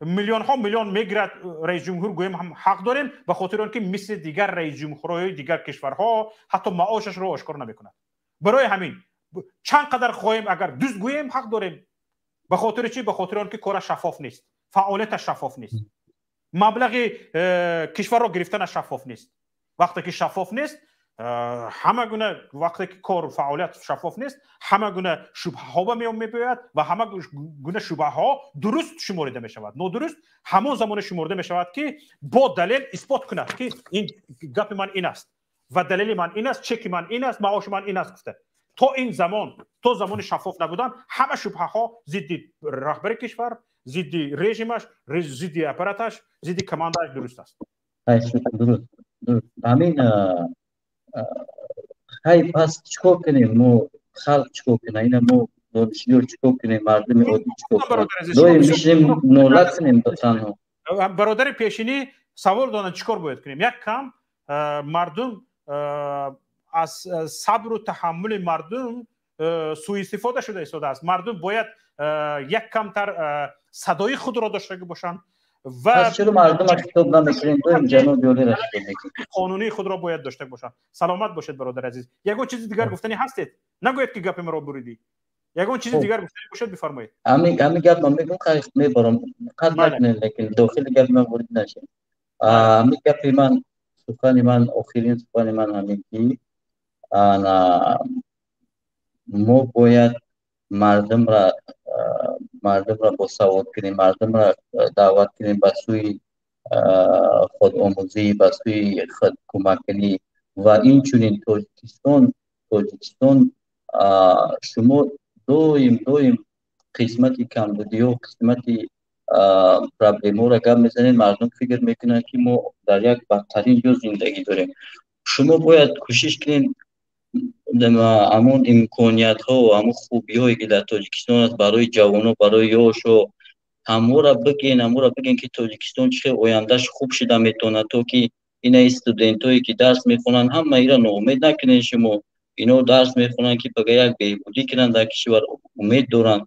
миллионҳо миллион мегирад раисҷумҳур гӯем ҳам ҳақ дорем, ба хотири он ки мисли дигар раисҷумҳурҳои дигар кишварҳо ҳатто маошашро ошкор намекунад. Барои ҳамин чанд қадар хоҳем агар дуст гӯем ҳақ дорем. Ба хотири чӣ? Ба хотири он ки кора шаффоф нест, фаъолияташ шаффоф нест, маблағи кишварро гирифтанаш шаффоф нест. Вақте ки шаффоф нест, ҳама гуна, вақте ки кор фаъолият шаффоф нест, ҳама гуна шубҳаҳо ба миён мебиёяд ва ҳама гуна шубҳаҳо дуруст шуморида мешавад. Нодуруст ҳамон замоне шуморида мешавад, ки бо далел исбот кунад, ки ин гапи ман ин аст ва далели ман ин аст, чеки ман ин аст, маоши ман ин аст гуфта. То ин замон, то замони шаффоф набудан, ҳама шубҳаҳо зидди раҳбари кишвар, зидди режимаш, зидди аппараташ, зидди командааш дуруст аст. Дуруст. Ҳамин хай, пас чикор кунем мо, халқ чикор кунем, ина мо донишҷӯ чикор кунем, мардуми оддӣ чикор кунем? Доим мешинем нола кунем танҳо. Бародари пешинӣ савол донад, чикор бояд кунем. Як кам мардум аз сабру таҳаммули мардум суистифода шуда истодааст. Мардум бояд як камтар садои худро доштагӣ бошанд ва чаро мардумро хитоб намекунем? Доим ҷаноби олиро хитоб мекунем. Қонунии худро бояд дошта бошанд. Саломат бошед, бародари азиз. Ягон чизи дигар гуфтанӣ ҳастед? Нагӯед ки гапи маро буридӣ. Ягон чизи дигар гуфтанӣ бошед, бифармоед. Ҳамин гап ман мегӯм, хайр мебарам, қат накунед, лекин дохили гапи ман ворид нашед. Ҳамин гапи ман, сухани ман, охирин сухани ман ҳамин ки мо бояд мардумро босавод кунем, мардумро даъват кунем ба сӯи худомӯзӣ, ба сӯи худкӯмаккунӣ ва инчунин Тоҷикистон шумо доим Қисмати камбудиҳо, қисмати проблемҳоро гап мезанед, мардум фикр мекунанд, ки мо дар як бадтарин ҷо зиндагӣ дорем. Шумо бояд кӯшиш кунед, ҳамон имкониятҳо, ҳамон хубиҳое, ки дар Тоҷикистон аст, барои ҷавоно, барои ёшо, ҳаморо бигӯен, ки Тоҷикистон чӣ хел ояндаш хуб шуда метавонад, то ки инаи студентое, ки дарс мехонанд, ҳама ира ноумед накунед. Шумо ино дарс мехонанд, ки бага як беҳбудӣ кунанд дар кишвар, умед доранд.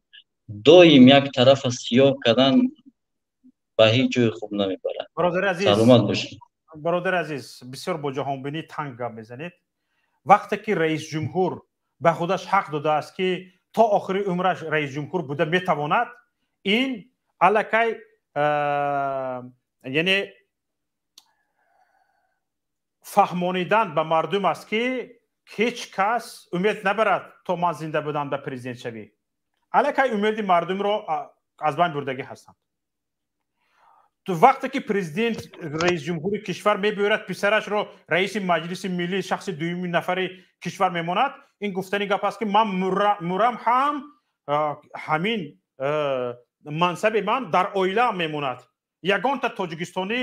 Доим як тарафа сиёҳ кардан ба ҳеҷ ҷои хуб намебарад. Бародари азиз, саломат бошед. Бародари азиз, бисёр бо ҷаҳонбинӣ танг гап мезанед. Вақте ки раисҷумҳур ба худаш ҳақ додааст, ки то охири умраш раисҷумҳур буда метавонад, ин аллакай, яъне фаҳмонидан ба мардум аст, ки ҳеҷ кас умед набарад, то ман зинда будам ба президент шавӣ. Аллакай умеди мардумро аз байн бурдагӣ ҳастанд. Вақте ки президент, раисҷумҳури кишвар мебиёрад писарашро раиси Маҷлиси Миллӣ, шахси дуюми нафари кишвар мемонад, ин гуфтани гап аст, ки ман мурам ҳам, ҳамин мансаби ман дар оилаам мемонад. Ягонта тоҷикистонӣ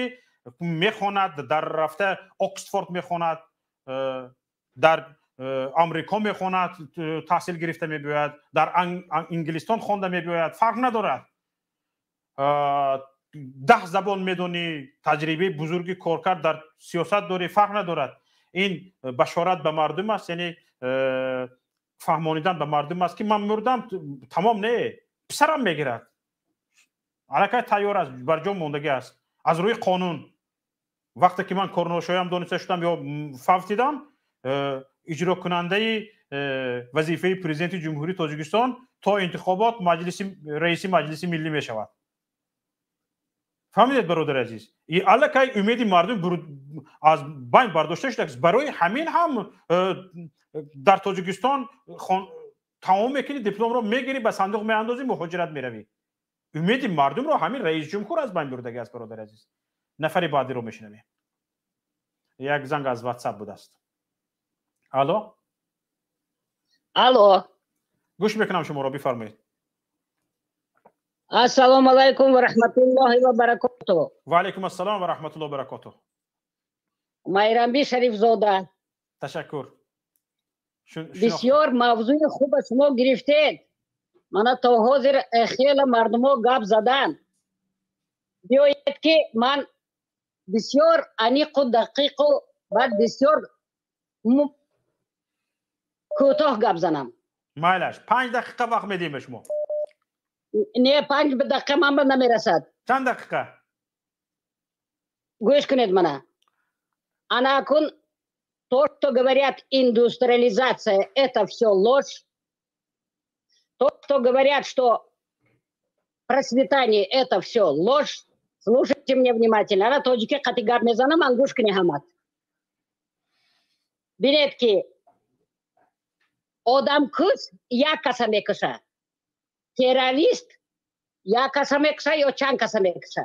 мехонад, дар рафта Оксфорд мехонад, дар Амрико мехонад, таҳсил гирифта мебиёяд, дар Инглистон хонда мебиёяд, фарқ надорад, 10 забон медонӣ, таҷрибаи бузурги коркард дар сиёсат дорӣ, фарқ надорад. Ин башорат ба мардум аст, яъне фаҳмонидан ба мардум аст, ки ман мурдам, тамом не, писарам мегирад, аллакай тайёр аст, бар ҷо мондагӣ аст аз рӯи қонун. Вақте ки ман корношоям дониста шудам ё фавтидам, иҷрокунандаи вазифаи президенти Ҷумҳурии Тоҷикистон то интихобот маҷлиси раиси Маҷлиси Миллӣ мешавад. Фаҳмидед, бародари азиз? Аллакай умеди мардум аз байн бардошта шудааст. Барои ҳамин ҳам дар Тоҷикистон тамом мекунӣ, дипломро мегирӣ, ба сандуқ меандозӣ, муҳоҷират меравӣ. Умеди мардумро ҳамин раисҷумҳур аз байн бурдагӣ аст, бародари азиз. Нафари баъдиро мешунавем. Як занг аз Ватсап будааст. Алло. Алло. Гӯш мекунам шуморо, бифармоед. Ассалому алайкум ва раҳматуллоҳи ва баракотуҳ. Ва алайкум ассалом ва раҳматуллоҳи ва баракотуҳ. Майрамби Шарифзода. Ташаккур. Бисёр мавзӯи хуба шумо гирифтед. Мана то ҳозир хеле мардумо гап задан. Биёед, ки ман бисёр аниқу дақиқу баъд бисёр кӯтоҳ гап занам. Майлаш, 5 дақиқа вақт медиҳем ба шумо. Не, 5 дақиқа ман ба намерасад. Чанд дақиқа? Гӯш кунед мана. Ана акун то, что говорят, индустриализация, это все ложь. То, что говорят, что процветание, это все ложь. Слушайте меня внимательно. Ана тоҷики қати гап мезанам, ман, гӯш кунед ҳамат. Бинед, ки одамкуш як каса мекуша, террорист як каса мекуша ё чанд каса мекуша,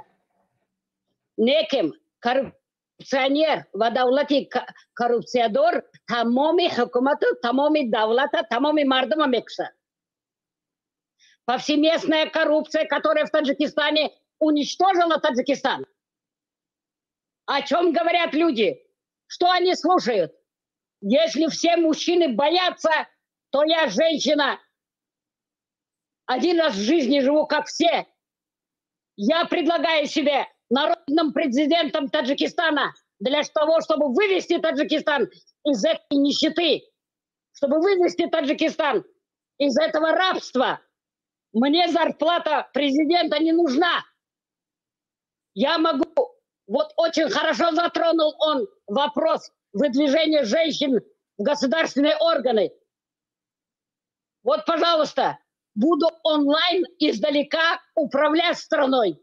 лекин коррупционер ва давлати коррупсиядор тамоми ҳукумату, тамоми давлата, тамоми мардума мекуша. Повсеместная коррупция, которая в Таджикистане уничтожила Таджикистан. О чем говорят люди? Что они слушают? Если все мужчины боятся, то я женщина. Один раз в жизни живу, как все. Я предлагаю себе народным президентом Таджикистана для того, чтобы вывести Таджикистан из этой нищеты, чтобы вывести Таджикистан из этого рабства. Мне зарплата президента не нужна. Я могу... Вот очень хорошо затронул он вопрос выдвижения женщин в государственные органы. Вот, пожалуйста, буду онлайн издалека управлять страной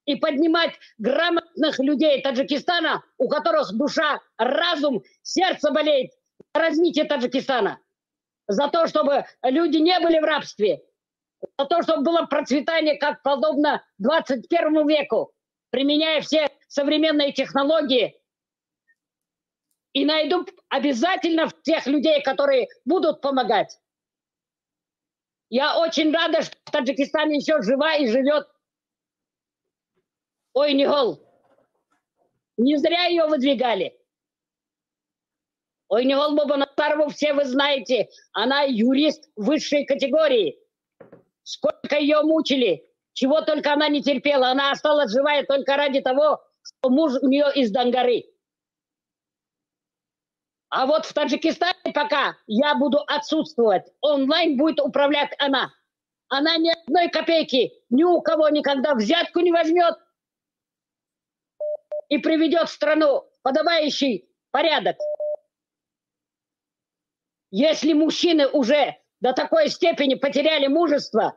и поднимать грамотных людей Таджикистана, у которых душа, разум, сердце болеет за развитие Таджикистана, за то, чтобы люди не были в рабстве, за то, чтобы было процветание, как подобно 21 веку, применяя все современные технологии. И найду обязательно тех людей, которые будут помогать. Я очень рада, что в Таджикистане еще жива и живет Ойнигол. Не зря ее выдвигали. Ойнигол Бобоназарову все вы знаете. Она юрист высшей категории. Сколько ее мучили, чего только она не терпела. Она осталась живая только ради того, что муж у нее из Дангары. А вот в Таджикистане пока я буду отсутствовать, онлайн будет управлять она. Она ни одной копейки ни у кого никогда взятку не возьмет и приведет страну в подобающий порядок. Если мужчины уже до такой степени потеряли мужество,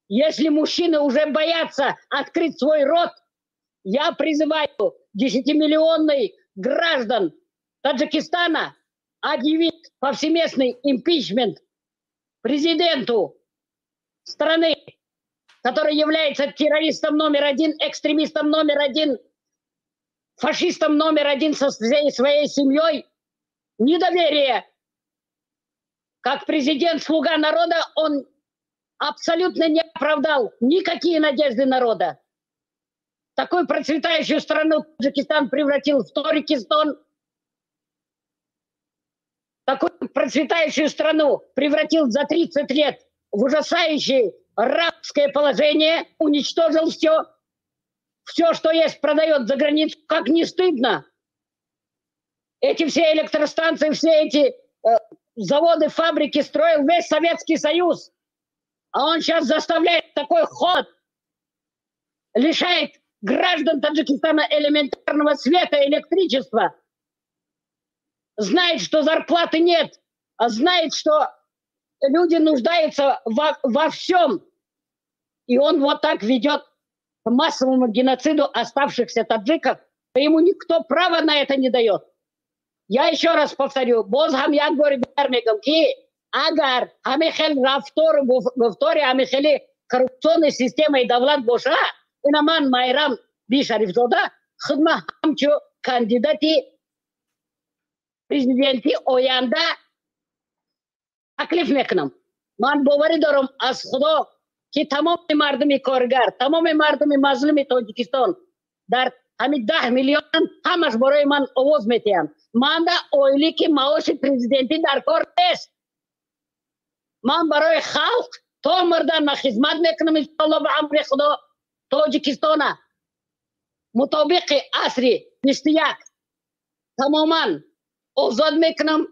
если мужчины уже боятся открыть свой рот, я призываю 10-миллионный граждан Таджикистана объявить повсеместный импичмент президенту страны, который является террористом номер один, экстремистом номер один, фашистом номер один со всей своей семьей. Недоверие. Как президент, слуга народа, он абсолютно не оправдал никакие надежды народа. Такую процветающую страну Таджикистан превратил в Торикистон. Такую процветающую страну превратил за 30 лет в ужасающее рабское положение, уничтожил все. Все, что есть, продает за границу. Как не стыдно. Эти все электростанции, все эти заводы, фабрики строил весь Советский Союз. А он сейчас заставляет такой ход, лишает граждан Таджикистана элементарного света, электричества. Знает, что зарплаты нет, а знает, что люди нуждаются во всем. И он вот так ведет к массовому геноциду оставшихся таджиков. Ему никто права на это не дает. Я еще раз повторю, боз ҳам як бори дигар мегам, ки агар ҳамин хел рафтору гуфтори ҳамин хели коррупционный системаи давлат боша, ина ман Майрам Бишарифзода худма ҳамчу кандидати президенти оянда таклиф мекунам. Ман боварӣ дорам аз Худо, ки тамоми мардуми коргар, тамоми мардуми мазлуми Тоҷикистон дар ҳамин 10 миллион ҳамаш барои ман овоз метиҳанд. Манда ойлики маоши президентӣ дар кор нест. Ман барои халқ то мурдан ман хизмат мекунам, иншоалло, ба амри Худо. Тоҷикистона мутобиқи асри 21 тамоман озод мекунам,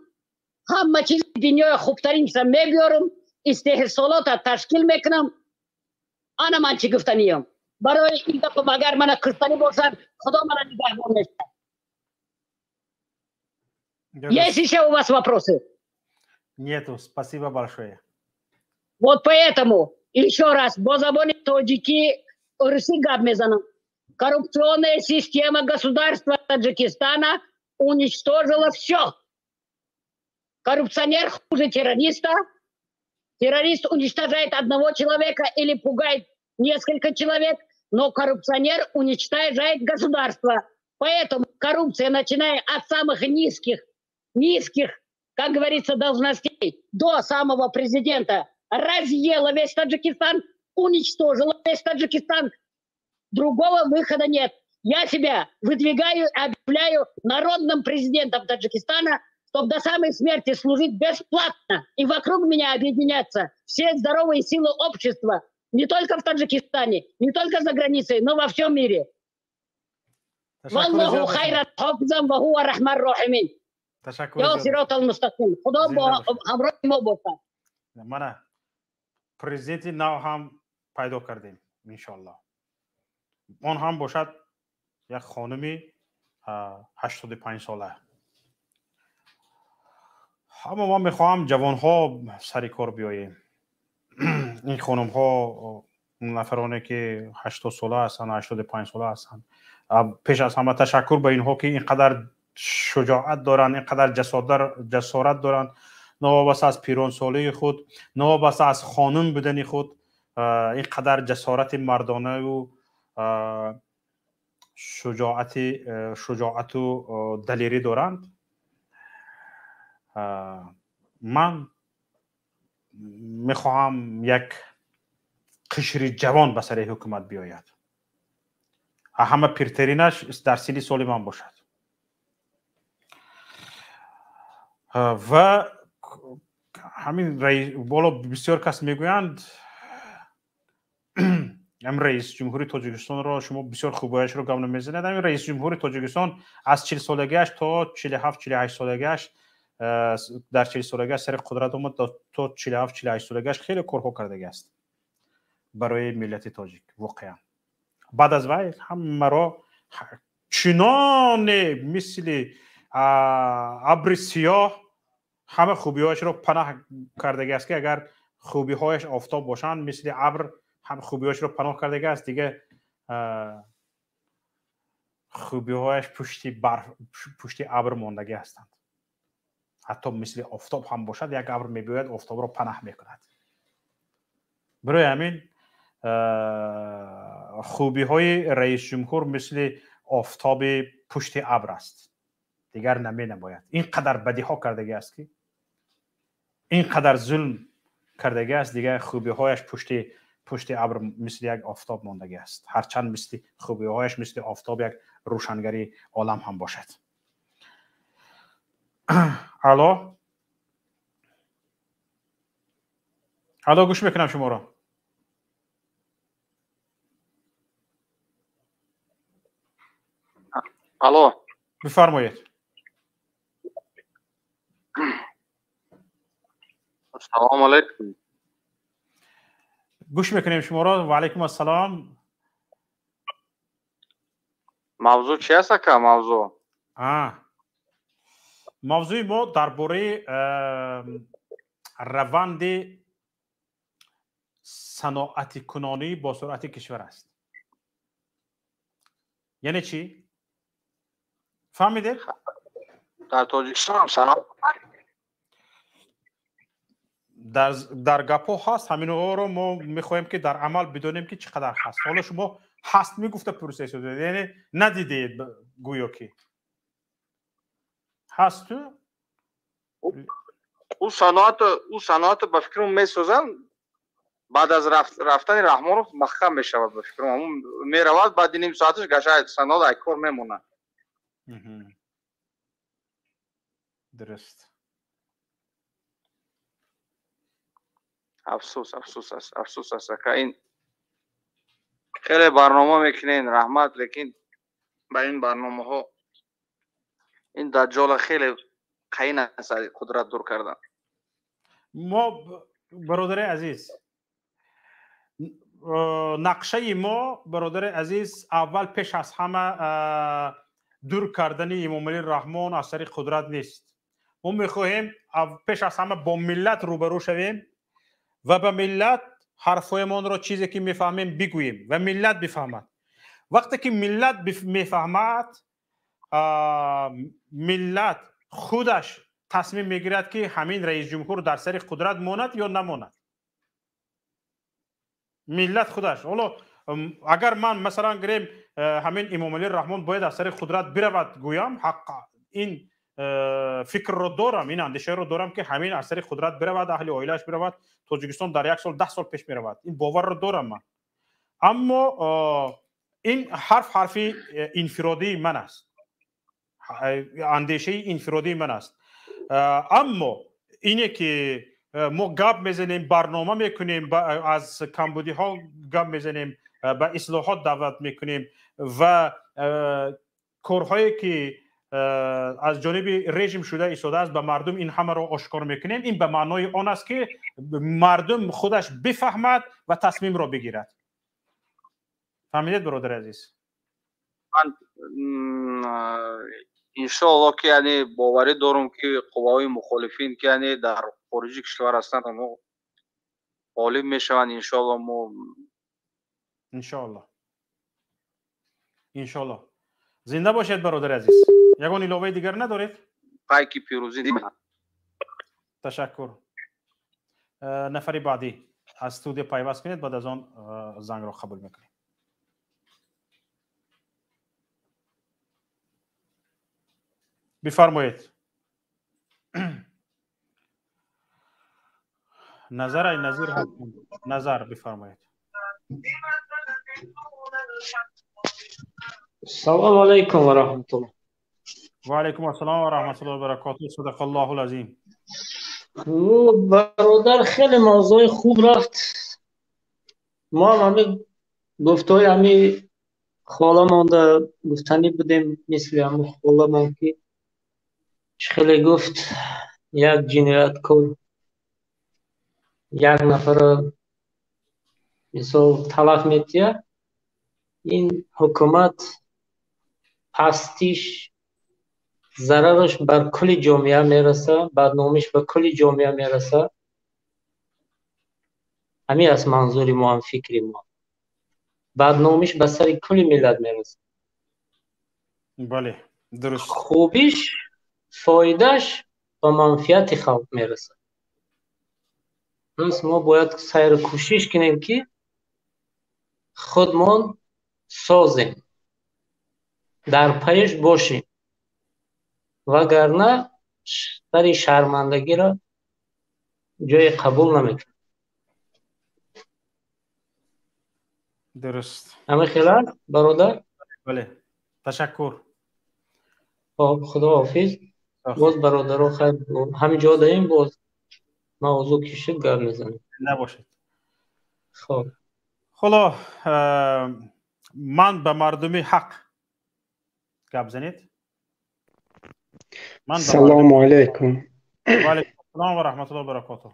ҳама чизи дунёи хубтаринша мебиёрам, истеҳсолота ташкил мекунам. Ана ман чӣ гуфтаниям. Барои ин гапам агар мана куштанӣ бошад, Худо мана нигаҳбон мешавад. Есть еще у вас вопросы? Нету, спасибо большое. Вот поэтому еще раз бо забони тоҷикӣ, русӣ гап мезанам. Коррупционная система государства Таджикистана уничтожила все. Коррупционер хуже террориста. Террорист уничтожает одного человека или пугает несколько человек, но коррупционер уничтожает государство. Поэтому коррупция, начиная от самых низких, низких, как говорится, должностей до самого президента, разъела весь Таджикистан, уничтожила весь Таджикистан. Другого выхода нет. Я себя выдвигаю, объявляю народным президентом Таджикистана, чтобы до самой смерти служить бесплатно. И вокруг меня объединяться все здоровые силы общества, не только в Таджикистане, не только за границей, но во всем мире. والله خير الحافظين وهو أرحم الراحمين. Ташаккур. Ё сиротал мустақим. Худо бо ҳамроҳи мо бошад. Мана президенти нав ҳам пайдо кардем, иншоаллоҳ. Он ҳам бошад як хонуми 85 сола. Аммо ман мехоҳам ҷавонҳо сари кор биёем. Ин хонумҳо, нафароне ки 80 сола ҳастанд, 85 сола ҳастанд, пеш аз ҳама ташаккур ба инҳо, ки ин қадар шуҷоат доранд, ин қадар ҷасорат доранд, новобаста аз пиронсолии худ, новобаста аз хонум будани худ, ин қадар ҷасорати мардонаю шуҷоату далерӣ доранд. Ман Мехоҳам як қишри ҷавон ба сари ҳукумат биёяд, ҳама пиртаринаш дар синни соли ман бошад ва ҳамин боло бисёр кас мегӯянд, ҳам раиси ҷумҳури Тоҷикистонро шумо бисёр хубояшро гап намезанед. Ҳамин раиси ҷумҳури Тоҷикистон аз 40 солагиаш то 47-48 солагиаш, дар 40 солагиаш сари қудрат омад, то 47-48 солагиаш хеле корҳо кардагиаст барои миллати тоҷик воқеан. Баъд аз вай ҳамаро чуноне мисли абри сиёҳ ҳама хубиҳояшро паноҳ кардагиаст, ки агар хубиҳояш офтоб бошанд, мисли абр ҳам хубиҳояшро паноҳ кардагиаст, дига хубиҳояш пушти барф, пушти абр мондагӣ ҳастанд. Ҳатто мисли офтоб ҳам бошад, як абр мебиёяд, офтобро паноҳ мекунад. Барои ҳамин хубиҳои раисҷумҳур мисли офтоби пушти абр аст, дигар наменамояд. Ин қадар бадиҳо кардагӣ аст, ки ин қадар зулм кардагӣ аст, дигар хубиҳояш пушти абр мисли як офтоб мондагӣ аст, ҳарчанд мисли хубиҳояш мисли офтоб як рӯшангари олам ҳам бошад. Алло, алло, гӯш мекунам шуморо. Алло, бифармоед. Ассалому алайкум. Гӯш мекунем шуморо. Ва алайкум ассалом. Мавзӯъ чи аст, ака, мавзӯъ? Мавзӯи мо дар бораи раванди саноатикунонӣ бо суръати кишвар аст. Яъне чӣ? Фаҳмидед? Дар Тоҷикистон ҳам саноат дар гапҳо ҳаст, ҳаминҳоро мо мехоҳем, ки дар амал бидонем, ки чӣ қадар ҳаст. Ҳоло шумо ҳаст мегуфта пурсед, яъне надидед, гӯё ки ҳасту? Ӯ саноат ба фикрам месозанд, баъд аз рафтани Раҳмонов маҳкам мешавад, ба фикрам меравад, баъди ним соаташ гаша саноат ай кор мемонад. Дуруст. Афсӯс, афсӯс аст, афсӯс аст, ака. Ин хеле барнома мекунен, раҳмат, лекин ба ин барномаҳо ин даҷҷола хеле қаин аст қудрат дур кардан. Мо, бародари азиз, нақшаи мо, бародари азиз, аввал пеш аз ҳама дур кардани Эмомалӣ Раҳмон аз сари қудрат нест. Мо мехоҳем пеш аз ҳама бо миллат рӯбарӯ шавем ва ба миллат ҳарфҳоямонро, чизе ки мефаҳмем, бигӯем ва миллат бифаҳмад. Вақте ки миллат мефаҳмад, миллат худаш тасмим мегирад, ки ҳамин раисҷумҳур дар сари қудрат монад ё намонад. Миллат худаш. Ҳоло агар ман масалан гирем, ҳамин Эмомалӣ Раҳмон бояд аз сари қудрат биравад гӯям, ҳақ ин фикрро дорам, ин андешаро дорам, ки ҳамин аз сари қудрат биравад, аҳли оилааш биравад, Тоҷикистон дар як сол, 10 сол пеш меравад. Ин боварро дорам ман. Аммо ин ҳарф ҳарфи инфиродии ман аст, андешаи инфиродии ман аст. Аммо ине ки мо гап мезанем, барнома мекунем, аз камбудиҳо гап мезанем, ба ислоҳот даъват мекунем ва корҳое ки аз ҷониби режим шуда истодааст, ба мардум ин ҳамаро ошкор мекунем. Ин ба маънои он аст, ки мардум худаш бифаҳмад ва тасмимро бигирад. Фаҳмидед, бародари азиз? Иншоалло, ки яъне боварӣ дорам, ки қувваҳои мухолифин, ки яъне дар хориҷи кишвар ҳастанд, онҳо ғолиб мешаванд, иншоалло. Мо иншоалло, иншоалло. Зинда бошед, бародари азиз. Ягон иловаи дигар надоред? Пайки пирӯзӣ. Ташаккур. Нафари баъдӣ аз студия пайваст кунед, баъд аз он зангро қабул мекунем. Бифармоед. Назар Назир Назар бифармоед. Салом алейкум ва раҳматуллоҳ. Ва алейкум ассалом ва раҳматуллоҳи ва баракотуҳ. Садақаллоҳул азим. Бародар, хеле мавзӯи хуб рафт. Мо ҳам ҳамин гуфтаҳои ҳамин хола монда гуфтанӣ будем, мисли ҳамун холамон ки чӣ хеле гуфт, як ҷинояткор як нафарро мисол талаф метиҳад, ин ҳукумат пастиш зарараш бар кулли ҷомеа мерасад, бадномиш ба кулли ҷомеа мерасад. Ҳамин аст манзури мо ҳам, фикри мо. Бадномиш ба сари кулли миллат мерасад. Бале, дуруст. Хубиш, фоидааш ба манфиати халқ мерасад. Пас мо бояд сайру кӯшиш кунем, ки худмон созем, дар паяш бошем, вагарна сари шармандагиро ҷое қабул намекунем. Дуруст. Ҳамин хел аст, бародар? Бале, ташаккур. Хоб, худо ҳофиз. Боз бародаро, хайр, ҳамин ҷо даем, боз мавзӯъ ки шуд гап мезанем. Набошед. Хоб. Ҳоло ман ба мардуми ҳақ гап занед. Салому алайкум. Ва алайкум ассалом ва раҳматуллоҳи ва баракотуҳ.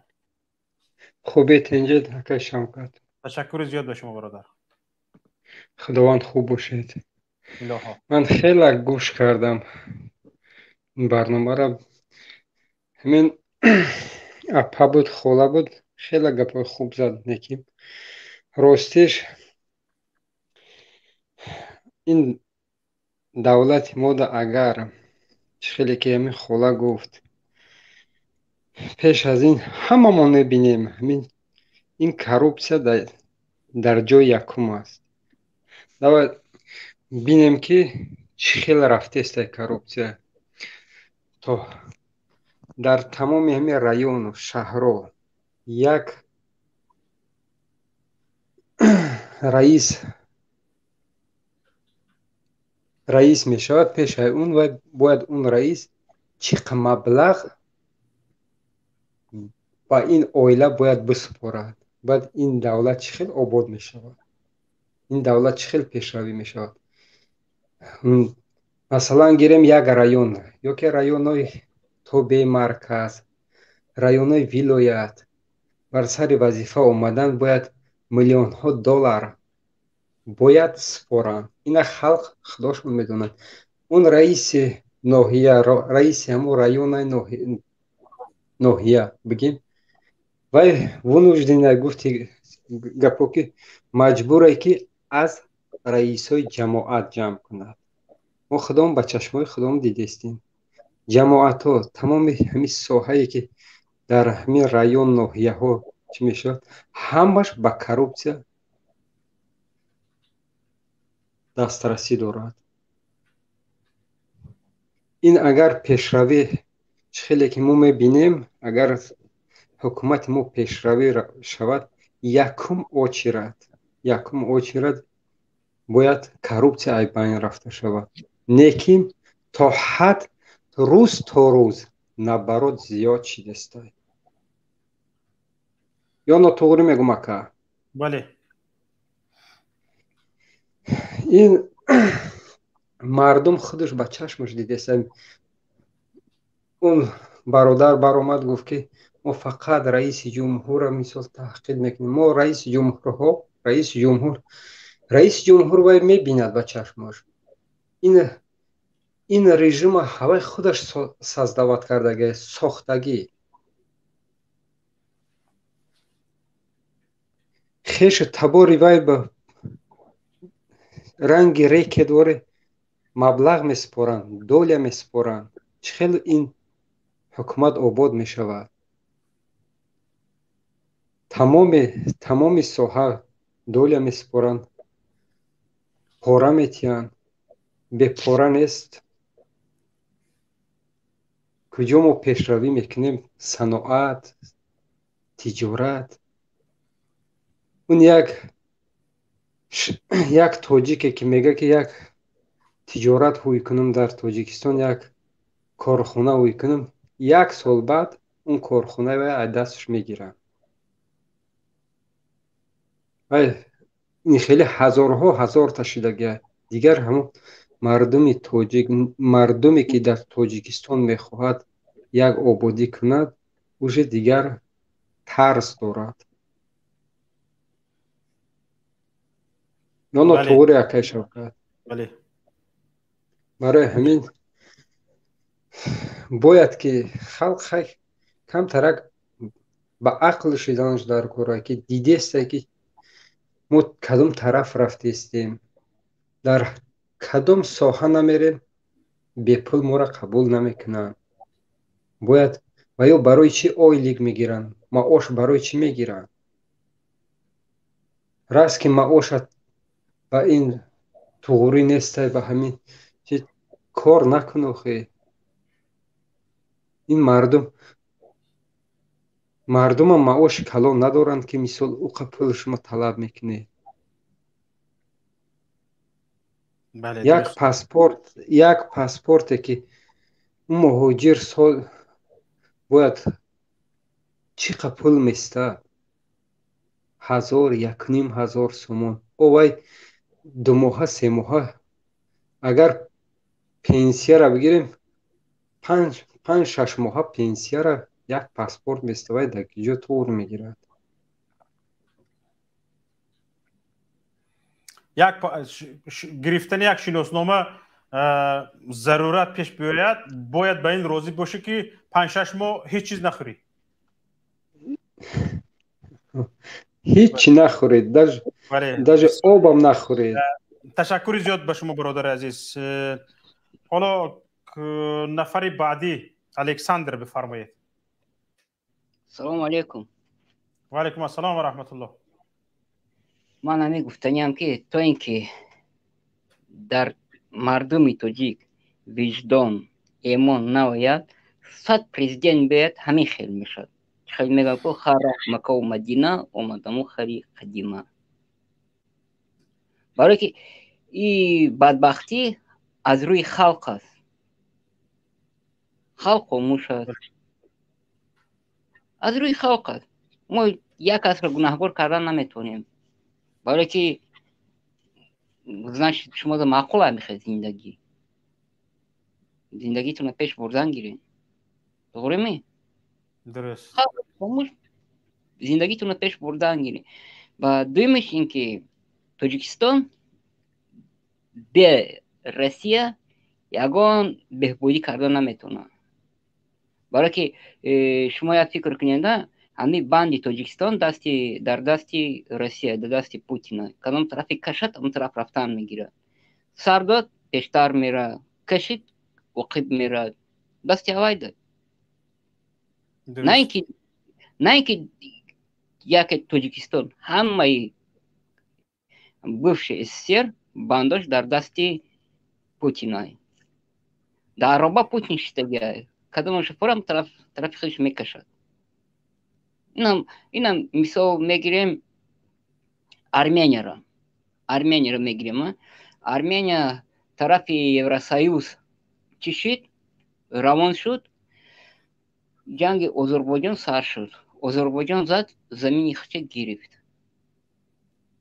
Хубед, инҷед, акай Шавкат? Ташаккури зиёд ба шумо, бародар. Худованд хуб бошед. Ман хеле гӯш кардам барномаро. Ҳамин апа буд, хола буд, хеле гапҳои хуб зад, неким ростиш ин давлати мода агар чӣ хеле ки ҳамин хола гуфт, пеш аз ин ҳамамон мебинем, ҳамин ин коррупсия дар ҷои якум аст. Давай бинем, ки чӣ хел рафтеста коррупсия то дар тамоми ҳамин району шаҳрҳо. Як раис мешавад, пешаи он вай бояд он раис чӣ қа маблағ ба ин оила бояд бисупорад. Баъд ин давлат чӣ хел обод мешавад, ин давлат чӣ хел пешравӣ мешавад? Масалан, гирем як район ёки районҳои тобеи марказ, районҳои вилоят, бар сари вазифа омадан бояд миллионҳо доллар бояд супоранд. Ина халқ худошон медонад. Он раиси ноҳия, раиси ҳамун районаи ноҳия бигем, вай вынуждена, гуфти гапо, ки маҷбуре, ки аз раисҳои ҷамоат ҷамъ кунад. Мо худом ба чашмои худом дидестем, ҷамоатҳо тамоми ҳамин соҳае ки дар ҳамин район ноҳияҳо чӣ мешавад, ҳамаш ба коррупсия дастрасӣ дорад. Ин агар пешравӣ чӣ хеле ки мо мебинем, агар ҳукумати мо пешравӣ шавад, якум очередь бояд коррупсия аз байн рафта шавад. Лекин то ҳад рӯз то рӯз наоборот зиёд шидеста. Ё нотуғрӣ мегӯм, ака? Бале. Ин мардум худаш ба чашмаш дидеста. Он бародар баромад, гуфт, ки мо фақат раиси ҷумҳурро мисол таҳқиқ мекунем. Мо раиси ҷумҳурҳо, раиси ҷумҳур вай мебинад ба чашмаш. Ин режима ҳавай худаш создавать кардагӣ, сохтагӣ. Хешу табори вай ба ранги рекетворе маблағ месупоранд, доля месупоранд. Чӣ хел ин ҳукумат обод мешавад? Тамоми соҳа доля месупоранд, пора метиҳанд, бепора нест. Куҷо мо пешравӣ мекунем? Саноат Тиҷорат, он як тоҷике ки мега, ки як тиҷорат ҳуй кунам дар Тоҷикистон, як корхона ҳуй кунам, як сол баъд он корхона вай аз дасташ мегиранд. Вай ин хеле ҳазорҳо ҳазорта шидагия. Дигар ҳамон мардуми тоҷик, мардуме ки дар Тоҷикистон мехоҳад як ободӣ кунад, уже дигар тарс дорад. Ёно туғри, акай Шавкат? Бале. Барои ҳамин бояд ки халқ камтарак ба ақл шиданаш дар кора, ки дидеста, ки мо кадом тараф рафтестем, дар кадом соҳа намерем, бепул моро қабул намекунанд. Бояд ва ё барои чӣ ойлик мегиранд, маош барои чӣ мегиранд? Раст ки маошат ба ин туғурӣ нестай, ба ҳамин чи кор накун. Охе, ин мардумам маоши калон надоранд, ки мисол уқа пул шумо талаб мекунед. Як паспорт, як паспорте ки муҳоҷир сол бояд чӣ қа пул местад? 1000, 1500 сомон. О вай 2 моҳа, 3 моҳа агар пенсияра бигирем, 5-6 моҳа пенсияра як паспорт меставай. Дар киҷо тур мегирад? Як гирифтани як шиноснома зарурат пеш биёяд, бояд ба ин розӣ бошӣ, ки 5-6 моҳ ҳеҷ чиз нахӯрӣ. Ҳеҷ нахӯред, даже обам нахӯред. Ташаккури зиёд ба шумо, бародари азиз. Ҳоло нафари баъдӣ, Александр, бифармоед. Салому алейкум. Ва алайкум ассалом ва раҳматуллоҳ. Ман ҳамин гуфтаниам, ки то ин ки дар мардуми тоҷик виҷдон, эмон наояд, 100 президент биёяд, ҳамин хел мешавад. Хел мегӯям, ку хар Маккаву Мадина омадаму хари қадима. Барое ки и бадбахтӣ аз рӯи халқ аст, халқ хомӯш аст, аз рӯи халқ аст. Мо як касро гунаҳгор кардан наметавонем, барое ки значит шумо маъқул мехоҳед зиндагӣ, зиндагитонро пеш бурдан гиред, туғриме? Дуруст. Хомӯш, зиндагитонро пеш бурдан гиред. Ва дуюмаш ин ки Тоҷикистон бе Россия ягон беҳбудӣ карда наметавонад, барое ки шумо як фикр кунед, ҳамин банди Тоҷикистон дасти дар дасти Россия, дар дасти Путина. Кадом тарафе кашад, он тараф рафтан мегирад. Сар дод, пештар мера, кашид, оқиб мерад, дасти ҳавайда. На ин ки яке Тоҷикистон, ҳамаи бывший СССР бандош дар дасти Путина. Дар ароба Путин шиштагиа, кадом шофёрам тараф тарафи худаш мекашад. Инам мисол мегирем Арменияро, Арменияро мегирем. Армения тарафи Евросоюз чӣ шид, равон шуд, ҷанги Озарбойҷон сар шуд, Озарбойҷон зад, замини худша гирифт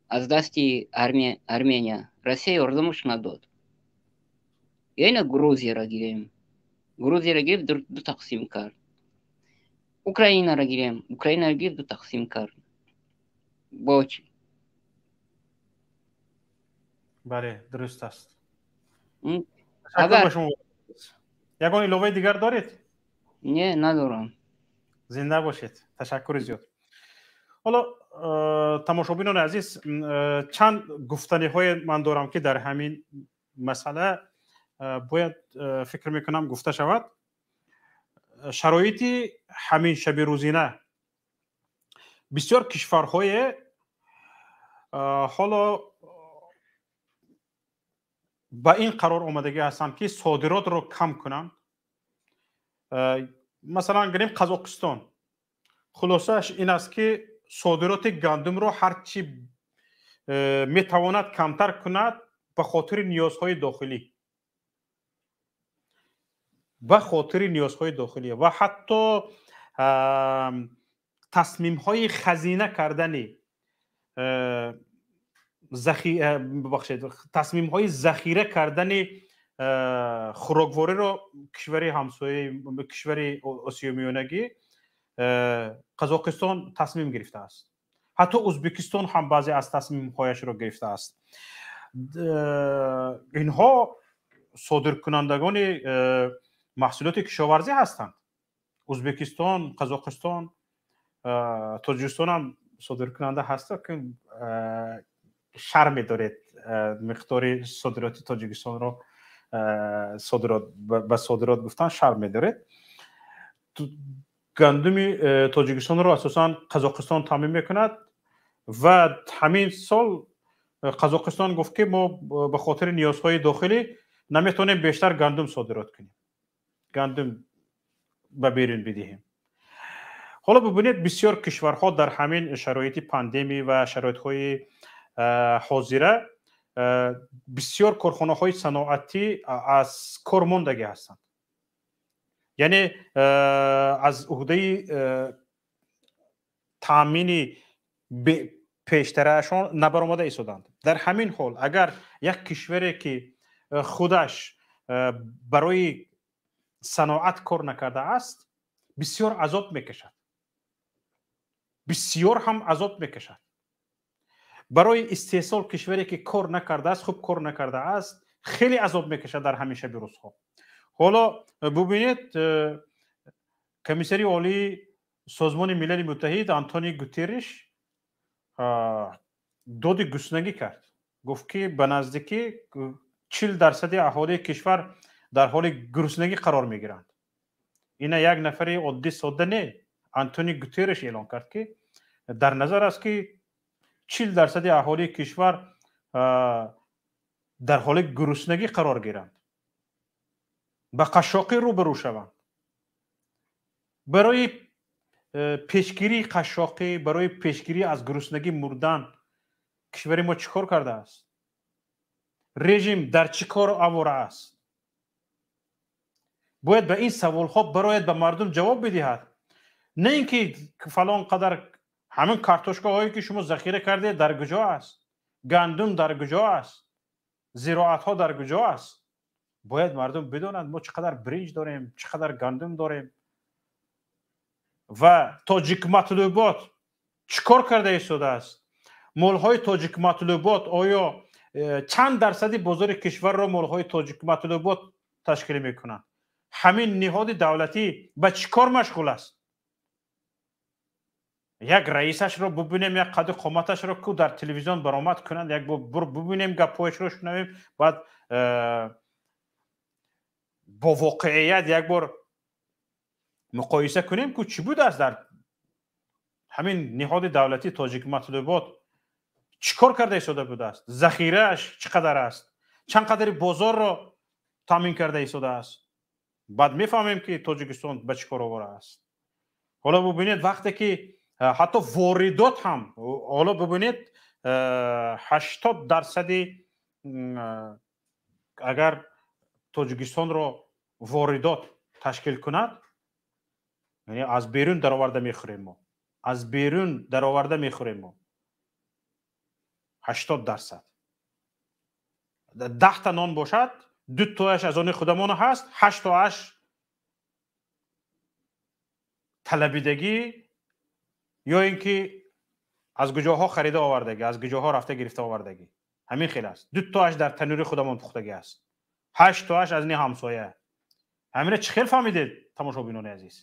аз дасти Армения, Россия ёрдамаш надод. Ё ина Грузияро гирем, Грузияро гирифт, ду тақсим кард. Украинаро гирем, Украинаро гирифт, ду тақсим кард. Бо чӣ? Бале, дуруст аст. Агар ягон иловаи дигар доред? Не, надорам. Зинда бошед, ташаккури зиёд. Ҳоло, тамошобинони азиз, чанд гуфтаниҳое ман дорам, ки дар ҳамин масъала бояд, фикр мекунам, гуфта шавад. Шароити ҳамин шаби рӯзина бисёр кишварҳое ҳоло ба ин қарор омадагӣ ҳастанд, ки содиротро кам кунанд. Масалан, гирем Қазоқистон. Хулосааш ин аст, ки содироти гандумро ҳарчи метавонад камтар кунад ба хотири ниёзҳои дохилӣ, ба хотири ниёзҳои дохилӣ ва ҳатто тасмимҳои хазина кардани, бубахшед, тасмимҳои захира кардани хӯроквориро кишвари ҳамсояи, кишвари Осиёи Миёнагӣ Қазоқистон тасмим гирифтааст. Ҳатто Ӯзбекистон ҳам баъзе аз тасмимҳояшро гирифтааст. Инҳо содиркунандагони маҳсулоти кишоварзӣ ҳастанд. Ӯзбекистон, Қазоқистон, Тоҷикистон ҳам содиркунанда ҳаст, ки шарм медоред миқдори содироти Тоҷикистонро содирот ба содирот гуфтан шарм медоред. Гандуми Тоҷикистонро асосан Қазоқистон таъмин мекунад ва ҳамин сол Қазоқистон гуфт, ки мо ба хотири ниёзҳои дохилӣ наметавонем бештар гандум содирот кунем, гандум ба берун бидиҳем. Ҳоло бибинед, бисёр кишварҳо дар ҳамин шароити пандемӣ ва шароитҳои ҳозира бисёр корхонаҳои саноатӣ аз кор мондагӣ ҳастанд, яъне аз уҳдаи таъмини пештараашон набаромада истоданд. Дар ҳамин ҳол агар як кишваре, ки худаш барои саноат кор накардааст, бисёр азоб мекашад, бисёр ҳам азоб мекашад. Барои истеҳсол кишваре, ки кор накардааст, хуб кор накардааст, хеле азоб мекашад дар ҳамин шаби рӯзҳо. Ҳоло бубинед, комиссари олии Созмони Милали Муттаҳид Антони Гутерриш доди гуснагӣ кард, гуфт, ки ба наздикӣ 40% аҳолии кишвар дар ҳоли гуруснагӣ қарор мегиранд. Ина як нафари оддӣ содда не, Антони Гутерриш эълон кард, ки дар назар аст, ки 40% аҳолии кишвар дар ҳоли гуруснагӣ қарор гиранд, ба қашшоқӣ рӯбарӯ шаванд. Барои пешгирии қашшоқӣ, барои пешгирӣ аз гуруснагӣ мурдан кишвари мо чӣ кор кардааст? Режим дар чӣ кор авора аст? Бояд ба ин саволҳо барояд, ба мардум ҷавоб бидиҳад, на ин ки фалон қадар ҳамин картошкаҳое, ки шумо захира кардед, дар куҷо аст, гандум дар куҷо аст, зироатҳо дар куҷо аст. Бояд мардум бидонанд, мо чӣ қадар биринҷ дорем, чӣ қадар гандум дорем. Ва Тоҷикматлубот чӣ кор карда истодааст? Молҳои Тоҷикматлубот оё чанд дарсади бозори кишварро молҳои Тоҷикматлубот ташкил мекунанд? Ҳамин ниҳоди давлатӣ ба чӣ кор машғул аст? Як раисашро бубинем, як қади қоматашро ку дар телевизион баромад кунанд, як бор бубинем, гапҳояшро шунавем, баъд бо воқеият як бор муқоиса кунем, ку чӣ будааст. Дар ҳамин ниҳоди давлатии Тоҷикматлубот чӣ кор карда истода будааст, захирааш чӣ қадар аст, чанд қадари бозорро таъмин карда истодааст, баъд мефаҳмем, ки Тоҷикистон ба чӣ кор овора аст. Ҳоло бубинед, вақте ки ҳатто воридот ҳам, ҳоло бубинед, 80%-и агар Тоҷикистонро воридот ташкил кунад, яъне аз берун дароварда мехӯрем мо, аз берун дароварда мехӯрем мо 80%. 10-та нон бошад, ду тояш аз они худамон ҳаст, ҳашт тоаш талабидагӣ ё ин ки аз куҷоҳо харида овардагӣ, аз куҷоҳо рафта гирифта овардагӣ. Ҳамин хел аст. Ду тоаш дар танӯри худамон пухтагӣ аст, ҳашт тоаш аз ни ҳамсоя. Ҳамина чӣ хел фаҳмидед, тамошобинони азиз?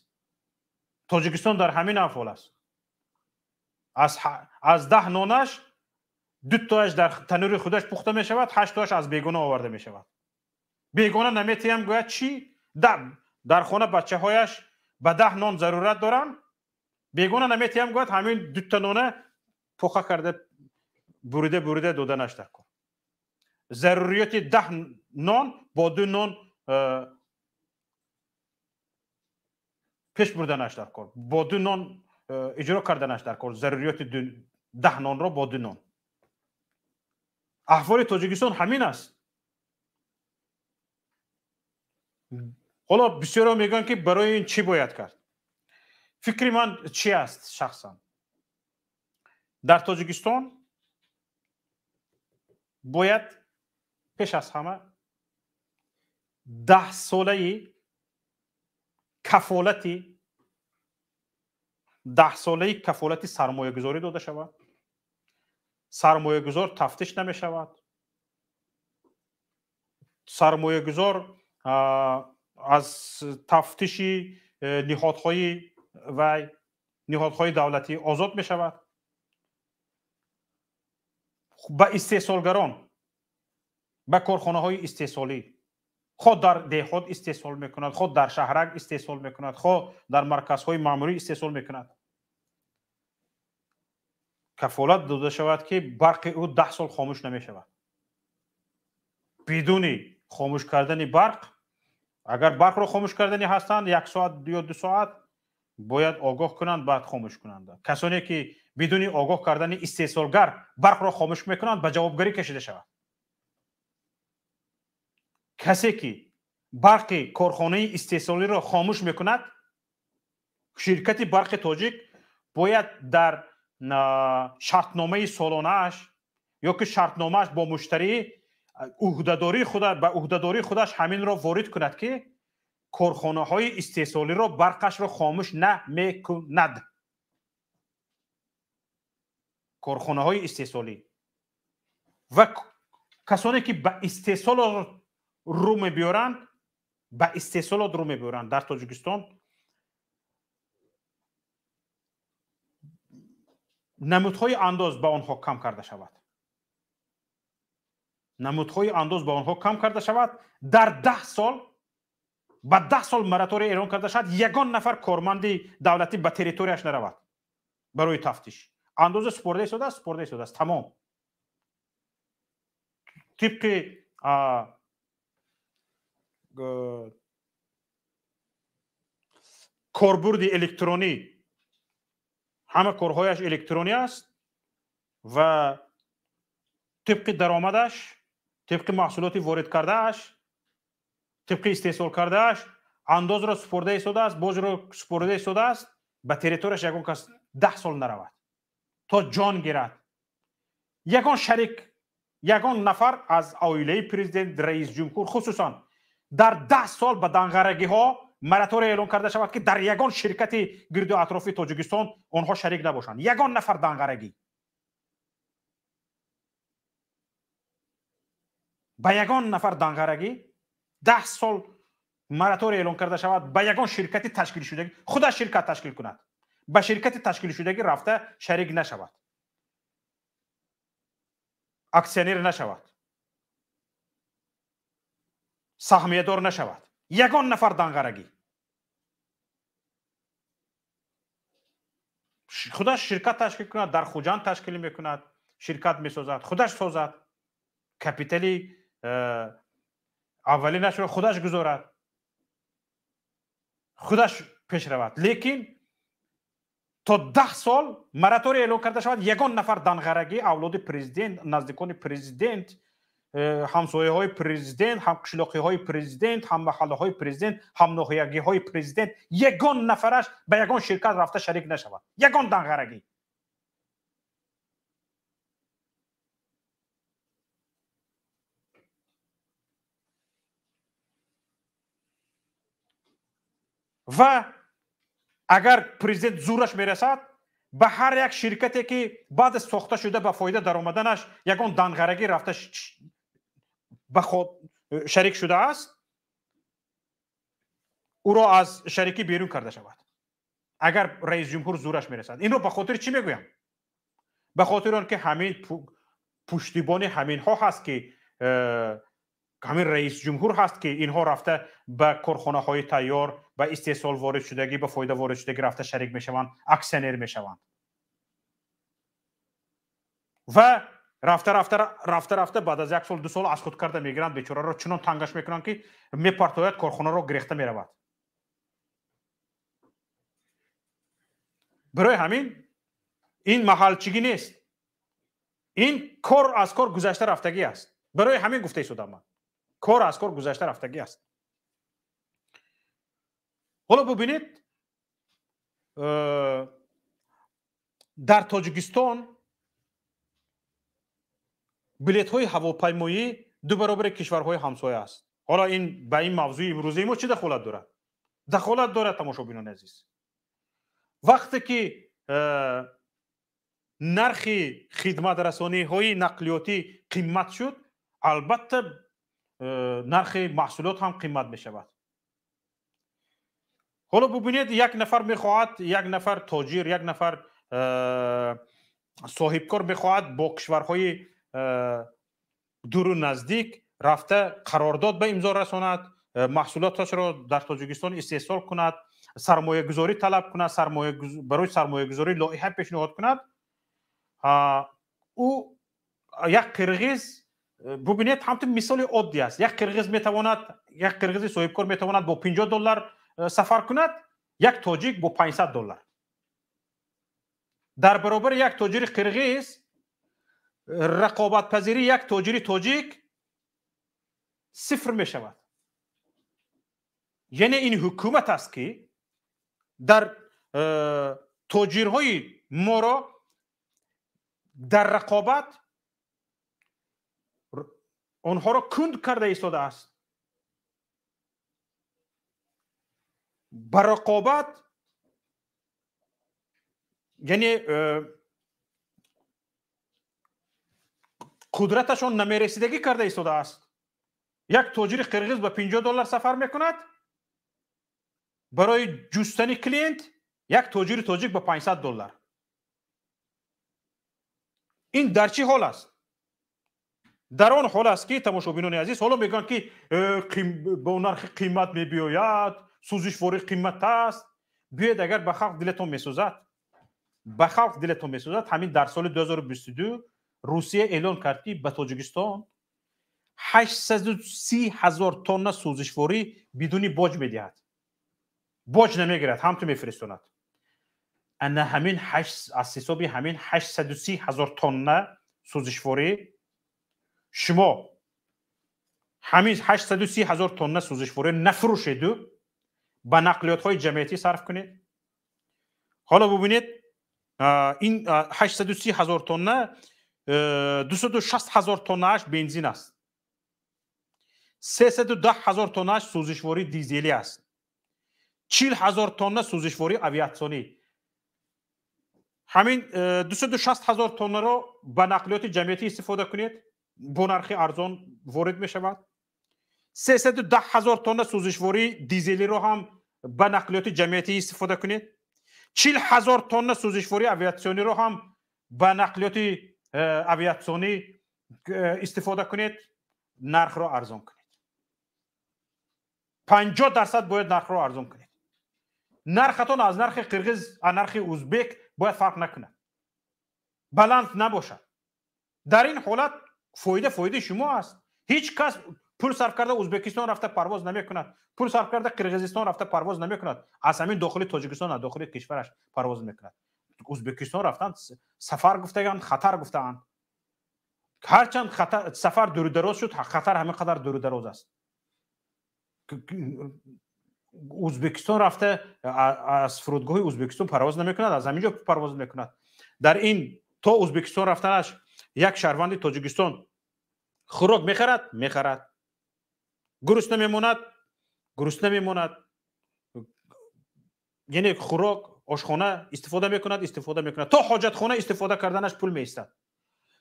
Тоҷикистон дар ҳамин аҳвол аст. Аз 10 нонаш ду тоаш дар танӯри худаш пухта мешавад, ҳашт тоаш аз бегона оварда мешавад. Бегона наметиҳам гӯяд чӣ? Дар хона бачаҳояш ба 10 нон зарурат доранд, бегона наметиҳам гӯяд, ҳамин дута нона пуха карда, бурида бурида доданаш дар кор. Зарурияти 10 нон бо ду нон пеш бурданаш дар кор, бо ду нон. иҷро карданаш дар кор, заруриёти 10 нонро бо 2 нон. Аҳволи Тоҷикистон ҳамин аст. Ҳоло бисёрҳо мегӯянд, ки барои ин чӣ бояд кард? Фикри ман чӣ аст шахсан? Дар Тоҷикистон бояд пеш аз ҳама 10 солаи кафолати 10 солаи кафолати сармоягузорӣ дода шавад. Сармоягузор тафтиш намешавад. Сармоягузор аз тафтиши ниҳодҳои ва ниҳодҳои давлатӣ озод мешавад. Ба истеҳсолгарон, ба корхонаҳои истеҳсолӣ, хоҳ дар деҳот истеҳсол мекунад, хоҳ дар шаҳрак истеҳсол мекунад, хоҳ дар марказҳои маъмурӣ истеҳсол мекунад, кафолат дода шавад, ки барқи ӯ 10 сол хомӯш намешавад. Бидуни хомӯш кардани барқ, агар барқро хомӯш кардани ҳастанд 1 соат ё 2 соат бояд огоҳ кунанд, баъд хомӯш кунанд. Касоне ки бидуни огоҳ кардани истеҳсолгар барқро хомӯш мекунанд, ба ҷавобгарӣ кашида шавад. Касе ки барқи корхонаи истеҳсолиро хомӯш мекунад, ширкати барқи тоҷик бояд дар шартномаи солонааш ё ки шартномааш бо муштарӣ ба уҳдадории худаш ҳаминро ворид кунад, ки корхонаҳои истеҳсолиро барқашро хомӯш намекунад. Корхонаҳои истеҳсолӣ ва касоне ки ба истеҳсолот рӯ мебиёранд, ба истеҳсолот рӯ мебиёранд дар Тоҷикистон, намудҳои андоз ба онҳо кам карда шавад. Намудҳои андоз ба онҳо кам карда шавад. Дар 10 сол ба 10 сол моратория эълон карда шавад, ягон нафар корманди давлатӣ ба территорияш наравад барои тафтиш. Андоза супорда истодааст, супорда истодааст, тамом. Тибқи корбурди электронӣ, ҳама корҳояш электронӣ аст ва тибқи даромадаш, тибқи маҳсулоти ворид кардааш, тибқи истеҳсол кардааш андозро супорда истодааст, боҷро супорида истодааст, ба территорияш ягон кас 10 сол наравад то ҷон гирад. Ягон шарик, ягон нафар аз оилаи президент, раис ҷумҳур, хусусан дар 10 сол ба данғарагиҳо моратория эълон карда шавад, ки дар ягон ширкати гирду атрофи Тоҷикистон онҳо шарик набошанд. Ягон нафар данғарагӣ, ба ягон нафар данғарагӣ 10 сол моратория эълон карда шавад, ба ягон ширкати ташкилшудагӣ, худаш ширкат ташкил кунад, ба ширкати ташкилшудагӣ рафта шарик нашавад, аксионер нашавад, саҳмиядор нашавад. Ягон нафар данғарагӣ худаш ширкат ташкил кунад, дар Хуҷанд ташкил мекунад, ширкат месозад, худаш созад, капитали аввалинашро худаш гузорад, худаш пеш равад. Лекин то 10 сол моратория эълон карда шавад, ягон нафар данғарагӣ, авлоди президент, наздикони президент, ҳамсояҳои президент, ҳамқишлоқиҳои президент, ҳаммаҳаллаҳои президент, ҳамноҳиягиҳои президент, ягон нафараш ба ягон ширкат рафта шарик нашавад. Ягон данғарагӣ. Ва агар президент зӯраш мерасад, ба ҳар як ширкате ки баъд аз сохта шуда ба фоида даромаданаш ягон данғарагӣ рафта ба худ шарик шудааст, ӯро аз шарикӣ берун карда шавад. Агар раис ҷумҳур зӯраш мерасад. Инро ба хотири чӣ мегӯям? Ба хотири он ки ҳамин пуштибони ҳаминҳо ҳаст, ки ҳамин раис ҷумҳур ҳаст, ки инҳо рафта ба корхонаҳои тайёр, ба истеҳсол ворид шудагӣ, ба фоида ворид шудагӣ рафта шарик мешаванд, аксионер мешаванд. Ва рафта рафта рафта рафта баъд аз 1 сол 2 сол аз худ карда мегиранд, бечораро чунон тангаш мекунанд, ки мепартояд, корхонаро гирехта меравад. Барои ҳамин ин маҳалчигӣ нест, ин кор аз кор гузашта рафтагӣ аст. Барои ҳамин гуфта истодам ман, кор аз кор гузашта рафтагӣ аст. Ҳоло бубинед, дар Тоҷикистон билетҳои ҳавопаймоӣ ду баробари кишварҳои ҳамсоя аст. Ҳоло ин ба ин мавзӯи имрӯзаи мо чӣ дахолат дорад? Дахолат дорад, тамошобинони азиз. Вақте ки нархи хидматрасониҳои нақлиётӣ қимат шуд, албатта нархи маҳсулот ҳам қимат мешавад. Ҳоло бубинед, як нафар мехоҳад, як нафар тоҷир, як нафар соҳибкор мехоҳад бо кишварҳои дуру наздик рафта қарордод ба имзо расонад, маҳсулоташро дар Тоҷикистон истеҳсол кунад, сармоягузорӣ талаб кунад, барои сармоягузорӣ лоиҳа пешниҳод кунад. Ӯ як қирғиз, бубинед, ҳамтун мисоли оддӣ аст. Як қирғиз метавонад, як қирғизи соҳибкор метавонад бо $50 сафар кунад, як тоҷик бо $500. Дар баробари як тоҷири қирғиз рақобатпазирии як тоҷири тоҷик сифр мешавад. Яъне ин ҳукумат аст, ки дар тоҷирҳои моро дар рақобат онҳоро кунд карда истодааст. Ба рақобат, яъне қудраташон намерасидагӣ карда истодааст. Як тоҷири қирғиз ба $50 сафар мекунад барои ҷустани клиент, як тоҷири тоҷик ба $500. Ин дар чӣ ҳол аст? Дар он ҳол аст, ки тамошобинони азиз, ҳоло мегӯянд, ки бо нархи қимат мебиёяд, сӯзишворӣ қимат аст. Биёед, агар ба халқ дилатон месӯзад, ба халқ дилатон месӯзад, ҳамин дар соли 2022 Русия эълон кард, ки ба Тоҷикистон 830 ҳазор тонна сӯзишворӣ бидуни боҷ медиҳад. Боҷ намегирад, ҳамту мефиристонад. Ана ҳамин аз ҳисоби ҳамин 830 ҳазор тонна сӯзишворӣ шумо ҳамин 830 ҳазор тонна сӯзишворӣ нафурӯшеду ба нақлиётҳои ҷамъиятӣ сарф кунед. Ҳоло бубинед, ин 830 ҳазор тонна 260 ҳазор тоннааш бензин аст, 310 ҳазор тоннааш сӯзишвории дизелӣ аст, 40 ҳазор тонна сӯзишвории авиатсионӣ. Ҳамин 260 ҳазор тоннаро ба нақлиёти ҷамъиятӣ истифода кунед, бо нархи арзон ворид мешавад. 310 ҳазор тонна сӯзишвории дизелиро ҳам ба нақлиёти ҷамъиятӣ истифода кунед. 40 ҳазор тонна сӯзишвории авиатсиониро ҳам ба нақлиёти авиатсионӣ истифода кунед, нархро арзон кунед. 50% бояд нархро арзон кунед. Нархатон аз нархи қирғиз, аз нархи узбек бояд фарқ накунад, баланд набошад. Дар ин ҳолат фоида фоидаи шумо аст. Ҳеҷ кас пул сарф карда Узбекистон рафта парвоз намекунад, пул сарф карда Қирғизистон рафта парвоз намекунад, аз ҳамин дохили Тоҷикистон, аз дохили кишвараш парвоз мекунад. Узбекистон рафтан сафар гуфтаганд, хатар гуфтаанд. Ҳарчанд сафар дурудароз шуд, хатар ҳамин қадар дурудароз аст. Узбекистон рафта аз фурудгоҳи Узбекистон парвоз намекунад, аз ҳамин ҷо парвоз мекунад. Дар ин то Узбекистон рафтанаш як шаҳрванди Тоҷикистон хӯрок мехарад, мехарад, гурусна мемонад, гурусна мемонад, яъне хӯрок, ошхона истифода мекунад, истифода мекунад, то ҳоҷатхона истифода карданаш пул меистад.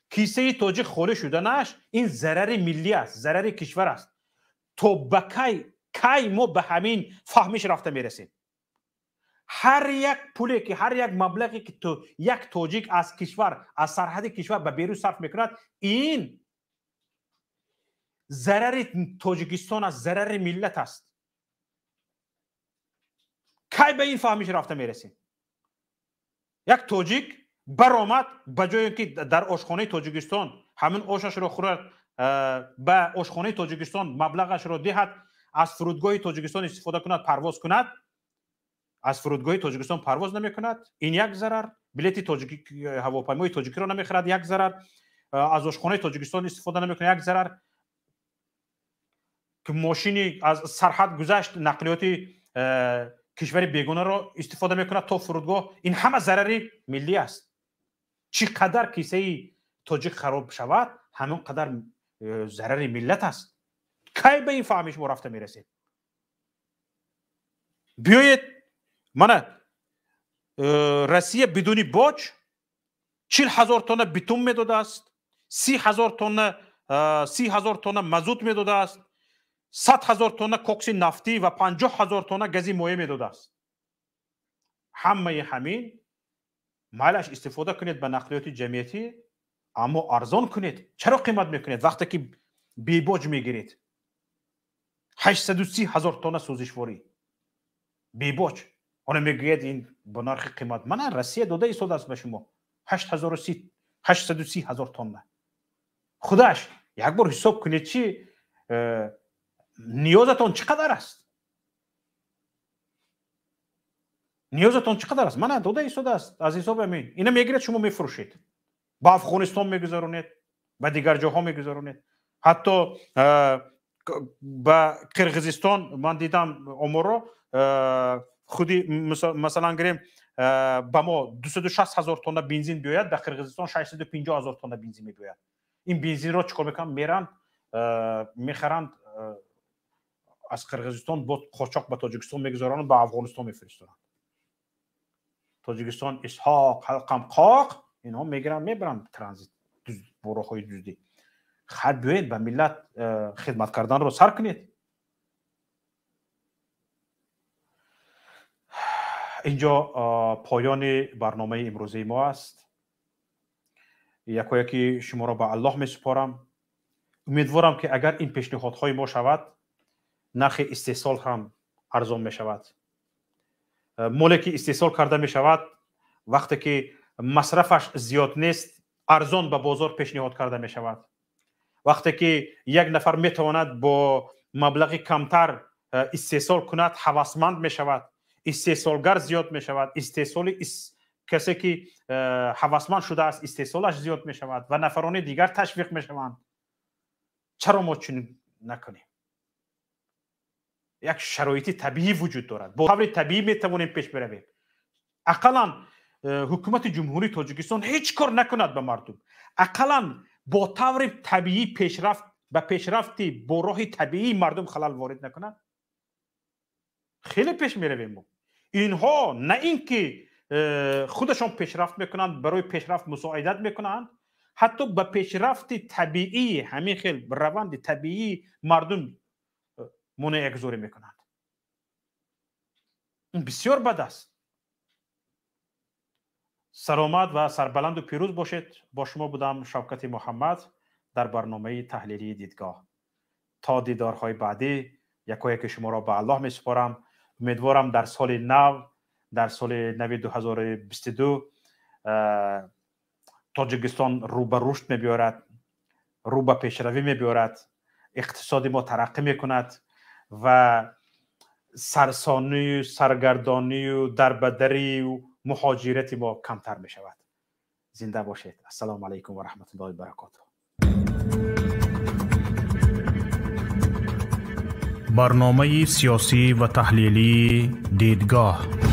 Кисаи тоҷик холӣ шуданаш ин зарари миллӣ аст, зарари кишвар аст. То ба кай мо ба ҳамин фаҳмиш рафта мерасем? Ҳар як пуле ки, ҳар як маблағе ки то як тоҷик аз кишвар, аз сарҳади кишвар ба берун сарф мекунад, ин зарари Тоҷикистон аст, зарари миллат аст. Кай ба ин фаҳмиш рафта мерасем? Як тоҷик баромад, ба ҷое ки дар ошхонаи Тоҷикистон ҳамин ошашро хӯрад, ба ошхонаи Тоҷикистон маблағашро диҳад, аз фурудгоҳи Тоҷикистон истифода кунад, парвоз кунад, Аз фурудгоҳи Тоҷикистон парвоз намекунад, ин як зарар. Билети ҳавопаймои тоҷикиро намехарад, як зарар. Аз ошхонаи Тоҷикистон истифода намекунад, як зарар. Ки мошини аз сарҳад гузашт, нақлиёти кишвари бегонаро истифода мекунад то фурудгоҳ. Ин ҳама зарари миллӣ аст. Чӣ қадар кисаи тоҷик хароб шавад, ҳамон қадар зарари миллат аст. Кай ба ин фаҳмиш мо рафта мерасем? Биёед, мана Россия бидуни боҷ 40 ҳазор тонна битум медодааст, 30 ҳазор тонна мазут медодааст, 100 ҳазор тонна кокси нафтӣ ва 50 ҳазор тонна гази моеъ медодааст. Ҳамаи ҳамин майлаш истифода кунед ба нақлиёти ҷамъиятӣ, аммо арзон кунед. Чаро қимат мекунед вақте ки бебоҷ мегиред? 830 ҳазор тонна сӯзишворӣ бебоҷ. Она мегӯяд ин ба нархи қимат. Мана Россия дода истодааст ба шумо 830 ҳазор тонна. Худаш як бор ҳисоб кунед, чи ниёзатон чӣ қадар аст? Ниёзатон чӣ қадар аст? Мана дода истодааст аз ҳисоби ҳамин. Ина мегиред, шумо мефурӯшед, ба Афғонистон мегузаронед, ба дигар ҷоҳо мегузаронед. Ҳатто ба Қирғизистон ман дидам оморро, худи масалан гирем, ба мо 260 ҳазор тонна бензин биёяд, ба Қирғизистон 650 ҳазор тонна бензин мебиёяд. Ин бензинро чӣ кор мекунанд? Меранд мехаранд аз Қирғизистон, бо қочоқ ба Тоҷикистон мегузаронанд, ба Афғонистон мефиристонанд. Тоҷикистон Исҳоқ, ҳалқам қоқ, инҳо мегиранд, мебаранд транзит бо роҳҳои дуздӣ. Хайр, биёед ба миллат хидмат карданро сар кунед. Инҷо поёни барномаи имрӯзаи мо аст. Якояки шуморо ба Аллоҳ месупорам. Умедворам ки агар ин пешниҳодҳои мо шавад, нархи истеҳсол ҳам арзон мешавад. Моле ки истеҳсол карда мешавад, вақте ки масрафаш зиёд нест, арзон ба бозор пешниҳод карда мешавад. Вақте ки як нафар метавонад бо маблағи камтар истеҳсол кунад, ҳавасманд мешавад, истеҳсолгар зиёд мешавад, истеҳсоли касе ки ҳавасманд шудааст, истеҳсолаш зиёд мешавад ва нафарони дигар ташвиқ мешаванд. Чаро мо чунин накунем? Як шароити табиӣ вуҷуд дорад. Бо таври табиӣ метавонем пеш биравем. Ақаллан ҳукумати Ҷумҳурии Тоҷикистон ҳеҷ кор накунад ба мардум. Ақаллан бо таври табиӣ пешрафт, ба пешрафти бо роҳи табиӣ мардум халал ворид накунад. Хеле пеш меравем мо. Инҳо на ин ки худашон пешрафт мекунанд, барои пешрафт мусоидат мекунанд, ҳатто ба пешрафти табиӣ, ҳамин хел раванди табиӣ мардум монеагузорӣ мекунанд. Ин бисёр бад аст. Саломат ва сарбаланду пирӯз бошед. Бо шумо будам Шавкати Муҳаммад дар барномаи таҳлилии дидгоҳ. То дидорҳои баъдӣ якояки шуморо ба Аллоҳ месупорам. Умедворам дар соли нав, дар соли нави 2022 Тоҷикистон рӯ ба рушд мебиёрад, рӯ ба пешравӣ мебиёрад, иқтисоди мо тараққӣ мекунад ва сарсонию саргардонию дарбадарию муҳоҷирати мо камтар мешавад. Зинда бошед. Ассалому алайкум ва раҳматуллоҳи ва баракотуҳ. Барномаи сиёсӣ ва таҳлилии дидгоҳ.